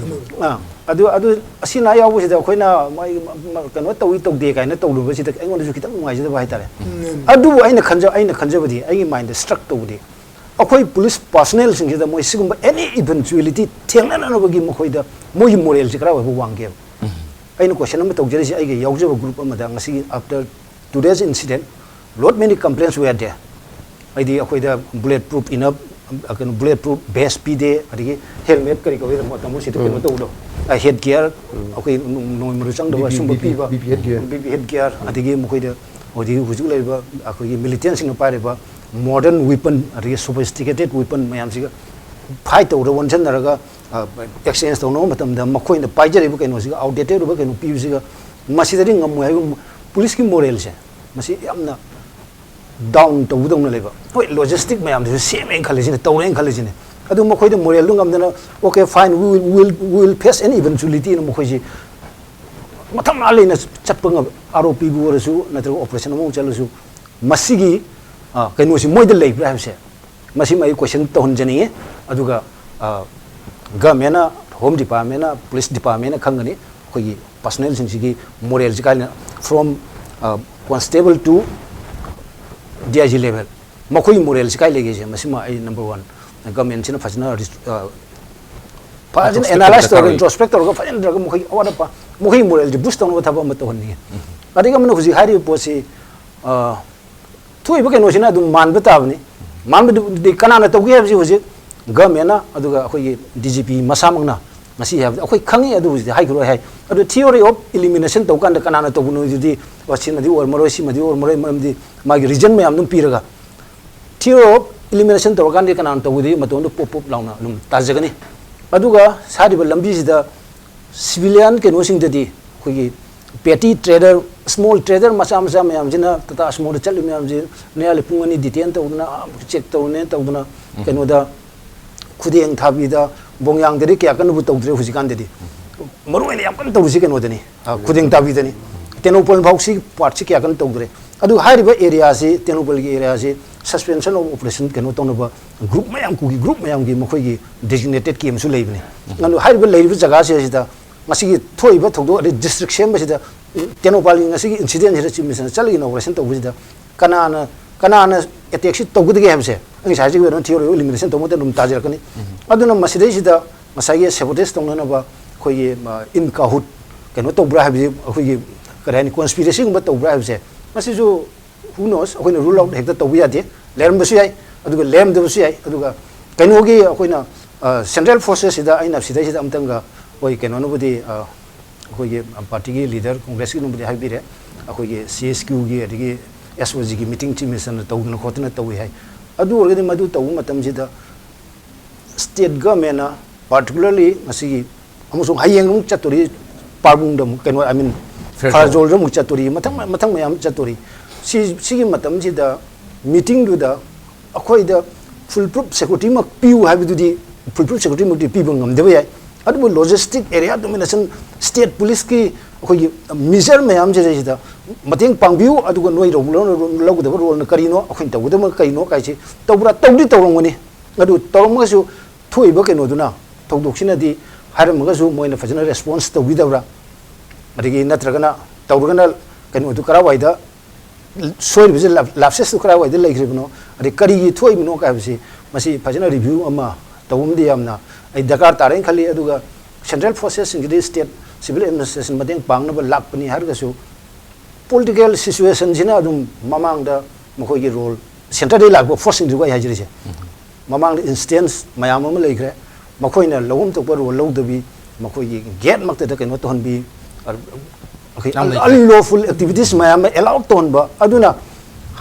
ꯑ, ꯑꯗꯨ, ꯑꯗꯨ ꯑꯁꯤ ꯑꯅꯥ ꯌꯥꯎꯕꯁꯤꯗ ꯑꯩꯈꯣꯏꯅ ꯃꯥꯒꯤ ꯃ-, ꯃ-, ꯀꯩꯅꯣ ꯇꯧꯏ ꯇꯧꯗꯦ ꯀꯥꯏꯅ ꯇꯧꯔꯨꯕꯁꯤꯗ ꯑꯩꯉꯣꯟꯗꯁꯨ ꯈꯤꯇꯪ ꯅꯨꯡꯉꯥꯏꯖꯗꯕ ꯍꯥꯏꯇꯥꯔꯦ꯫ ꯑꯗꯨꯕꯨ ꯑꯩꯅ ꯈꯟꯖ-, ꯑꯩꯅ ꯈꯟꯖꯕꯗꯤ, ꯑꯩꯒꯤ ꯃꯥꯏꯟꯗ ꯁ꯭ꯇ꯭ꯔꯛ ꯇꯧꯕꯗꯤ, ꯑꯩꯈꯣꯏ ꯄꯨꯂꯤꯁ ꯄꯥꯔꯁꯅꯦꯜꯁꯤꯡꯁꯤꯗ ꯃꯣꯏ ꯁꯤꯒꯨꯝꯕ ꯑꯦꯅꯤ ꯏꯚꯦꯟꯆꯨꯋꯦꯂꯤꯇꯤ ꯊꯦꯡꯅꯅꯅꯕꯒꯤ ꯃꯈꯣꯏꯗ ꯃꯣꯏꯒꯤ ꯃꯣꯔꯦꯜꯁꯤ ꯀꯗꯥꯏꯋꯥꯏꯐꯥꯎ ꯋꯥꯡꯒꯦꯕ? ꯑꯩꯅ ꯀꯣꯏꯁꯟ ꯑꯃ ꯇꯧꯖꯔꯤꯁꯦ, ꯑꯩꯒ ꯌꯥꯎꯖꯕ ꯒ꯭ꯔꯨꯞ ꯑꯃꯗ ꯉꯁꯤꯒꯤ after today's incident, lot many complaints were there. ꯍꯥꯏꯗꯤ ꯑꯩꯈꯣꯏꯗ ꯕꯨꯂꯦꯠ ꯄ꯭ꯔꯨꯞ ꯏꯅꯞ, ꯀꯩꯅꯣ, ꯕꯨꯂꯦꯠ ꯄ꯭ꯔꯨꯞ ꯚꯦꯁ ꯄꯤꯗꯦ, ꯑꯗꯒꯤ ꯍꯦꯜꯃꯦꯠ ꯀꯔꯤ ꯀꯧꯏ ꯃꯇꯝ ꯑꯁꯤꯗ ꯀꯩꯅꯣ ꯇꯧꯕꯗꯣ, ꯍꯦꯗ ꯒꯤꯌꯔ, ꯑꯩꯈꯣꯏ ꯅꯣꯡꯃꯩ ꯃꯔꯨ ꯆꯪꯗꯕ ꯁꯨꯝꯕ ꯄꯤꯕ, ꯕꯤ ꯄꯤ ꯍꯦꯗ ꯒꯤꯌꯔ, ꯑꯗꯒꯤ ꯃꯈꯣꯏꯗ ꯍꯧꯖꯤꯛ ꯍꯧꯖꯤꯛ ꯂꯩꯔꯤꯕ ꯑꯩꯈꯣꯏꯒꯤ ꯃꯤꯂꯤꯇꯦꯟꯁꯤꯡꯅ ꯄꯥꯏꯔꯤꯕ ꯃꯣꯗꯔꯟ ꯋꯤꯄꯟ, ꯑꯗꯒꯤ ꯁꯣꯐꯤꯁꯇꯤꯀꯦꯇꯦꯠ ꯋꯤꯄꯟ ꯃꯌꯥꯝꯁꯤꯒ ꯐꯥꯏꯠ ꯇꯧꯔ ꯑꯣꯟꯁꯤꯟꯅꯔꯒ ꯑꯦꯛꯁꯆꯦꯟꯖ ꯇꯧꯅꯕ ꯃꯇꯝꯗ ꯃꯈꯣꯏꯅ ꯄꯥꯏꯖꯔꯤꯕ ꯀꯩꯅꯣꯁꯤꯒ ꯑꯥꯎꯠꯗꯦꯇꯦꯠ ꯑꯣꯏꯕ ꯀꯩꯅꯣ ꯄꯤꯕꯁꯤꯒ ꯃꯁꯤꯗꯗꯤ ꯉꯝꯃꯣꯏ ꯍꯥꯏꯕ ꯄꯨꯂꯤꯁꯀꯤ ꯃꯣꯔꯦꯜꯁꯦ ꯃꯁꯤ ꯌꯥꯝꯅ ꯗꯥꯎꯟ ꯇꯧꯒꯗꯧꯅ ꯂꯩꯕ꯫ ꯍꯣꯏ, ꯂꯣꯖꯤꯁꯇꯤꯛ ꯃꯌꯥꯝꯗꯨꯁꯨ ꯁꯦꯝꯃꯦꯅ ꯈꯜꯂꯤꯁꯤꯅꯦ, ꯇꯧꯔꯦꯅ ꯈꯜꯂꯤꯁꯤꯅꯦ, ꯑꯗꯨ ꯃꯈꯣꯏꯗ ꯃꯣꯔꯦꯜꯗꯨ ꯉꯝꯗꯅ, "Okay, fine, we will, we will, we will face any eventuality" ꯅ ꯃꯈꯣꯏꯁꯤ ꯃꯊꯧꯅꯥ ꯂꯩꯅ ꯆꯠꯄ ꯉꯝ, ꯑꯥꯔ ꯑꯣ ꯄꯤꯕꯨ ꯑꯣꯏꯔꯁꯨ ꯅꯠꯇ꯭ꯔꯒ ꯑꯣꯄꯔꯦꯁꯟ ꯑꯃ ꯆꯠꯂꯁꯨ ꯃꯁꯤꯒꯤ ꯀꯩꯅꯣꯁꯤ ꯃꯣꯏꯗ ꯂꯩꯕ꯭ꯔꯥ ꯍꯥꯏꯕꯁꯦ ꯃꯁꯤꯃ ꯑꯩ ꯀꯣꯏꯁꯟ ꯇꯧꯍꯟꯖꯅꯤꯡꯉꯤ꯫ ꯑꯗꯨꯒ ꯒꯃꯦꯟꯅ, ꯍꯣꯝ ꯗꯤꯄꯥꯔꯠꯃꯦꯟꯅ, ꯄꯨꯂꯤꯁ ꯗꯤꯄꯥꯔꯠꯃꯦꯟꯅ ꯈꯪꯒꯅꯤ ꯑꯩꯈꯣꯏꯒꯤ ꯄꯥꯔꯁꯅꯦꯜꯁꯤꯡꯁꯤꯒꯤ ꯃꯣꯔꯦꯜꯁꯤ ꯀꯥꯏꯅ, from constable to D I G level, ꯃꯈꯣꯏꯒꯤ ꯃꯣꯔꯦꯜꯁꯤ ꯀꯥꯏ ꯂꯩꯒꯦꯁꯦ ꯃꯁꯤꯃ ꯑꯩ ꯅꯝꯕꯔ ꯋꯥꯟ, ꯒꯃꯦꯟꯁꯤꯅ ꯐꯖꯅ ꯐꯖꯅ ꯑꯦꯅꯥꯂꯥꯏꯁ ꯇꯧꯔꯒ, ꯏꯟꯇ꯭ꯔꯣꯁꯄꯦꯛ ꯇꯧꯔꯒ ꯐꯖꯅ ꯇꯧꯔꯒ ꯃꯈꯣꯏꯒꯤ ꯑꯋꯥꯠ ꯑꯄꯥ, ꯃꯈꯣꯏꯒꯤ ꯃꯣꯔꯦꯜꯁꯤ ꯕꯨꯁ ꯇꯧꯅꯕ ꯊꯕꯛ ꯑꯃ ꯇꯧꯍꯟꯅꯤꯡꯉꯤ꯫ ꯑꯗꯒꯤ ꯑꯃꯅ ꯍꯧꯖꯤꯛ ꯍꯥꯏꯔꯤꯕ ꯄꯣꯠꯁꯤ ꯊꯣꯛꯏꯕ ꯀꯩꯅꯣꯁꯤꯅ ꯑꯗꯨꯝ ꯃꯥꯟꯕ ꯇꯥꯕꯅꯤ꯫ ꯃꯥꯟꯕꯗꯨꯗꯤ ꯀꯅꯥꯅ ꯇꯧꯒꯦ ꯍꯥꯏꯕꯁꯤ ꯍꯧꯖꯤꯛ ꯒꯃꯦꯟꯅ ꯑꯗꯨꯒ ꯑꯩꯈꯣꯏꯒꯤ D G P ꯃꯁꯥꯃꯛꯅ ꯉꯁꯤ ꯍꯥꯏꯕꯗꯤ ꯑꯩꯈꯣꯏ ꯈꯪꯉꯤ, ꯑꯗꯨ ꯍꯧꯖꯤꯛꯇꯤ ꯍꯥꯏꯈꯤꯔꯣꯏ ꯍꯥꯏ꯫ ꯑꯗꯨ theory of elimination ꯇꯧ ꯀꯥꯟꯗ ꯀꯅꯥꯅ ꯇꯧꯕꯅꯣ ꯑꯗꯨꯗꯤ, ꯑꯣ, ꯁꯤꯃꯗꯤ ꯑꯣꯏꯔꯝꯃꯔꯣꯏ, ꯁꯤꯃꯗꯤ ꯑꯣꯏꯔꯝꯃꯔꯣꯏ, ꯃꯔꯝꯗꯤ ꯃꯥꯒꯤ ꯔꯤꯖꯟ ꯃꯌꯥꯝ ꯑꯗꯨꯝ ꯄꯤꯔꯒ theory of elimination ꯇꯧꯔꯀꯥꯟꯗ ꯀꯅꯥꯅ ꯇꯧꯒꯗꯤ ꯃꯇꯣꯝꯗ ꯄꯣꯞ ꯄꯣꯞ ꯂꯥꯎꯅ ꯑꯗꯨꯝ ꯇꯥꯖꯒꯅꯤ꯫ ꯑꯗꯨꯒ ꯁꯥꯔꯤꯕ ꯂꯝꯕꯤꯁꯤꯗ civilian ꯀꯩꯅꯣꯁꯤꯡꯗꯗꯤ ꯑꯩꯈꯣꯏꯒꯤ petty trader, small trader ꯃꯆꯥ ꯃꯆꯥ ꯃꯌꯥꯝꯁꯤꯅ ꯇꯥꯇꯥ ꯁꯨꯃꯣꯗ ꯆꯠꯂꯤ ꯃꯌꯥꯝꯁꯤ ꯅꯌꯥꯜꯂꯦ ꯄꯨꯡ ꯑꯅꯤ detain ꯇꯧꯗꯅ, check ꯇꯧꯔꯨꯅꯦ ꯇꯧꯗꯅ, ꯀꯩꯅꯣꯗ ꯈꯨꯗꯦꯡ ꯊꯥꯕꯤꯗ, ꯕꯣꯡꯌꯥꯡꯗꯗꯤ ꯀꯌꯥ ꯀꯟꯅꯕꯨ ꯇꯧꯗ꯭ꯔꯦ ꯍꯧꯖꯤꯛꯀꯥꯟꯗꯗꯤ꯫ ꯃꯔꯨ ꯑꯣꯏꯅ ꯌꯥꯝ ꯀꯟꯅ ꯇꯧꯔꯤꯁꯤ ꯀꯩꯅꯣꯗꯅꯤ, ꯑ, ꯈꯨꯗꯦꯡ ꯊꯥꯕꯤꯗꯅꯤ꯫ ꯇꯦꯡꯅꯧꯄꯜ ꯐꯥꯎ ꯁꯤ ꯄꯥꯔꯠꯁꯤ ꯀꯌꯥ ꯀꯟꯅ ꯇꯧꯗ꯭ꯔꯦ꯫ ꯑꯗꯨ ꯍꯥꯏꯔꯤꯕ ꯑꯦꯔꯤꯌꯥꯁꯤ, ꯇꯦꯡꯅꯧꯄꯜꯒꯤ ꯑꯦꯔꯤꯌꯥꯁꯤ suspension of operation ꯀꯩꯅꯣ ꯇꯧꯅꯕ ꯒ꯭ꯔꯨꯞ ꯃꯌꯥꯝ, ꯀꯨꯀꯤ ꯒ꯭ꯔꯨꯞ ꯃꯌꯥꯝꯒꯤ ꯃꯈꯣꯏꯒꯤ designated camp ꯁꯨ ꯂꯩꯕꯅꯤ꯫ ꯑꯗꯨ ꯍꯥꯏꯔꯤꯕ ꯂꯩꯔꯤꯕ ꯖꯒꯥꯁꯤ ꯑꯁꯤꯗ ꯉꯁꯤꯒꯤ ꯊꯣꯛꯏꯕ ꯊꯧꯗꯣꯛ ꯑꯗꯩ ꯗꯤꯁꯇ꯭ꯔꯤꯛ ꯁꯦꯝꯕꯁꯤꯗ, ꯇꯦꯡꯅꯧꯄꯜꯒꯤ ꯉꯁꯤꯒꯤ incident ꯁꯤꯗ Chief Minister ꯅ ꯆꯠꯂꯒ inauguration ꯇꯧꯕꯁꯤꯗ ꯀꯅꯥꯅ ꯀꯅꯥꯅ ꯑꯦꯇꯦꯛꯁꯤ ꯇꯧꯒꯗꯒꯦ ꯍꯥꯏꯕꯁꯦ ꯑꯩ ꯉꯁꯥꯏ ꯍꯥꯏꯖꯈꯤꯕ ꯑꯗꯨꯝ ꯊꯤꯑꯣꯔꯤ ꯑꯣꯐ ꯏꯂꯤꯃꯤꯅꯦꯁꯟ ꯇꯧꯕ ꯃꯇꯝꯗ ꯑꯗꯨꯝ ꯇꯥꯖꯔꯛꯀꯅꯤ꯫ ꯑꯗꯨꯅ ꯃꯁꯤꯗꯩꯁꯤꯗ ꯉꯁꯥꯏꯒꯤ ꯁꯦꯕꯣꯇꯦꯖ ꯇꯧꯅꯅꯕ ꯑꯩꯈꯣꯏꯒꯤ ꯏꯟ ꯀꯥꯍꯨꯠ ꯀꯩꯅꯣ ꯇꯧꯕ꯭ꯔꯥ ꯍꯥꯏꯕꯗꯤ ꯑꯩꯈꯣꯏꯒꯤ ꯀꯔꯤ ꯍꯥꯏꯅꯤ ꯀꯣꯟꯁꯄꯤꯔꯦꯁꯤꯒꯨꯝꯕ ꯇꯧꯕ꯭ꯔꯥ ꯍꯥꯏꯕꯁꯦ ꯃꯁꯤꯁꯨ who knows, ꯑꯩꯈꯣꯏꯅ ꯔꯨꯜ ꯑꯥꯎꯠ ꯍꯦꯛꯇ ꯇꯧꯕ ꯌꯥꯗꯦ꯫ ꯂꯩꯔꯝꯕꯁꯨ ꯌꯥꯏ, ꯑꯗꯨꯒ ꯂꯩꯔꯝꯗꯕꯁꯨ ꯌꯥꯏ꯫ ꯑꯗꯨꯒ ꯀꯩꯅꯣꯒꯤ ꯑꯩꯈꯣꯏꯅ ꯁꯦꯟꯇ꯭ꯔꯦꯜ ꯐꯣꯔꯁꯦꯁꯁꯤꯗ ꯑꯩꯅ ꯁꯤꯗꯩꯁꯤꯗ ꯑꯝꯇꯪꯒ ꯑꯩꯈꯣꯏ ꯀꯩꯅꯣꯅꯕꯨꯗꯤ ꯑꯩꯈꯣꯏꯒꯤ ꯄꯥꯔꯇꯤꯒꯤ ꯂꯤꯗꯔ ꯀꯣꯡꯒ꯭ꯔꯦꯁꯀꯤꯅꯕꯨꯗꯤ ꯍꯥꯏꯕꯤꯔꯦ, ꯑꯩꯈꯣꯏꯒꯤ ꯁꯤ ꯑꯦꯁ ꯀ꯭ꯌꯨꯒꯤ ꯑꯗꯒꯤ ꯑꯦꯁ ꯑꯣ ꯖꯤꯒꯤ ꯃꯤꯇꯤꯡ ꯆꯤꯐ ꯃꯤꯅꯤꯁꯇꯔꯅ ꯇꯧꯗꯅ ꯈꯣꯠꯇꯅ ꯇꯧꯏ ꯍꯥꯏ꯫ ꯑꯗꯨ ꯑꯣꯏꯔꯒꯗꯤ ꯃꯗꯨ ꯇꯧꯕ ꯃꯇꯝꯁꯤꯗ ꯁ꯭ꯇꯦꯠ ꯒꯃꯦꯟꯅ ꯄꯥꯔꯇꯤꯀꯨꯂꯔꯂꯤ ꯉꯁꯤꯒꯤ ꯑꯃꯁꯨꯡ ꯍꯌꯦꯡ ꯑꯃꯨꯛ ꯆꯠꯇꯣꯔꯤ ꯄꯥꯔꯕꯨꯡꯗ ꯑꯃꯨꯛ ꯀꯩꯅꯣ ꯑꯥꯏ ꯃꯤꯟ ꯐꯦꯔꯖꯣꯜ꯫ ꯐꯔꯖꯣꯜꯗ ꯑꯃꯨꯛ ꯆꯠꯇꯣꯔꯤ ꯃꯊꯪ ꯃꯊꯪ ꯃꯌꯥꯝ ꯆꯠꯇꯣꯔꯤ꯫ ꯁꯤ ꯁꯤꯒꯤ ꯃꯇꯝꯁꯤꯗ ꯃꯤꯇꯤꯡꯗꯨꯗ ꯑꯩꯈꯣꯏꯗ ꯐꯨꯜ ꯄ꯭ꯔꯨꯐ ꯁꯦꯀ꯭ꯌꯨꯔꯤꯇꯤꯃꯛ ꯄꯤꯌꯨ ꯍꯥꯏꯕꯗꯨꯗꯤ ꯐꯨꯜ ꯄ꯭ꯔꯨꯐ ꯁꯦꯀ꯭ꯌꯨꯔꯤꯇꯤꯃꯛꯇꯤ ꯄꯤꯕ ꯉꯝꯗꯕ ꯌꯥꯏ꯫ ꯑꯗꯨꯕꯨ ꯂꯣꯖꯤꯁꯇꯤꯛ ꯑꯦꯔꯤꯌꯥ ꯗꯣꯃꯤꯅꯦꯁꯟ ꯁ꯭ꯇꯦꯠ ꯄꯨꯂꯤꯁꯀꯤ ꯑꯩꯈꯣꯏꯒꯤ ꯃꯤꯖꯔ ꯃꯌꯥꯝꯁꯤꯗꯩꯁꯤꯗ ꯃꯇꯦꯡ ꯄꯥꯡꯕꯤꯌꯨ꯫ ꯑꯗꯨꯒ ꯅꯣꯏ ꯂꯧ- ꯂꯧ- ꯂꯧꯒꯗꯕ ꯔꯣꯜꯅ ꯀꯔꯤꯅꯣ, ꯑꯩꯈꯣꯏꯅ ꯇꯧꯒꯗꯕ ꯀꯔꯤꯅꯣ ꯀꯥꯏꯁꯤ ꯇꯧꯕ꯭ꯔꯥ? ꯇꯧꯗꯤ ꯇꯧꯔꯝꯒꯅꯤ꯫ ꯑꯗꯨ ꯇꯧꯔꯝꯃꯒꯁꯨ ꯊꯣꯛꯏꯕ ꯀꯩꯅꯣꯗꯨꯅ ꯊꯧꯗꯣꯛꯁꯤꯅꯗꯤ ꯍꯥꯏꯔꯝꯃꯒꯁꯨ ꯃꯣꯏꯅ ꯐꯖꯅ ꯔꯦꯁꯄꯣꯟꯁ ꯇꯧꯕꯤꯗꯕ꯭ꯔꯥ? ꯑꯗꯒꯤ ꯅꯠꯇ꯭ꯔꯒꯅ ꯇꯧꯔꯒꯅ ꯀꯩꯅꯣꯗꯨ ꯀꯔꯥꯏꯋꯥꯏꯗ ꯁꯣꯏꯔꯤꯕꯁꯦ, ꯂꯥꯞ- ꯂꯥꯞꯁꯦꯁꯇꯨ ꯀꯔꯥꯏꯋꯥꯏꯗ ꯂꯩꯈ꯭ꯔꯤꯕꯅꯣ, ꯑꯗꯩ ꯀꯔꯤꯒꯤ ꯊꯣꯛꯏꯕꯅꯣ ꯍꯥꯏꯕꯁꯤ ꯃꯁꯤ ꯐꯖꯅ ꯔꯤꯚ꯭ꯌꯨ ꯑꯃ ꯇꯧꯕ ꯑꯃꯗꯤ ꯌꯥꯝꯅ ꯑꯩ ꯗꯔꯀꯥꯔ ꯇꯥꯔꯦꯅ ꯈꯜꯂꯤ꯫ ꯑꯗꯨꯒ ꯁꯦꯟꯇ꯭ꯔꯦꯜ ꯐꯣꯔꯁꯦꯁꯁꯤꯡꯁꯤꯗꯤ ꯁ꯭ꯇꯦꯠ ꯁꯤꯚꯤꯜ ꯑꯦꯗꯃꯤꯅꯤꯁꯇ꯭ꯔꯦꯁꯟ ꯃꯇꯦꯡ ꯄꯥꯡꯅꯕ ꯂꯥꯛꯄꯅꯤ ꯍꯥꯏꯔꯒꯁꯨ ꯄꯣꯂꯤꯇꯤꯀꯦꯜ ꯁꯤꯆꯨꯋꯦꯁꯟꯁꯤꯅ ꯑꯗꯨꯝ ꯃꯃꯥꯡꯗ ꯃꯈꯣꯏꯒꯤ ꯔꯣꯜ, ꯁꯦꯟꯇꯔꯗꯒꯤ ꯂꯥꯛꯄ ꯐꯣꯔꯁꯁꯤꯡꯗꯨꯒ ꯑꯩ ꯍꯥꯏꯖꯔꯤꯁꯦ, ꯃꯃꯥꯡꯗ ꯏꯟꯁꯇꯦꯟꯁ ꯃꯌꯥꯝ ꯑꯃ ꯂꯩꯈ꯭ꯔꯦ꯫ ꯃꯈꯣꯏꯅ ꯂꯧꯐꯝ ꯊꯣꯛꯄ ꯔꯣꯜ ꯂꯧꯗꯕꯤ, ꯃꯈꯣꯏꯒꯤ ꯒꯦꯠꯃꯛꯇꯗ ꯀꯩꯅꯣ ꯇꯧꯍꯟꯕꯤ, ꯑꯩꯈꯣꯏ ꯌꯥꯝ ꯂꯩꯈ꯭ꯔꯦ꯫ ꯑꯟꯂꯣꯐꯨꯜ ꯑꯦꯛꯇꯤꯚꯤꯇꯤꯁ ꯃꯌꯥꯝ ꯑꯃ ꯑꯦꯂꯥꯎ ꯇꯧꯍꯟꯕ꯫ ꯑꯗꯨꯅ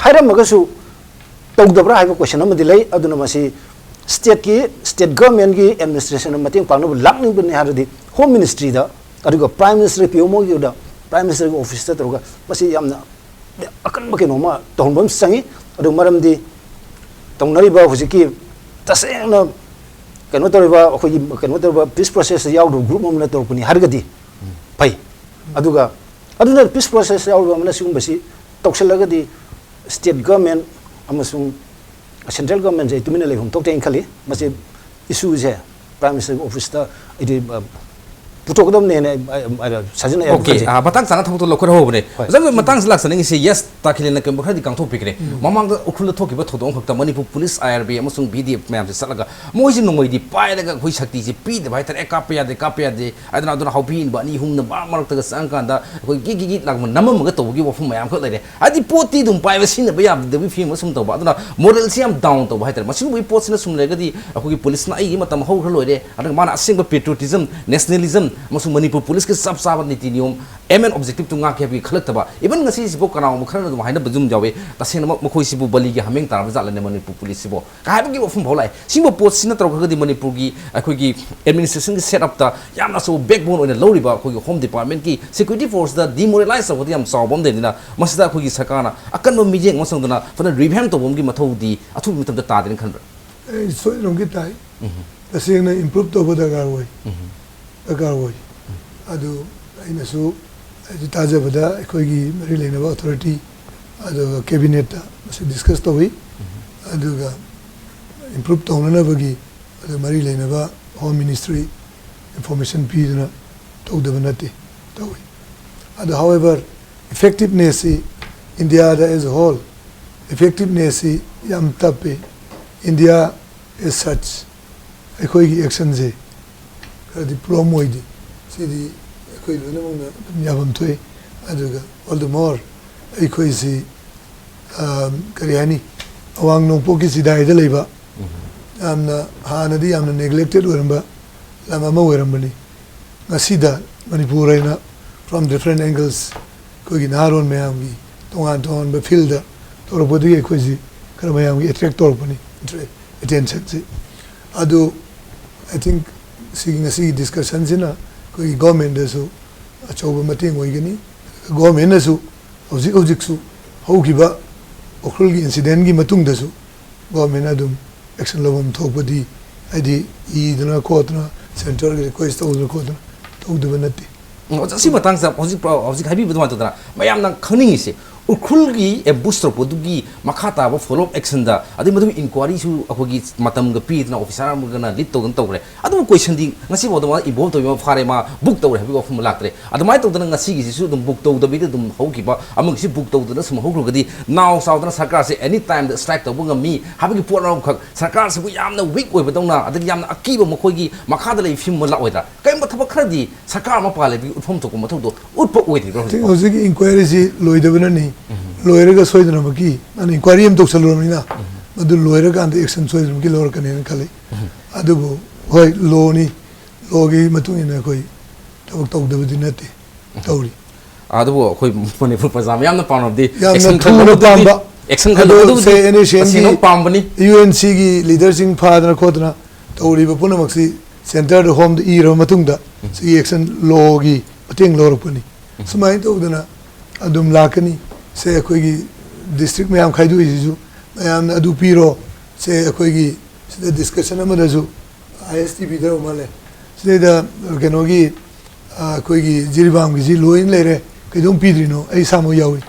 ꯍꯥꯏꯔꯝꯃꯒꯁꯨ ꯇꯧꯗꯕ꯭ꯔꯥ ꯍꯥꯏꯕ ꯀꯣꯏꯁꯟ ꯑꯃꯗꯤ ꯂꯩ꯫ ꯑꯗꯨꯅ ꯃꯁꯤ ꯁ꯭ꯇꯦꯠꯀꯤ, ꯁ꯭ꯇꯦꯠ ꯒꯚꯔꯟꯃꯦꯟꯠꯀꯤ ꯑꯦꯗꯃꯤꯅꯤꯁꯇ꯭ꯔꯦꯁꯟꯗ ꯃꯇꯦꯡ ꯄꯥꯡꯅꯕ ꯂꯥꯛꯅꯤꯡꯕꯅꯤ ꯍꯥꯏꯔꯗꯤ ꯍꯣꯝ ꯃꯤꯅꯤꯁꯇ꯭ꯔꯤꯗ, ꯑꯗꯨꯒ ꯄ꯭ꯔꯥꯏꯝ ꯃꯤꯅꯤꯁꯇꯔ ꯄꯤ ꯑꯦꯝ ꯑꯣꯒꯤꯗ ꯄ꯭ꯔꯥꯏꯝ ꯃꯤꯅꯤꯁꯇꯔꯒꯤ ꯑꯣꯐꯤꯁꯇ ꯇꯧꯔꯒ ꯃꯁꯤ ꯌꯥꯝꯅ ꯑꯀꯟꯕ ꯀꯩꯅꯣ ꯑꯃ ꯇꯧꯍꯟꯕ ꯑꯃ ꯆꯪꯉꯤ꯫ ꯑꯗꯨ ꯃꯔꯝꯗꯤ ꯇꯧꯅꯔꯤꯕ ꯍꯧꯖꯤꯛꯀꯤ ꯇꯁꯦꯡꯅ ꯀꯩꯅꯣ ꯇꯧꯔꯤꯕ, ꯑꯩꯈꯣꯏꯒꯤ ꯀꯩꯅꯣ ꯇꯧꯔꯤꯕ ꯄꯤꯁ ꯄ꯭ꯔꯣꯁꯦꯁꯇ ꯌꯥꯎꯗꯕ ꯒ꯭ꯔꯨꯞ ꯑꯃꯅ ꯇꯧꯔꯛꯄꯅꯤ ꯍꯥꯏꯔꯒꯗꯤ ꯐꯩ꯫ ꯑꯗꯨꯒ ꯑꯗꯨꯅ ꯄꯤꯁ ꯄ꯭ꯔꯣꯁꯦꯁꯇ ꯌꯥꯎꯔꯤꯕ ꯑꯃꯅ ꯁꯤꯒꯨꯝꯕꯁꯤ ꯇꯧꯁꯤꯜꯂꯒꯗꯤ ꯁ꯭ꯇꯦꯠ ꯒꯚꯔꯟꯃꯦꯟꯠ ꯑꯃꯁꯨꯡ ꯁꯦꯟꯇ꯭ꯔꯦꯜ ꯒꯚꯔꯟꯃꯦꯟꯠꯁꯦ ꯑꯩ ꯇꯨꯃꯤꯟꯅ ꯂꯩꯐꯝ ꯊꯣꯛꯇꯦꯅ ꯈꯜꯂꯤ꯫ ꯃꯁꯤ ꯏꯁꯨꯁꯦ ꯄ꯭ꯔꯥꯏꯝ ꯃꯤꯅꯤꯁꯇꯔꯒꯤ ꯑꯣꯐꯤꯁꯇ ꯑꯩꯗꯤ, ꯑ, ꯄꯨꯊꯣꯛꯀꯗꯕꯅꯦꯅ ꯑꯩ, ꯑꯩ, ꯑꯩ, ꯁꯥꯖꯟ ꯑꯩ ꯑꯗꯨꯝ ꯑꯣꯀꯦ, ꯈꯟꯖꯩ꯫ ꯑ, ꯃꯇꯥꯡ ꯆꯥꯅ ꯊꯕꯛꯇꯣ ꯂꯧꯈꯠꯍꯧꯕꯅꯦ꯫ ꯍꯣꯏ꯫ ꯑꯣꯖꯥ, ꯃꯇꯥꯡꯁꯤ ꯂꯥꯛꯆꯅꯤꯡꯉꯤꯁꯤ, ꯌꯦꯁ, ꯇꯥꯈꯤꯂꯦꯅ ꯀꯩꯒꯨꯝꯕ ꯈꯔꯗꯤ ꯀꯥꯡꯊꯣꯛꯄꯤꯈ꯭ꯔꯦ꯫ ꯃꯃꯥꯡꯗ ꯎꯈ꯭ꯔꯨꯜꯗ ꯊꯣꯛꯈꯤꯕ ꯊꯧꯗꯣꯛ ꯑꯃꯈꯛꯇ ꯃꯅꯤꯄꯨꯔ ꯄꯨꯂꯤꯁ, ꯑꯥꯏ ꯑꯥꯔ ꯕꯤ ꯑꯃꯁꯨꯡ ꯚꯤ ꯗꯤ ꯑꯦꯐ ꯃꯌꯥꯝꯁꯦ ꯆꯠꯂꯒ ꯃꯣꯏꯁꯦ ꯅꯣꯡꯃꯩꯗꯤ ꯄꯥꯏꯔꯒ ꯑꯩꯈꯣꯏ ꯁꯛꯇꯤꯁꯦ ꯄꯤꯗꯕ ꯍꯥꯏꯇꯥꯔꯦ꯫ "ꯑꯦ, ꯀꯥꯞꯄ ꯌꯥꯗꯦ, ꯀꯥꯞꯄ ꯌꯥꯗꯦ, ꯑꯗꯨꯅ, ꯑꯗꯨꯅ ꯍꯥꯎꯄꯤ ꯏꯟꯕ ꯑꯅꯤ ꯑꯍꯨꯝꯅ ꯃꯔꯛ ꯃꯔꯛꯇꯒ ꯆꯪꯉꯀꯥꯟꯗ ꯑꯩꯈꯣꯏ ꯒꯤꯠ ꯒꯤꯠ ꯒꯤꯠ ꯂꯥꯡꯕ ꯅꯝꯃꯝꯃꯒ ꯇꯧꯕꯒꯤ ꯋꯥꯐꯝ ꯃꯌꯥꯝ ꯈꯛ ꯂꯩꯔꯦ"꯫ ꯍꯥꯏꯗꯤ ꯄꯣꯠꯇꯤ ꯑꯗꯨꯝ ꯄꯥꯏꯕ ꯁꯤꯖꯤꯟꯅꯕ ꯌꯥꯗꯕꯒꯤ ꯐꯤꯕꯝ ꯑꯃ ꯁꯨꯝ ꯇꯧꯕ, ꯑꯗꯨꯅ ꯃꯣꯔꯦꯜꯁꯤ ꯌꯥꯝ ꯗꯥꯎꯟ ꯇꯧꯕ ꯍꯥꯏꯇꯥꯔꯦ꯫ ꯃꯁꯤꯒꯨꯝꯕꯒꯤ ꯄꯣꯠꯁꯤꯅ ꯁꯨꯝ ꯂꯩꯔꯒꯗꯤ ꯑꯩꯈꯣꯏꯒꯤ ꯄꯨꯂꯤꯁꯅ "ꯑꯩꯒꯤ ꯃꯇꯝ ꯍꯧꯈ꯭ꯔ ꯂꯣꯏꯔꯦ", ꯑꯗꯨꯒ ꯃꯥꯅ ꯑꯁꯦꯡꯕ ꯄꯦꯇ꯭ꯔꯣꯇꯤꯖꯝ, ꯅꯦꯁꯅꯦꯂꯤꯖꯝ ꯑꯃꯁꯨꯡ ꯃꯅꯤꯄꯨꯔ ꯄꯨꯂꯤꯁꯀꯤ ꯆꯞ ꯆꯥꯕ ꯅꯤꯇꯤ ꯅꯤꯌꯣꯝ, ꯑꯦꯝ ꯑꯦꯟ ꯑꯣꯕꯖꯦꯛꯇꯤꯞꯇꯨ ꯉꯥꯛꯀꯦ ꯍꯥꯏꯕꯒꯤ ꯈꯜꯂꯛꯇꯕ, ꯏꯚꯟ ꯉꯁꯤꯁꯤꯐꯥꯎ ꯀꯅꯥꯒꯨꯝꯕ ꯈꯔꯅ ꯑꯗꯨꯝ ꯍꯥꯏꯅꯕ ꯑꯗꯨꯝ ꯌꯥꯎꯏ, "ꯇꯁꯦꯡꯅꯃꯛ ꯃꯈꯣꯏꯁꯤꯕꯨ ꯕꯂꯤꯒꯤ ꯍꯥꯃꯦꯡ ꯇꯥꯔꯕ ꯖꯥꯠꯂꯅꯦ ꯃꯅꯤꯄꯨꯔ ꯄꯨꯂꯤꯁꯁꯤꯕꯨ?" ꯀꯥꯏ ꯍꯥꯏꯕꯒꯤ ꯋꯥꯐꯝ ꯐꯥꯎ ꯂꯥꯛꯑꯦ꯫ ꯁꯤꯒꯨꯝꯕ ꯄꯣꯠꯁꯤꯅ ꯇꯧꯔꯛꯈ꯭ꯔꯒꯗꯤ ꯃꯅꯤꯄꯨꯔꯒꯤ ꯑꯩꯈꯣꯏꯒꯤ ꯑꯦꯗꯃꯤꯅꯤꯁꯇ꯭ꯔꯦꯁꯟꯒꯤ ꯁꯦꯠ ꯑꯞꯇ ꯌꯥꯝꯅ ꯑꯆꯧꯕ ꯕꯦꯛꯕꯣꯟ ꯑꯣꯏꯅ ꯂꯧꯔꯤꯕ ꯑꯩꯈꯣꯏꯒꯤ ꯍꯣꯝ ꯗꯤꯄꯥꯔꯠꯃꯦꯟꯠꯀꯤ ꯁꯦꯀ꯭ꯌꯨꯔꯤꯇꯤ ꯐꯣꯔꯁꯇ ꯗꯤꯃꯣꯔꯦꯂꯥꯏꯁ ꯇꯧꯕꯗ ꯌꯥꯝ ꯆꯥꯎꯕ ꯑꯃ ꯂꯩꯕꯅꯤꯅ, ꯃꯁꯤꯗ ꯑꯩꯈꯣꯏꯒꯤ ꯁꯔꯀꯥꯔꯅ ꯑꯀꯟꯕ ꯃꯤꯠꯌꯦꯡ ꯑꯃ ꯆꯪꯗꯅ ꯐꯖꯅ ꯔꯤꯚꯦꯝ ꯇꯧꯕ ꯑꯃꯒꯤ ꯃꯊꯧꯗꯤ ꯑꯊꯨꯕ ꯃꯇꯝꯗ ꯇꯥꯗꯦꯅ ꯈꯟꯕ꯭ꯔꯥ? ꯑꯩ ꯁꯣꯏꯗꯅꯃꯛꯀꯤ ꯇꯥꯏ꯫ ꯎꯝ꯫ ꯇꯁꯦꯡꯅ ꯏꯝꯄ꯭ꯔꯨꯞ ꯇꯧꯕ ꯗꯔꯀꯥꯔ ꯑꯣꯏ꯫ ꯎꯝ꯫ ꯗꯔꯀꯥꯔ ꯑꯣꯏ꯫ ꯑꯗꯨ ꯑꯩꯅꯁꯨ, ꯑꯩꯁꯨ ꯇꯥꯖꯕꯗ ꯑꯩꯈꯣꯏꯒꯤ ꯃꯔꯤ ꯂꯩꯅꯕ ꯑꯣꯊꯣꯔꯤꯇꯤ ꯑꯗꯨꯒ ꯀꯦꯕꯤꯅꯦꯠꯇ ꯃꯁꯤ ꯗꯤꯁꯀꯁ ꯇꯧꯏ꯫ ꯑꯗꯨꯒ ꯏꯝꯄ꯭ꯔꯨꯞ ꯇꯧꯅꯅꯕꯒꯤ ꯑꯗꯨ ꯃꯔꯤ ꯂꯩꯅꯕ ꯍꯣꯝ ꯃꯤꯅꯤꯁꯇ꯭ꯔꯤ ꯏꯟꯐꯣꯔꯃꯦꯁꯟ ꯄꯤꯗꯨꯅ ꯇꯧꯗꯕ ꯅꯠꯇꯦ, ꯇꯧꯏ꯫ ꯑꯗꯨ, however, effectiveness ꯁꯤ ꯏꯟꯗꯤꯌꯥꯗ as a whole effectiveness ꯁꯤ ꯌꯥꯝ ꯇꯞꯄꯤ꯫ ꯏꯟꯗꯤꯌꯥ as such ꯑꯩꯈꯣꯏꯒꯤ ꯑꯦꯛꯁꯟꯁꯦ ꯈꯔꯗꯤ ꯄ꯭ꯔꯣꯝ ꯑꯣꯏꯗꯦ꯫ ꯁꯤꯗꯤ ꯑꯩꯈꯣꯏ ꯂꯣꯏꯅꯃꯛꯅ ꯑꯗꯨꯝ ꯌꯥꯐꯝ ꯊꯣꯛꯏ꯫ ꯑꯗꯨꯒ all the more ꯑꯩꯈꯣꯏꯁꯤ, ꯑꯥ, ꯀꯔꯤ ꯍꯥꯏꯅꯤ, ꯑꯋꯥꯡ ꯅꯣꯡꯄꯣꯛꯀꯤ ꯆꯤꯗꯥꯏꯗ ꯂꯩꯕ, ꯌꯥꯝꯅ, ꯍꯥꯟꯅꯗꯤ ꯌꯥꯝꯅ ꯅꯦꯒ꯭ꯂꯦꯛꯇꯦꯠ ꯑꯣꯏꯔꯝꯕ ꯂꯝ ꯑꯃ ꯑꯣꯏꯔꯝꯕꯅꯤ꯫ ꯉꯁꯤꯗ ꯃꯅꯤꯄꯨꯔ ꯍꯥꯏꯅ from different angles ꯑꯩꯈꯣꯏꯒꯤ ꯅꯍꯥꯔꯣꯜ ꯃꯌꯥꯝꯒꯤ ꯇꯣꯉꯥꯟ ꯇꯣꯉꯥꯟꯕ ꯐꯤꯜꯗ ꯇꯧꯔꯛꯄꯗꯒꯤ ꯑꯩꯈꯣꯏꯁꯤ ꯈꯔ ꯃꯌꯥꯝꯒꯤ ꯑꯦꯇ꯭ꯔꯦꯛ ꯇꯧꯔꯛꯄꯅꯤ, ꯑꯦꯇꯦꯟꯁꯟꯁꯤ꯫ ꯑꯗꯨ, I think, ꯁꯤꯒꯤ ꯉꯁꯤꯒꯤ ꯗꯤꯁꯀꯁꯟꯁꯤꯅ ꯑꯩꯈꯣꯏꯒꯤ ꯒꯣꯔꯃꯦꯟꯗꯁꯨ ꯑꯆꯧꯕ ꯃꯇꯦꯡ ꯑꯣꯏꯒꯅꯤ꯫ ꯒꯣꯔꯃꯦꯟꯅꯁꯨ ꯍꯧꯖꯤꯛ ꯍꯧꯖꯤꯛꯁꯨ ꯍꯧꯈꯤꯕ ꯎꯈ꯭ꯔꯨꯜꯒꯤ ꯏꯟꯁꯤꯗꯦꯟꯒꯤ ꯃꯇꯨꯡꯗꯁꯨ ꯒꯣꯔꯃꯦꯟꯅ ꯑꯗꯨꯝ ꯑꯦꯛꯁꯟ ꯂꯧꯐꯝ ꯊꯣꯛꯄꯗꯤ, ꯍꯥꯏꯗꯤ, ꯏꯗꯅ ꯈꯣꯠꯇꯅ, ꯁꯦꯟꯇ꯭ꯔꯒꯤ ꯔꯤꯀ꯭ꯋꯦꯁ ꯇꯧꯗꯅ ꯈꯣꯠꯇꯅ ꯇꯧꯗꯕ ꯅꯠꯇꯦ꯫ ꯎꯝ, ꯑꯣꯖꯥ, ꯁꯤ ꯃꯇꯥꯡꯁꯤꯗ ꯍꯧꯖꯤꯛ, ꯍꯧꯖꯤꯛ ꯍꯥꯏꯕꯤꯕ ꯑꯗꯨꯃꯥꯏꯅ ꯇꯧꯗꯅ ꯃꯌꯥꯝꯅ ꯈꯪꯅꯤꯡꯉꯤꯁꯦ, ꯎꯈ꯭ꯔꯨꯜꯒꯤ ꯑꯦꯝꯕꯨꯁ ꯇꯧꯔꯛꯄꯗꯨꯒꯤ ꯃꯈꯥ ꯇꯥꯕ ꯐꯣꯂꯣ ꯑꯞ ꯑꯦꯛꯁꯟꯗ, ꯑꯗꯩ ꯃꯗꯨꯒꯤ ꯏꯟꯀ꯭ꯋꯥꯔꯤꯁꯨ ꯑꯩꯈꯣꯏꯒꯤ ꯃꯇꯝꯒ ꯄꯤꯗꯅ ꯑꯣꯐꯤꯁꯥꯔ ꯑꯃꯒꯅ ꯂꯤꯗ ꯇꯧꯗꯅ ꯇꯧꯈ꯭ꯔꯦ꯫ ꯑꯗꯨꯕꯨ ꯀꯣꯏꯁꯟꯗꯤ ꯉꯁꯤꯐꯥꯎꯗ ꯃꯥ ꯏꯟꯚꯣꯜꯕ ꯇꯧꯕꯤꯕ ꯐꯥꯔꯦ, ꯃꯥ ꯕꯨꯛ ꯇꯧꯔꯦ ꯍꯥꯏꯕꯒꯤ ꯋꯥꯐꯝ ꯑꯃ ꯂꯥꯛꯇ꯭ꯔꯦ꯫ ꯑꯗꯨꯃꯥꯏꯅ ꯇꯧꯗꯅ ꯉꯁꯤꯒꯤꯁꯤꯁꯨ ꯑꯗꯨꯝ ꯕꯨꯛ ꯇꯧꯗꯕꯤꯗ ꯑꯗꯨꯝ ꯍꯧꯈꯤꯕ, ꯑꯃꯒꯤꯁꯤ ꯕꯨꯛ ꯇꯧꯗꯅ ꯁꯨꯝ ꯍꯧꯈ꯭ꯔꯒꯗꯤ ꯅꯥꯎ ꯆꯥꯎꯗꯅ ꯁꯔꯀꯥꯔꯁꯦ ꯑꯦꯅꯤ ꯇꯥꯏꯝꯗ ꯁ꯭ꯇ꯭ꯔꯥꯏꯛ ꯇꯧꯕ ꯉꯝꯃꯤ ꯍꯥꯏꯕꯒꯤ ꯄꯣꯠ ꯑꯃꯈꯛ, ꯁꯔꯀꯥꯔꯁꯤꯕꯨ ꯌꯥꯝꯅ ꯋꯤꯛ ꯑꯣꯏꯕꯗꯧꯅ, ꯑꯗꯒꯤ ꯌꯥꯝꯅ ꯑꯀꯤꯕ ꯃꯈꯣꯏꯒꯤ ꯃꯈꯥꯗ ꯂꯩꯕ ꯐꯤꯕꯝ ꯑꯃ ꯂꯥꯛꯑꯣꯏꯗ꯭ꯔꯥ? ꯀꯔꯤꯒꯨꯝꯕ ꯊꯕꯛ ꯈꯔꯗꯤ ꯁꯔꯀꯥꯔ ꯑꯃ ꯄꯥꯜꯂꯤꯕꯒꯤ ꯎꯠꯐꯝ ꯊꯣꯛꯄ ꯃꯊꯧꯗꯣ ꯎꯠꯄ ꯑꯣꯏꯗ꯭ꯔꯤꯕ꯭ꯔꯥ ꯍꯧꯖꯤꯛ ꯍꯧꯖꯤꯛ? ꯍꯧꯖꯤꯛꯀꯤ ꯏꯟꯀ꯭ꯋꯥꯏꯔꯤꯁꯤ ꯂꯣꯏꯗꯕꯅꯅꯤ꯫ ꯂꯣꯏꯔꯒ ꯁꯣꯏꯗꯅꯃꯛꯀꯤ, ꯃꯥꯅ ꯏꯟꯀ꯭ꯋꯥꯏꯔꯤ ꯑꯃ ꯇꯧꯁꯜꯂꯨꯔꯕꯅꯤꯅ, ꯃꯗꯨ ꯂꯣꯏꯔꯀꯥꯟꯗ ꯑꯦꯛꯁꯟ ꯁꯣꯏꯗꯅꯃꯛꯀꯤ ꯂꯧꯔꯛꯀꯅꯦꯅ ꯈꯜꯂꯤ꯫ ꯑꯗꯨꯕꯨ ꯍꯣꯏ, ꯂꯣꯅꯤ, ꯂꯣꯒꯤ ꯃꯇꯨꯡ ꯏꯟꯅ ꯑꯩꯈꯣꯏ ꯊꯕꯛ ꯇꯧꯗꯕꯗꯤ ꯅꯠꯇꯦ, ꯇꯧꯔꯤ꯫ ꯑꯗꯨꯕꯨ ꯑꯩꯈꯣꯏ ꯃꯅꯤꯄꯨꯔ ꯄ꯭ꯔꯖꯥ ꯃꯌꯥꯝꯅ ꯄꯥꯝꯅꯕꯗꯤ ꯌꯥꯝꯅ ꯑꯦꯛꯁꯟ ꯊꯨꯅ ꯈꯜꯂꯨꯕꯗꯨꯗꯤ, ꯄꯥꯝꯕ꯫ ꯑꯦꯛꯁꯟ ꯑꯗꯨ ꯈꯜꯂꯨꯕꯗꯨꯕꯨꯗꯤ ꯁꯦ ꯑꯦꯟ ꯑꯦꯁ ꯑꯦꯟꯒꯤ ꯇꯁꯦꯡꯅ ꯄꯥꯝꯕꯅꯤ꯫ ꯌꯨ ꯑꯦꯟ ꯁꯤꯒꯤ ꯂꯤꯗꯔꯁꯤꯡ ꯐꯥꯗꯅ ꯈꯣꯠꯇꯅ ꯇꯧꯔꯤꯕ ꯄꯨꯝꯅꯃꯛꯁꯤ ꯁꯦꯟꯇꯔꯗ ꯍꯣꯝꯗ ꯏꯔꯕ ꯃꯇꯨꯡꯗ ꯁꯤꯒꯤ ꯑꯦꯛꯁꯟ ꯂꯣꯒꯤ ꯃꯇꯦꯡ ꯂꯧꯔꯛꯄꯅꯤ꯫ ꯁꯨꯃꯥꯏꯅ ꯇꯧꯗꯅ ꯑꯗꯨꯝ ꯂꯥꯛꯀꯅꯤ꯫ ꯁꯦ ꯑꯩꯈꯣꯏꯒꯤ ꯗꯤꯁꯇ꯭ꯔꯤꯛ ꯃꯌꯥꯝ ꯈꯥꯏꯗꯣꯛꯏꯁꯤꯁꯨ ꯃꯌꯥꯝꯅ ꯑꯗꯨ ꯄꯤꯔꯣ, ꯁꯦ ꯑꯩꯈꯣꯏꯒꯤ ꯁꯤꯗ ꯗꯤꯁꯀꯁꯟ ꯑꯃꯗꯁꯨ ꯑꯥꯏ ꯑꯦꯁ ꯇꯤ ꯄꯤꯗꯧ ꯃꯥꯜꯂꯦ꯫ ꯁꯤꯗꯩꯗ ꯀꯩꯅꯣꯒꯤ, ꯑ, ꯑꯩꯈꯣꯏꯒꯤ ꯖꯤꯔꯤꯕꯥꯝꯒꯤꯁꯤ ꯂꯣꯏꯅ ꯂꯩꯔꯦ, ꯀꯩꯗꯧ ꯄꯤꯗ꯭ꯔꯤꯅꯣ? ꯑꯩ ꯏꯁꯥꯃꯛ ꯌꯥꯎꯏ꯫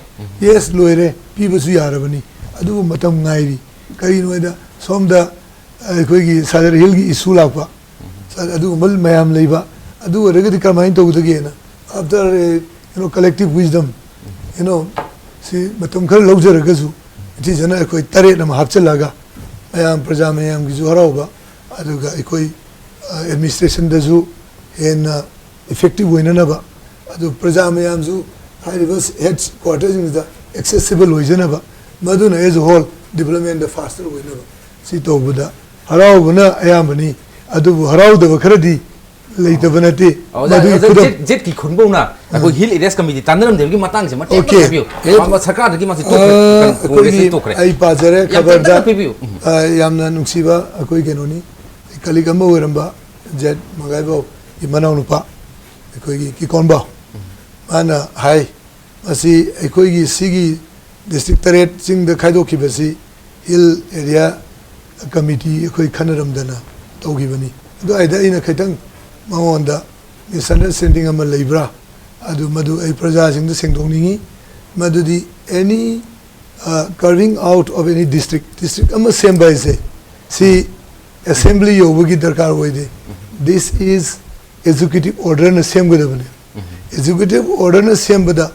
ꯌꯦꯁ, ꯂꯣꯏꯔꯦ, ꯄꯤꯕꯁꯨ ꯌꯥꯔꯕꯅꯤ꯫ ꯑꯗꯨꯕꯨ ꯃꯇꯝ ꯉꯥꯏꯔꯤ꯫ ꯀꯔꯤꯒꯤꯅꯣ ꯍꯥꯏꯗ ꯁꯣꯝꯗ ꯑꯩꯈꯣꯏꯒꯤ ꯁꯥꯗꯔ ꯍꯤꯜꯒꯤ ꯏꯁꯨ ꯂꯥꯛꯄ, ꯑꯗꯨꯒꯨꯝꯕ ꯃꯌꯥꯝ ꯂꯩꯕ꯫ ꯑꯗꯨ ꯑꯣꯏꯔꯒꯗꯤ ꯀꯔꯝꯍꯥꯏꯅ ꯇꯧꯒꯗꯒꯦꯅ, after a, you know, collective wisdom, you know, ꯁꯤ ꯃꯇꯝ ꯈꯔ ꯂꯧꯖꯔꯒꯁꯨ, ꯏꯊꯤꯖꯅ ꯑꯩꯈꯣꯏ ꯇꯔꯦꯠ ꯑꯃ ꯍꯥꯞꯆꯤꯜꯂꯒ ꯃꯌꯥꯝ, ꯄ꯭ꯔꯖꯥ ꯃꯌꯥꯝꯒꯤꯁꯨ ꯍꯔꯥꯎꯕ, ꯑꯗꯨꯒ ꯑꯩꯈꯣꯏ, ꯑ, ꯑꯦꯗꯃꯤꯅꯤꯁꯇ꯭ꯔꯦꯁꯟꯗꯁꯨ ꯍꯦꯟꯅ ꯏꯐꯦꯛꯇꯤꯚ ꯑꯣꯏꯅꯅꯕ, ꯑꯗꯨ ꯄ꯭ꯔꯖꯥ ꯃꯌꯥꯝꯁꯨ ꯍꯥꯏꯔꯤꯕ ꯍꯦꯗ ꯀ꯭ꯋꯥꯔꯇꯔꯁꯤꯡꯁꯤꯗ ꯑꯦꯛꯁꯦꯁꯤꯕꯜ ꯑꯣꯏꯖꯅꯕ, ꯃꯗꯨꯅ as a whole developmentꯗ ꯐꯥꯁꯇꯔ ꯑꯣꯏꯅꯕ, ꯁꯤ ꯇꯧꯕꯗ ꯍꯔꯥꯎꯕꯅ ꯑꯌꯥꯝꯕꯅꯤ꯫ ꯑꯗꯨꯕꯨ ꯍꯔꯥꯎꯗꯕ ꯈꯔꯗꯤ ꯂꯩꯇꯕ ꯅꯠꯇꯦ꯫ ꯑꯣꯖꯥ, ꯃꯗꯨꯒꯤ ꯑꯣꯖꯥ, ꯈꯨꯗꯝ ꯖꯦꯠ, ꯖꯦꯠꯀꯤ ꯈꯨꯟꯕꯧꯅ ꯑꯩꯈꯣꯏ ꯎꯝ꯫ ꯍꯤꯜ ꯑꯦꯔꯤꯌꯥꯁ ꯀꯃꯤꯇꯤ ꯇꯥꯟꯅꯔꯝꯗꯕꯒꯤ ꯃꯇꯥꯡꯁꯦ ꯃꯇꯦꯛ ꯑꯃ ꯑꯣꯀꯦ꯫ ꯍꯥꯏꯕꯤꯌꯨ꯫ ꯑꯦ, ꯃꯥ-, ꯃꯥ ꯁꯔꯀꯥꯔꯗꯒꯤ ꯃꯥꯁꯦ ꯇꯣꯛꯈ꯭ꯔꯦ, ꯑ, ꯀꯩꯅꯣ, ꯀꯣꯡꯒ꯭ꯔꯦꯁꯇꯒꯤ ꯑꯩꯈꯣꯏꯒꯤ ꯇꯣꯛꯈ꯭ꯔꯦ꯫ ꯑꯩ ꯄꯥꯖꯔꯦ ꯌꯥꯝ ꯈꯕꯔꯗ, ꯇꯦꯟꯇꯛꯅ ꯄꯤꯕꯤꯌꯨ꯫ ꯎꯝ꯫ ꯑ, ꯌꯥꯝꯅ ꯅꯨꯡꯁꯤꯕ ꯑꯩꯈꯣꯏ ꯀꯩꯅꯣꯅꯤ, ꯀꯂꯤꯛ ꯑꯃ ꯑꯣꯏꯔꯝꯕ ꯖꯦꯠ ꯃꯒꯥꯏꯕꯥꯎꯒꯤ ꯃꯅꯥꯎꯅꯨꯄꯥ, ꯑꯩꯈꯣꯏꯒꯤ ꯀꯤꯀꯣꯟꯕꯥꯎ, ꯃꯥꯅ ꯍꯥꯏ, ꯃꯁꯤ ꯑꯩꯈꯣꯏꯒꯤ ꯁꯤꯒꯤ ꯗꯤꯁꯇ꯭ꯔꯤꯛ ꯇꯔꯦꯠ ꯆꯤꯡꯗ ꯈꯥꯏꯗꯣꯛꯈꯤꯕꯁꯤ ꯍꯤꯜ ꯑꯦꯔꯤꯌꯥ ꯀꯃꯤꯇꯤ ꯑꯩꯈꯣꯏ ꯈꯟꯅꯔꯝꯗꯅ ꯇꯧꯈꯤꯕꯅꯤ꯫ ꯑꯗꯨꯋꯥꯏꯗ ꯑꯩꯅ ꯈꯤꯇꯪ ꯃꯉꯣꯟꯗ ꯃꯤꯁꯑꯟꯗꯔꯁ꯭ꯇꯦꯟꯗꯤꯡ ꯑꯃ ꯂꯩꯕ꯭ꯔꯥ, ꯑꯗꯨ ꯃꯗꯨ ꯑꯩ ꯄ꯭ꯔꯖꯥꯁꯤꯡꯗ ꯁꯦꯡꯗꯣꯛꯅꯤꯡꯉꯤ꯫ ꯃꯗꯨꯗꯤ any uh, carving out of any district, district ꯑꯃ ꯁꯦꯝꯕ ꯍꯥꯏꯁꯦ ꯁꯤ assembly ꯌꯧꯕꯒꯤ ꯗꯔꯀꯥꯔ ꯑꯣꯏꯗꯦ. This is executive orderꯅ ꯁꯦꯝꯒꯗꯕꯅꯦ. Executive orderꯅ ꯁꯦꯝꯕꯗ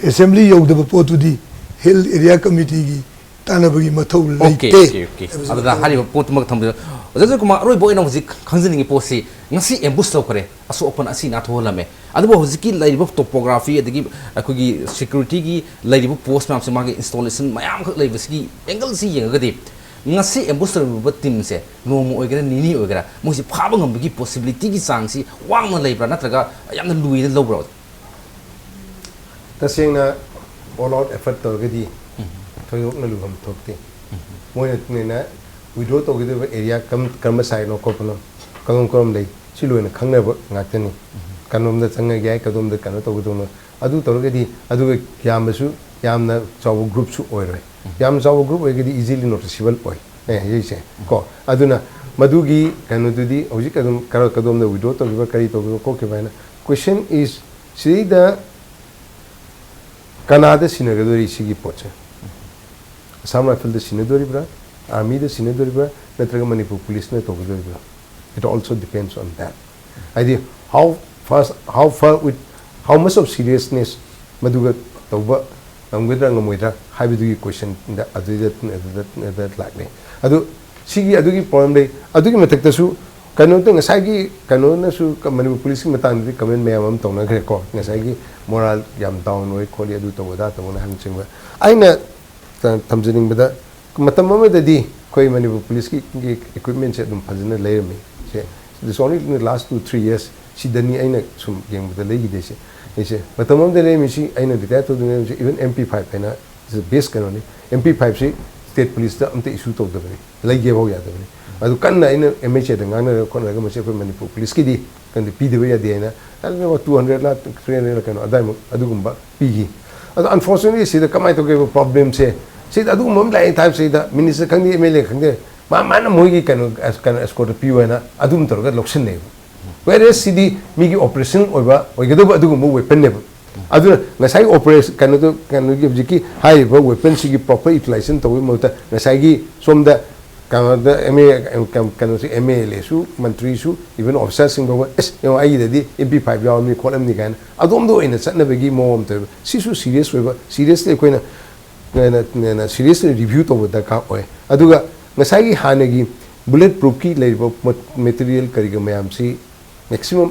assembly ꯌꯧꯗꯕ ꯄꯣꯠꯇꯨꯗꯤ Hill Area Committeeꯒꯤ ꯇꯥꯟꯅꯕꯒꯤ ꯃꯊꯧ ꯑꯣꯀꯦ ꯂꯩꯇꯦ. ꯑꯣꯀꯦ ꯑꯣꯀꯦ ꯑꯗꯨꯗ ꯍꯥꯏꯔꯤꯕ ꯄꯣꯠꯇꯨꯃꯛ ꯊꯝꯕꯤꯌꯨ. ꯑꯣꯖꯥ ꯀꯨꯃꯥꯔ, ꯑꯔꯣꯏꯕ ꯑꯣꯏꯅ ꯍꯧꯖꯤꯛ ꯈꯪꯖꯅꯤꯡꯉꯤ ꯄꯣꯠꯁꯤ, ꯉꯁꯤ ambush ꯇꯧꯈ꯭ꯔꯦ, ꯑꯁꯣꯛ ꯑꯄꯟ ꯑꯁꯤ ꯅꯥ ꯊꯣꯛꯍꯜꯂꯝꯃꯦ, ꯑꯗꯨꯕꯨ ꯍꯧꯖꯤꯛꯀꯤ ꯂꯩꯔꯤꯕ topography ꯑꯗꯒꯤ ꯑꯩꯈꯣꯏꯒꯤ securityꯒꯤ ꯂꯩꯔꯤꯕ post ꯃꯌꯥꯝꯁꯦ, ꯃꯥꯒꯤ installation ꯃꯌꯥꯝꯈꯛ ꯂꯩꯕꯁꯤꯒꯤ angleꯁꯤ ꯌꯦꯡꯉꯒꯗꯤ, ꯉꯁꯤ ambush ꯇꯧꯔꯤꯕ teamꯁꯦ ꯅꯣꯡꯃ ꯑꯣꯏꯒꯦꯔꯥ ꯅꯤꯅꯤ ꯑꯣꯏꯒꯦꯔꯥ ꯃꯣꯏꯁꯤ ꯐꯥꯕ ꯉꯝꯕꯒꯤ possibilityꯒꯤ ꯆꯥꯡꯁꯤ ꯋꯥꯡꯅ ꯂꯩꯕ꯭ꯔꯥ, ꯅꯠꯇ꯭ꯔꯒ ꯌꯥꯝꯅ ꯂꯨꯏꯅ ꯂꯧꯕ꯭ꯔꯥ? ꯇꯁꯦꯡꯅ all out effort ꯇꯧꯔꯒꯗꯤ ꯊꯣꯏꯗꯣꯛꯅ ꯂꯨꯐꯝ ꯊꯣꯛꯇꯦ. ꯃꯣꯏꯅ ꯅꯦꯅ withdraw ꯇꯧꯒꯗꯧꯔꯤꯕ area ꯀꯔꯝ ꯀꯔꯝꯕ sideꯅꯣ ꯈꯣꯠꯄꯅꯣ, ꯀꯔꯝ ꯀꯔꯝ ꯂꯩ, ꯁꯤ ꯂꯣꯏꯅ ꯈꯪꯅꯕ ꯉꯥꯛꯇꯅꯤ. ꯀꯔꯣꯝꯗ ꯆꯪꯉꯒꯦ ꯍꯥꯏ, ꯀꯗꯣꯝꯗ ꯀꯩꯅꯣ ꯇꯧꯒꯗꯧꯅꯣ, ꯑꯗꯨ ꯇꯧꯔꯒꯗꯤ ꯑꯗꯨꯒ ꯌꯥꯝꯕꯁꯨ ꯌꯥꯝꯅ ꯆꯥꯎꯕ groupꯁꯨ ꯑꯣꯏꯔꯣꯏ. ꯌꯥꯝ ꯆꯥꯎꯕ group ꯑꯣꯏꯔꯒꯗꯤ easily noticeable ꯑꯣꯏ, ꯑꯩ ꯍꯥꯏꯖꯔꯤꯁꯦ ꯀꯣ. ꯑꯗꯨꯅ ꯃꯗꯨꯒꯤ ꯀꯩꯅꯣꯗꯨꯗꯤ ꯍꯧꯖꯤꯛ ꯑꯗꯨꯝ ꯀꯔ ꯀꯗꯣꯝꯗ withdraw ꯇꯧꯈꯤꯕ, ꯀꯔꯤ ꯇꯧꯈꯤꯕ ꯈꯣꯠꯈꯤꯕ ꯍꯥꯏꯅ. Question is, ꯁꯤꯗꯩꯗ ꯀꯅꯥꯗ ꯁꯤꯟꯅꯒꯗꯣꯔꯤ ꯁꯤꯒꯤ ꯄꯣꯠꯁꯦ? Assam Riflesꯗ ꯁꯤꯟꯅꯗꯣꯔꯤꯕ꯭ꯔꯥ, armyꯗ ꯁꯤꯟꯅꯗꯣꯔꯤꯕ꯭ꯔꯥ, ꯅꯠꯇ꯭ꯔꯒ Manipur policeꯅ ꯇꯧꯒꯗꯣꯔꯤꯕ꯭ꯔꯥ? It also depends on that. ꯍꯥꯏꯗꯤ how fast, how far with, how much of seriousness ꯃꯗꯨꯒ ꯇꯧꯕ ꯉꯝꯒꯗ꯭ꯔꯥ ꯉꯝꯃꯣꯏꯗ꯭ꯔꯥ ꯍꯥꯏꯕꯗꯨꯒꯤ questionꯗ ꯑꯗꯨꯗ ꯑꯗꯨꯗ ꯑꯗꯨꯗ ꯂꯥꯛꯂꯦ. ꯑꯗꯨ ꯁꯤꯒꯤ ꯑꯗꯨꯒꯤ problem ꯂꯩ. ꯑꯗꯨꯒꯤ ꯃꯊꯛꯇꯁꯨ ꯀꯩꯅꯣꯗ ꯉꯁꯥꯏꯒꯤ ꯀꯩꯅꯣꯅꯁꯨ ꯀ- ꯃꯅꯤꯄꯨꯔ policeꯀꯤ ꯃꯇꯥꯡꯗꯗꯤ comment ꯃꯌꯥꯝ ꯑꯃ ꯇꯧꯅꯈ꯭ꯔꯦꯀꯣ. ꯉꯁꯥꯏꯒꯤ moral ꯌꯥꯝ down ꯑꯣꯏ ꯈꯣꯠꯂꯤ, ꯑꯗꯨ ꯇꯧꯕ ꯑꯗꯥ ꯇꯧꯕꯅ ꯍꯥꯏꯕꯅꯆꯤꯡꯕ. ꯑꯩꯅ ꯊꯝꯖꯅꯤꯡꯕꯗ, ꯃꯇꯝ ꯑꯃꯗꯗꯤ ꯑꯩꯈꯣꯏ ꯃꯅꯤꯄꯨꯔ policeꯀꯤ equipmentꯁꯦ ꯑꯗꯨꯝ ꯐꯖꯅ ꯂꯩꯔꯝꯃꯤ. ꯁꯦ, this only in the last two three years ꯁꯤꯗꯅꯤ ꯑꯩꯅ ꯁꯨꯝ ꯌꯦꯡꯕꯗ ꯂꯩꯈꯤꯗꯦꯁꯦ. ꯑꯩꯁꯦ ꯃꯇꯝ ꯑꯃꯗ ꯂꯩꯔꯝꯃꯤꯁꯤ, ꯑꯩꯅ retire ꯇꯧꯗ꯭ꯔꯤꯉꯩ ꯃꯇꯝꯁꯤ even MP five ꯍꯥꯏꯅ best ꯀꯩꯅꯣꯅꯤ. MP fiveꯁꯤ state policeꯇ ꯑꯝꯇ issue ꯇꯧꯗꯕꯅꯤ, ꯂꯩꯒꯦ ꯐꯥꯎ ꯌꯥꯗꯕꯅꯤ. ꯑꯗꯨ ꯀꯟꯅ ꯑꯩꯅ MHAꯗ ꯉꯥꯡꯅꯔꯒ ꯈꯣꯠꯅꯔꯒ ꯃꯁꯤ ꯑꯩꯈꯣꯏ ꯃꯅꯤꯄꯨꯔ policeꯀꯤꯗꯤ ꯀꯩꯅꯣ ꯄꯤꯗꯕ ꯌꯥꯗꯦ ꯍꯥꯏꯅ, ꯑꯗꯨꯅ two hundredꯂ three hundredꯂ ꯀꯩꯅꯣ ꯑꯗꯥꯏꯃꯨꯛ ꯑꯗꯨꯒꯨꯝꯕ ꯄꯤꯈꯤ. ꯑꯗꯣ unfortunately ꯁꯤꯗ ꯀꯃꯥꯏꯅ ꯇꯧꯒꯦꯕ problemꯁꯦ, ꯁꯤꯗ ꯑꯗꯨꯒꯨꯝꯕ ꯑꯃ ꯂꯥꯛꯑꯦ ꯇꯥꯏꯞꯁꯤꯗ minister ꯈꯪꯗꯦ, MLA ꯈꯪꯗꯦ, ꯃꯥ ꯃꯥꯅ ꯃꯣꯏꯒꯤ ꯀꯩꯅꯣ ꯑꯦꯁ- ꯀꯩꯅꯣ escort ꯄꯤꯌꯨ ꯍꯥꯏꯅ ꯑꯗꯨꯝ ꯇꯧꯔꯒ ꯂꯧꯁꯤꯟꯅꯩꯕ. Whereas ꯁꯤꯗꯤ ꯃꯤꯒꯤ operational ꯑꯣꯏꯕ ꯑꯣꯏꯒꯗꯧꯕ ꯑꯗꯨꯒꯨꯝꯕ weaponꯅꯦꯕ. ꯑꯗꯨꯅ ꯉꯁꯥꯏꯒꯤ ꯑꯣꯄꯔꯦꯁꯟ ꯀꯩꯅꯣꯗꯣ, ꯀꯩꯅꯣꯒꯤ ꯍꯧꯖꯤꯛꯀꯤ ꯍꯥꯏꯔꯤꯕ ꯋꯦꯄꯟꯁꯤꯒꯤ ꯄ꯭ꯔꯣꯄꯔ ꯌꯨꯇꯤꯂꯥꯏꯖꯦꯁꯟ ꯇꯧꯕꯒꯤ ꯃꯍꯨꯠꯇ ꯉꯁꯥꯏꯒꯤ ꯁꯣꯝꯗ ꯀꯩꯅꯣꯗ ꯑꯦꯝ ꯑꯦ ꯀꯩꯅꯣꯁꯦ, ꯑꯦꯝ ꯑꯦꯜ ꯑꯦꯁꯨ, ꯃꯟꯇ꯭ꯔꯤꯁꯨ, ꯏꯚꯟ ꯑꯣꯐꯤꯁꯥꯔꯁꯤꯡ ꯐꯥꯎꯕ, "ꯑꯦꯁ, ꯌꯦꯡꯉꯣ, ꯑꯩꯒꯤꯗꯗꯤ ꯑꯦꯝ ꯄꯤ ꯐꯥꯏꯚ ꯌꯥꯎꯔꯝꯅꯤ, ꯈꯣꯠꯂꯝꯅꯤ" ꯀꯥꯏꯅ ꯑꯗꯣꯝꯗ ꯑꯣꯏꯅ ꯆꯠꯅꯕꯒꯤ ꯃꯑꯣꯡ ꯑꯃ ꯇꯧꯋꯦꯕ꯫ ꯁꯤꯁꯨ ꯁꯤꯔꯤꯌꯁ ꯑꯣꯏꯕ, ꯁꯤꯔꯤꯌꯁꯂꯤ ꯑꯩꯈꯣꯏꯅ ꯁꯤꯔꯤꯌꯁꯂꯤ ꯔꯤꯚ꯭ꯌꯨ ꯇꯧꯕ ꯗꯔꯀꯥꯔ ꯑꯣꯏ꯫ ꯑꯗꯨꯒ ꯉꯁꯥꯏꯒꯤ ꯍꯥꯟꯅꯒꯤ ꯕꯨꯂꯦꯠ ꯄ꯭ꯔꯨꯐꯀꯤ ꯂꯩꯔꯤꯕ ꯃꯦꯇꯔꯤꯌꯦꯜ ꯀꯔꯤꯒ ꯃꯌꯥꯝꯁꯤ ꯃꯦꯛꯁꯤꯃꯝ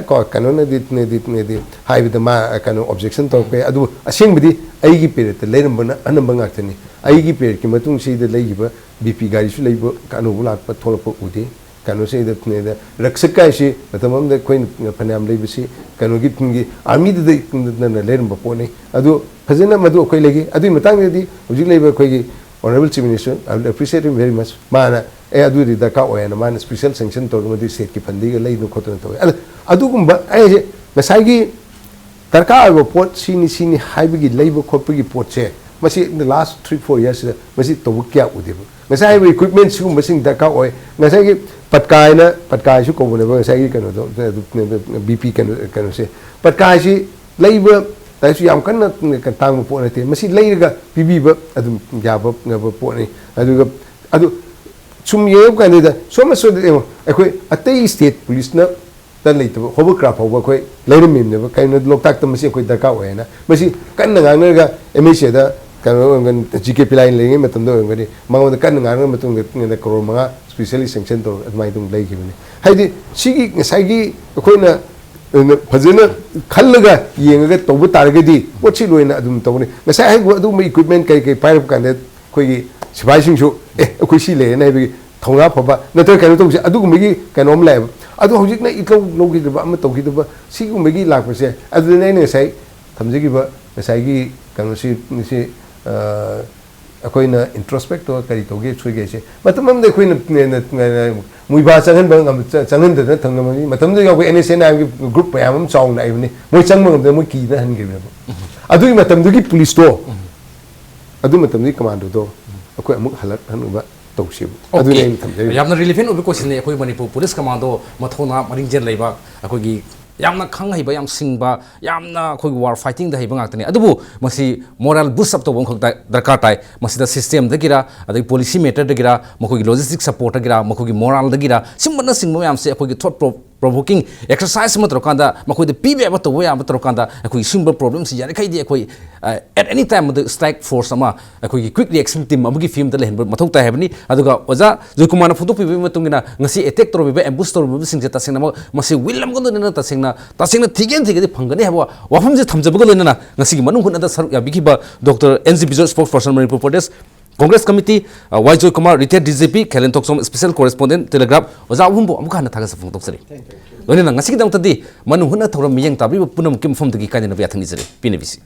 ꯀꯣ ꯀꯩꯅꯣꯅꯗꯤ ꯅꯦꯗꯤ ꯅꯦꯗꯤ ꯍꯥꯏꯕꯗ ꯃꯥ ꯀꯩꯅꯣ ꯑꯣꯕꯖꯦꯛꯁꯟ ꯇꯧꯔꯛꯄ ꯌꯥꯏ, ꯑꯗꯨꯕꯨ ꯑꯁꯦꯡꯕꯗꯤ ꯑꯩꯒꯤ ꯄꯦꯔꯦꯠꯇ ꯂꯩꯔꯝꯕꯅ ꯑꯅꯝꯕ ꯉꯥꯛꯇꯅꯤ꯫ ꯑꯩꯒꯤ ꯄꯦꯔꯦꯠꯀꯤ ꯃꯇꯨꯡꯁꯤꯗ ꯂꯩꯈꯤꯕ ꯕꯤ ꯄꯤ ꯒꯥꯔꯤꯁꯨ ꯂꯩꯕ, ꯑꯅꯧꯕ ꯂꯥꯛꯄ ꯊꯣꯛꯂꯛꯄ ꯎꯗꯦ꯫ ꯀꯩꯅꯣꯁꯤꯗ ꯅꯦꯗ ꯔꯛꯁꯛ ꯀꯥꯏꯁꯤ ꯃꯇꯝ ꯑꯃꯗ ꯑꯩꯈꯣꯏꯅ ꯐꯅꯌꯥꯝ ꯂꯩꯕꯁꯤ ꯀꯩꯅꯣꯒꯤ ꯇꯨꯡꯒꯤ ꯑꯥꯔꯃꯤꯗꯨꯗ ꯂꯩꯔꯝꯕ ꯄꯣꯠꯅꯤ꯫ ꯑꯗꯨ ꯐꯖꯅ ꯃꯗꯨ ꯑꯩꯈꯣꯏ ꯂꯩꯈꯤ꯫ ꯑꯗꯨꯒꯤ ꯃꯇꯥꯡꯗꯗꯤ ꯍꯧꯖꯤꯛ ꯂꯩꯕ ꯑꯩꯈꯣꯏꯒꯤ Honourable Chief Minister, I will appreciate him very much꯫ ꯃꯥꯅ ꯑꯦ ꯑꯗꯨꯗꯤ ꯗꯔꯀꯥꯔ ꯑꯣꯏ ꯍꯥꯏꯅ ꯃꯥꯅ ꯁ꯭ꯄꯤꯁꯦꯜ ꯁꯦꯡꯁꯟ ꯇꯧꯔꯒ ꯃꯗꯨ ꯁ꯭ꯇꯦꯠꯀꯤ ꯐꯟꯗꯤꯡꯒ ꯂꯩꯗꯅ ꯈꯣꯠꯇꯅ ꯇꯧꯋꯦ꯫ ꯑꯗ ꯑꯗꯨꯒꯨꯝꯕ ꯑꯩꯁꯦ ꯉꯁꯥꯏꯒꯤ ꯗꯔꯀꯥꯔ ꯑꯣꯏꯕ ꯄꯣꯠ ꯁꯤꯅꯤ ꯁꯤꯅꯤ ꯍꯥꯏꯕꯒꯤ ꯂꯩꯕ ꯈꯣꯠꯄꯒꯤ ꯄꯣꯠꯁꯦ ꯃꯁꯤ in the last three four yearsꯁꯤꯗ ꯃꯁꯤ ꯇꯧꯕ ꯀꯌꯥ ꯎꯗꯦꯕ꯫ ꯉꯁꯥꯏ ꯍꯥꯏꯕ ꯏꯀ꯭ꯋꯤꯞꯃꯦꯟ ꯁꯤꯒꯨꯝꯕꯁꯤꯡ ꯗꯔꯀꯥꯔ ꯑꯣꯏ꯫ ꯉꯁꯥꯏꯒꯤ ꯄꯠꯀꯥ ꯍꯥꯏꯅ, ꯄꯠꯀꯥ ꯍꯥꯏꯁꯨ ꯀꯧꯕꯅꯦꯕ ꯉꯁꯥꯏꯒꯤ ꯀꯩꯅꯣꯗꯣ, ꯕꯤ ꯄꯤ ꯀꯩꯅꯣ, ꯀꯩꯅꯣꯁꯦ꯫ ꯄꯠꯀꯥ ꯍꯥꯏꯁꯤ ꯂꯩꯕ ꯍꯥꯏꯁꯨ ꯌꯥꯝ ꯀꯟꯅ ꯇꯥꯡꯕ ꯄꯣꯠ ꯅꯠꯇꯦ꯫ ꯃꯁꯤ ꯂꯩꯔꯒ ꯄꯤꯕꯤꯕ ꯑꯗꯨꯝ ꯌꯥꯕ ꯉꯝꯕ ꯄꯣꯠꯅꯤ꯫ ꯑꯗꯨꯒ ꯑꯗꯨ ꯁꯨꯝ ꯌꯦꯡꯉꯛꯄ ꯀꯥꯟꯗ ꯁꯣꯝ ꯑꯁꯣꯏꯗ ꯌꯦꯡꯉꯣ, ꯑꯩꯈꯣꯏ ꯑꯇꯩ ꯁ꯭ꯇꯦꯠ ꯄꯨꯂꯤꯁꯅ ꯇ ꯂꯩꯇꯕ ꯍꯣꯕꯔ ꯀ꯭ꯔꯥꯐ ꯐꯥꯎꯕ ꯑꯩꯈꯣꯏ ꯂꯩꯔꯝꯃꯤꯕꯅꯦꯕ꯫ ꯀꯩꯅꯣ ꯂꯣꯛꯇꯥꯛꯇ ꯃꯁꯤ ꯑꯩꯈꯣꯏ ꯗꯔꯀꯥꯔ ꯑꯣꯏ ꯍꯥꯏꯅ ꯃꯁꯤ ꯀꯟꯅ ꯉꯥꯡꯅꯔꯒ ꯑꯦꯝ ꯑꯦꯁ ꯑꯦꯗ ꯀꯩꯅꯣ ꯑꯣꯏꯔꯝꯒꯅꯤ, ꯖꯤ ꯀꯦ ꯄꯤꯂꯥꯏꯅ ꯂꯩꯔꯤꯉꯩ ꯃꯇꯝꯗ ꯑꯣꯏꯔꯝꯒꯅꯤ, ꯃꯉꯣꯟꯗ ꯀꯟꯅ ꯉꯥꯡꯅꯔ ꯃꯇꯨꯡꯗ ꯀꯔꯣꯔ ꯃꯉꯥ ꯁ꯭ꯄꯤꯁꯦꯜꯂꯤ ꯁꯦꯡꯁꯟ ꯇꯧꯔꯒ ꯑꯗꯨꯃꯥꯏꯅ ꯑꯗꯨꯝ ꯂꯩꯈꯤꯕꯅꯤ꯫ ꯍꯥꯏꯗꯤ ꯁꯤꯒꯤ ꯉꯁꯥꯏꯒꯤ ꯑꯩꯈꯣꯏꯅ ꯐꯖꯅ ꯈꯜꯂꯒ ꯌꯦꯡꯉꯒ ꯇꯧꯕ ꯇꯥꯔꯒꯗꯤ ꯄꯣꯠꯁꯤ ꯂꯣꯏꯅ ꯑꯗꯨꯝ ꯇꯧꯒꯅꯤ꯫ ꯉꯁꯥꯏ ꯍꯥꯏꯕ ꯑꯗꯨꯒꯨꯝꯕ ꯏꯀ꯭ꯋꯤꯞꯃꯦꯟ ꯀꯔꯤ ꯀꯔꯤ ꯄꯥꯏꯔꯛꯄ ꯀꯥꯟꯗ ꯑꯩꯈꯣꯏꯒꯤ ꯁꯤꯐꯥꯏꯁꯤꯡꯁꯨ "ꯑꯦ, ꯑꯩꯈꯣꯏ ꯁꯤ ꯂꯩꯔꯦꯅ" ꯍꯥꯏꯕꯒꯤ ꯊꯧꯅꯥ ꯐꯕ ꯅꯠꯇ꯭ꯔꯒ ꯀꯩꯅꯣ ꯇꯧꯕꯁꯦ, ꯑꯗꯨꯒꯨꯝꯕꯒꯤ ꯀꯩꯅꯣ ꯑꯃ ꯂꯥꯛꯑꯦꯕ꯫ ꯑꯗꯣ ꯍꯧꯖꯤꯛꯅ ꯏꯇꯧ ꯂꯧꯈꯤꯗꯕ ꯑꯃ ꯇꯧꯈꯤꯗꯕ ꯁꯤꯒꯨꯝꯕꯒꯤ ꯂꯥꯛꯄꯁꯦ, ꯑꯗꯨꯗꯅꯦ ꯑꯩꯅ ꯉꯁꯥꯏ ꯊꯝꯖꯈꯤꯕ ꯉꯁꯥꯏꯒꯤ ꯀꯩꯅꯣꯁꯤ, ꯁꯤ, ꯑ, ꯑꯩꯈꯣꯏꯅ ꯏꯟꯇ꯭ꯔꯣꯁꯄꯦꯛ ꯇꯧꯔꯒ ꯀꯔꯤ ꯇꯧꯒꯦ ꯁꯣꯏꯒꯦ ꯍꯥꯏꯁꯦ꯫ ꯃꯇꯝ ꯑꯃꯗ ꯑꯩꯈꯣꯏꯅ, ꯅ-, ꯅ-, ꯅ-, ꯃꯨꯏꯕꯥ ꯆꯪꯍꯟꯕ ꯉꯝ-, ꯆ-, ꯆꯪꯍꯟꯗꯅ ꯊꯝꯂꯝꯃꯤ꯫ ꯃꯇꯝꯗꯨꯗ ꯌꯥꯎꯕ ꯑꯦꯟ ꯑꯦꯁ ꯑꯦꯟ ꯑꯥꯏ ꯑꯦꯝꯒꯤ ꯒ꯭ꯔꯨꯞ ꯃꯌꯥꯝ ꯑꯃ ꯆꯥꯎꯅ ꯂꯥꯛꯏꯕꯅꯤ꯫ ꯃꯣꯏ ꯆꯪꯕ ꯉꯝꯗꯅ ꯃꯣꯏ ꯀꯤꯗꯅ ꯍꯟꯈꯤꯕꯅꯦꯕ꯫ ꯑꯗꯨꯒꯤ ꯃꯇꯝꯗꯨꯒꯤ ꯄꯨꯂꯤꯁꯇꯣ, ꯑꯗꯨ ꯃꯇꯝꯗꯨꯒꯤ ꯀꯃꯥꯟꯗꯣꯗꯣ ꯑꯩꯈꯣꯏ ꯑꯃꯨꯛ ꯍꯜꯂꯛꯍꯟꯅꯕ ꯇꯧꯁꯦꯕ꯫ ꯑꯗꯨꯅꯤ ꯑꯣꯀꯦ꯫ ꯑꯩꯅ ꯊꯝꯖꯔꯤꯕ꯫ ꯌꯥꯝꯅ ꯔꯤꯂꯤꯚꯦꯟ ꯑꯣꯏꯕ ꯀꯣꯏꯁꯟꯅꯤ꯫ ꯑꯩꯈꯣꯏ ꯃꯅꯤꯄꯨꯔ ꯄꯨꯂꯤꯁ ꯀꯃꯥꯟꯗꯣ ꯃꯊꯧꯅꯥ ꯃꯔꯤꯡꯖꯦꯜ ꯂꯩꯕ ꯑꯩꯈꯣꯏꯒꯤ ꯌꯥꯝꯅ ꯈꯪ ꯍꯩꯕ, ꯌꯥꯝ ꯁꯤꯡꯕ, ꯌꯥꯝꯅ ꯑꯩꯈꯣꯏꯒꯤ ꯋꯥꯔ ꯐꯥꯏꯇꯤꯡꯗ ꯍꯩꯕ ꯉꯥꯛꯇꯅꯤ꯫ ꯑꯗꯨꯕꯨ ꯃꯁꯤ ꯃꯣꯔꯦꯜ ꯕꯨꯁ ꯑꯞ ꯇꯧꯕ ꯑꯃꯈꯛ ꯗ-, ꯗꯔꯀꯥꯔ ꯇꯥꯏ꯫ ꯃꯁꯤꯗ ꯁꯤꯁꯇꯦꯝꯗꯒꯤꯔ, ꯑꯗꯒꯤ ꯄꯣꯂꯤꯁꯤ ꯃꯦꯇꯔꯗꯒꯤꯔ, ꯃꯈꯣꯏꯒꯤ ꯂꯣꯖꯤꯁꯇꯤꯛ ꯁꯄꯣꯔꯠꯇꯒꯤꯔ, ꯃꯈꯣꯏꯒꯤ ꯃꯣꯔꯥꯜꯗꯒꯤꯔ, ꯁꯤꯒꯨꯝꯕꯅꯆꯤꯡꯕ ꯃꯌꯥꯝꯁꯦ ꯑꯩꯈꯣꯏꯒꯤ ꯊꯣꯠ ꯄ꯭ꯔꯣ-, ꯄ꯭ꯔꯣꯚꯣꯀꯤꯡ ꯑꯦꯛꯁꯔꯁꯥꯏꯁ ꯑꯃ ꯇꯧꯔꯀꯥꯟꯗ, ꯃꯈꯣꯏꯗ ꯄꯤꯕ ꯌꯥꯕ ꯇꯧꯕ ꯌꯥꯕ ꯇꯧꯔꯀꯥꯟꯗ, ꯑꯩꯈꯣꯏꯒꯤ ꯁꯤꯒꯨꯝꯕ ꯄ꯭ꯔꯣꯕ꯭ꯂꯦꯝꯁꯤ ꯌꯥꯔꯤꯈꯩꯗꯤ ꯑꯩꯈꯣꯏ, ꯑ, at any time ꯃꯗꯨ ꯁ꯭ꯇ꯭ꯔꯥꯏꯛ ꯐꯣꯔꯁ ꯑꯃ, ꯑꯩꯈꯣꯏꯒꯤ ꯀ꯭ꯋꯤꯛ ꯔꯤꯑꯦꯛꯁꯟ ꯇꯤꯝ ꯑꯃꯒꯤ ꯐꯤꯕꯝꯗ ꯂꯩꯍꯟꯕ ꯃꯊꯧ ꯇꯥꯏ ꯍꯥꯏꯕꯅꯤ꯫ ꯑꯗꯨꯒ ꯑꯣꯖꯥ ꯖꯣꯏꯀꯨꯃꯥꯔꯅ ꯐꯣꯡꯗꯣꯛꯄꯤꯕꯒꯤ ꯃꯇꯨꯡ ꯏꯟꯅ, ꯉꯁꯤ ꯑꯦꯇꯦꯛ ꯇꯧꯔꯝꯃꯤꯕ, ꯑꯦꯝꯕꯨꯁ ꯇꯧꯔꯝꯃꯤꯕꯁꯤꯡꯁꯦ ꯇꯁꯦꯡꯅꯃꯛ ꯃꯁꯤ ꯋꯤꯜ ꯑꯃꯒ ꯂꯣꯏꯅꯅ ꯇꯁꯦꯡꯅ, ꯇꯁꯦꯡꯅ ꯊꯤꯒꯦꯅ ꯊꯤꯒꯗꯤ ꯐꯪꯒꯅꯤ ꯍꯥꯏꯕ ꯋꯥꯐꯝꯁꯦ ꯊꯝꯖꯕꯒ ꯂꯣꯏꯅꯅ, ꯉꯁꯤꯒꯤ ꯃꯅꯨꯡ ꯍꯨꯠꯅꯗ ꯁꯔꯨꯛ ꯌꯥꯕꯤꯈꯤꯕ doctor N G Bijoy, spokesperson Manipur Pradesh Congress committee, ꯑ, Y Joykumar, retired D G P, Khelen Thokchom, special correspondent, Telegraph, ꯑꯣꯖꯥ ꯑꯍꯨꯝꯕꯨ ꯑꯃꯨꯛꯀ ꯍꯟꯅ ꯊꯥꯒꯠꯆꯕ ꯐꯣꯡꯗꯣꯛꯆꯔꯤ꯫ ꯂꯣꯏꯅꯅ ꯉꯁꯤꯒꯤꯗꯃꯛꯇꯗꯤ ꯃꯅꯨꯡ ꯍꯨꯠꯅ ꯊꯧꯔꯝ ꯃꯤꯠꯌꯦꯡ ꯇꯥꯕꯤꯕ ꯄꯨꯝꯅꯃꯛꯀꯤ ꯃꯐꯝꯗꯒꯤ ꯀꯥꯏꯅꯅꯕ ꯌꯥꯊꯪ ꯅꯤꯖꯔꯤ꯫ P N B C.